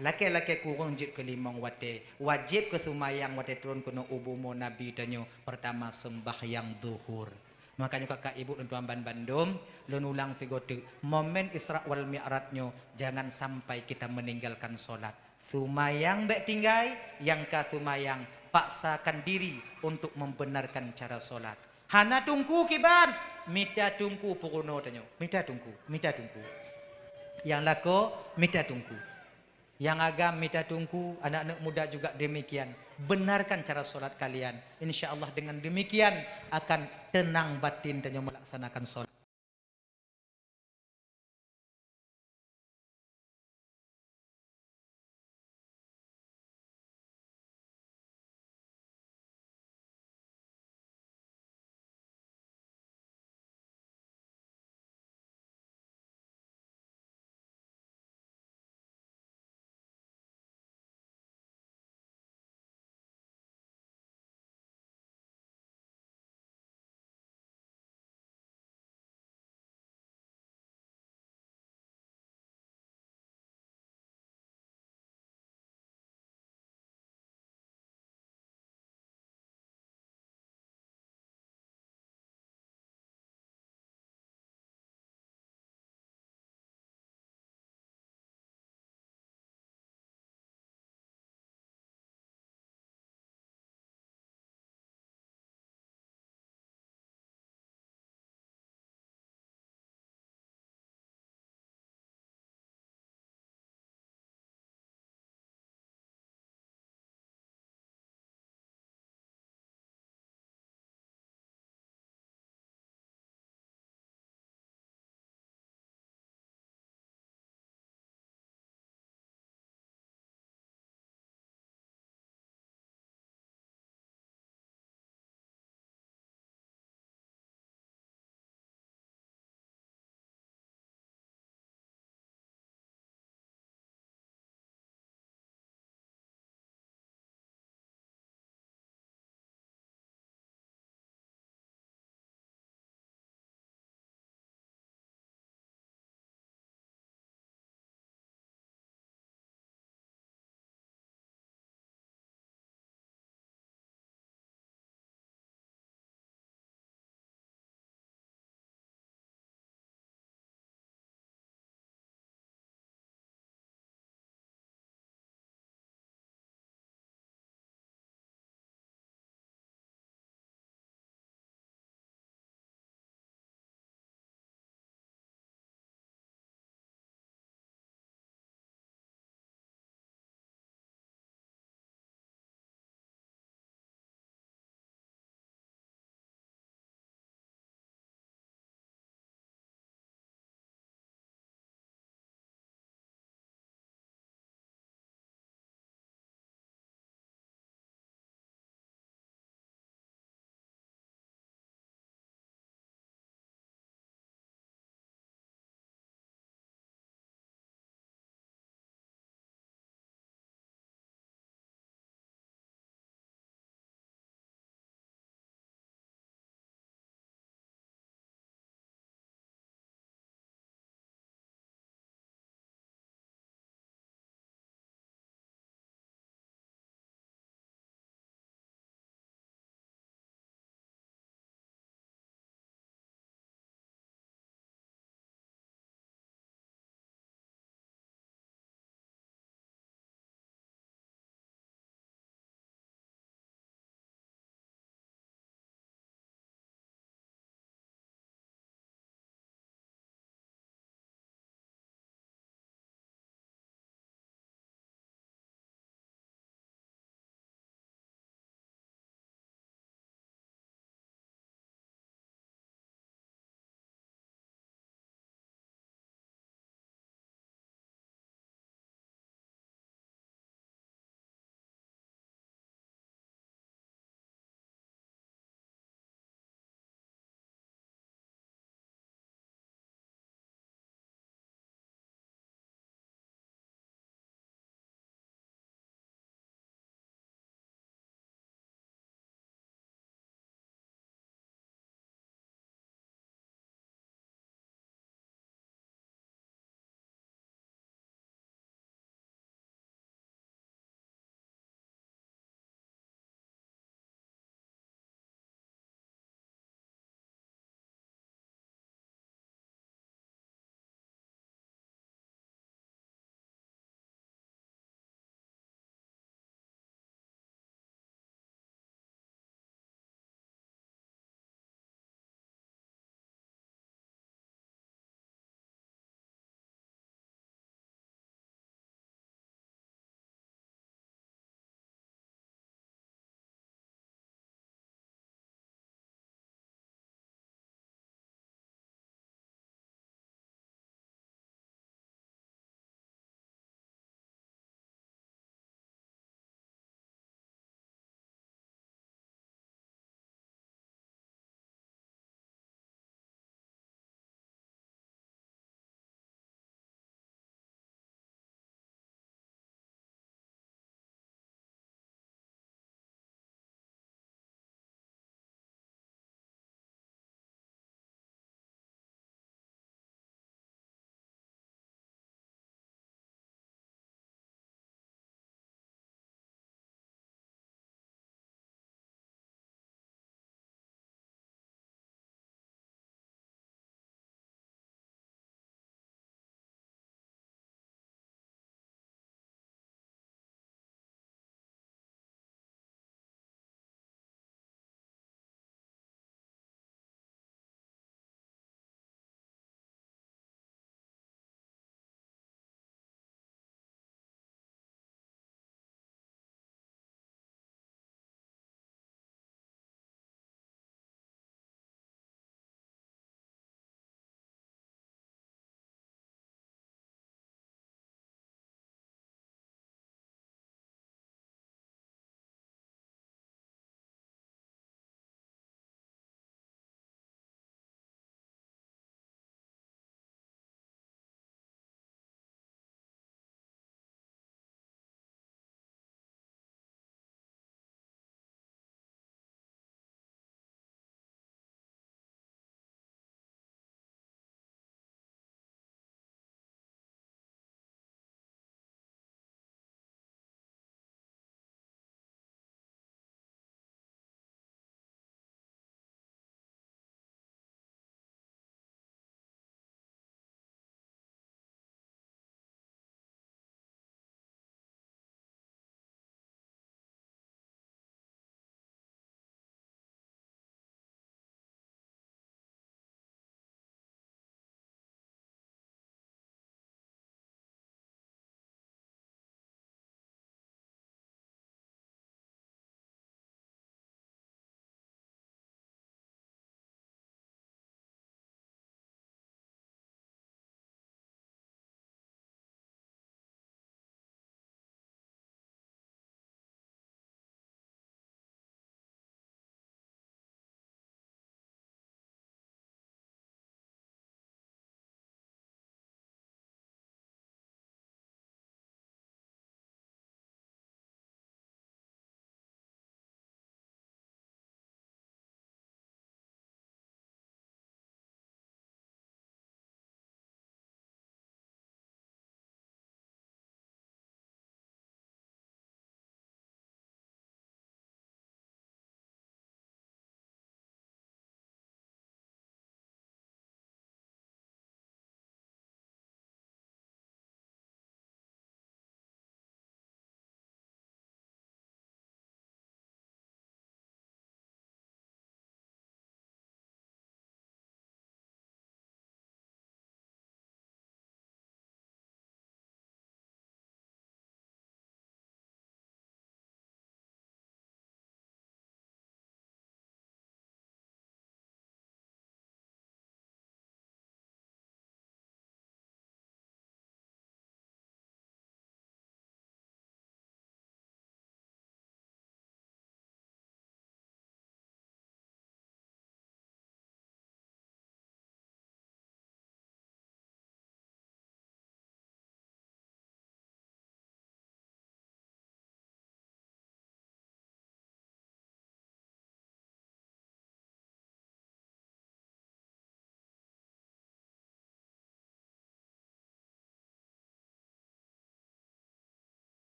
Lakée-lakée kureueng jeuet keu limong watée, wajéb keu seumayang watée turun keunoe u bumoe Nabi tanyoe, peurtama seumbahyang zuhur. Makajih kakak ibu dan tuan bandum, lôn ulang sigoe teuk, momen Isra wal Mi'raj nyoe jangan sampai kita meninggalkan solat. Seumayang bék tinggai, nyang ka seumayang paksakan diri untuk membenarkan cara solat. Hana teungku kiban, mita teungku peurunoe tanyoe, mita teungku, mita teungku. Nyang lakoe mita teungku. Nyang agam mita teungku, anak-anak muda juga demikian. Benarkan cara solat kalian. Insya Allah dengan demikian akan tenang batin tanyoe melaksanakan solat.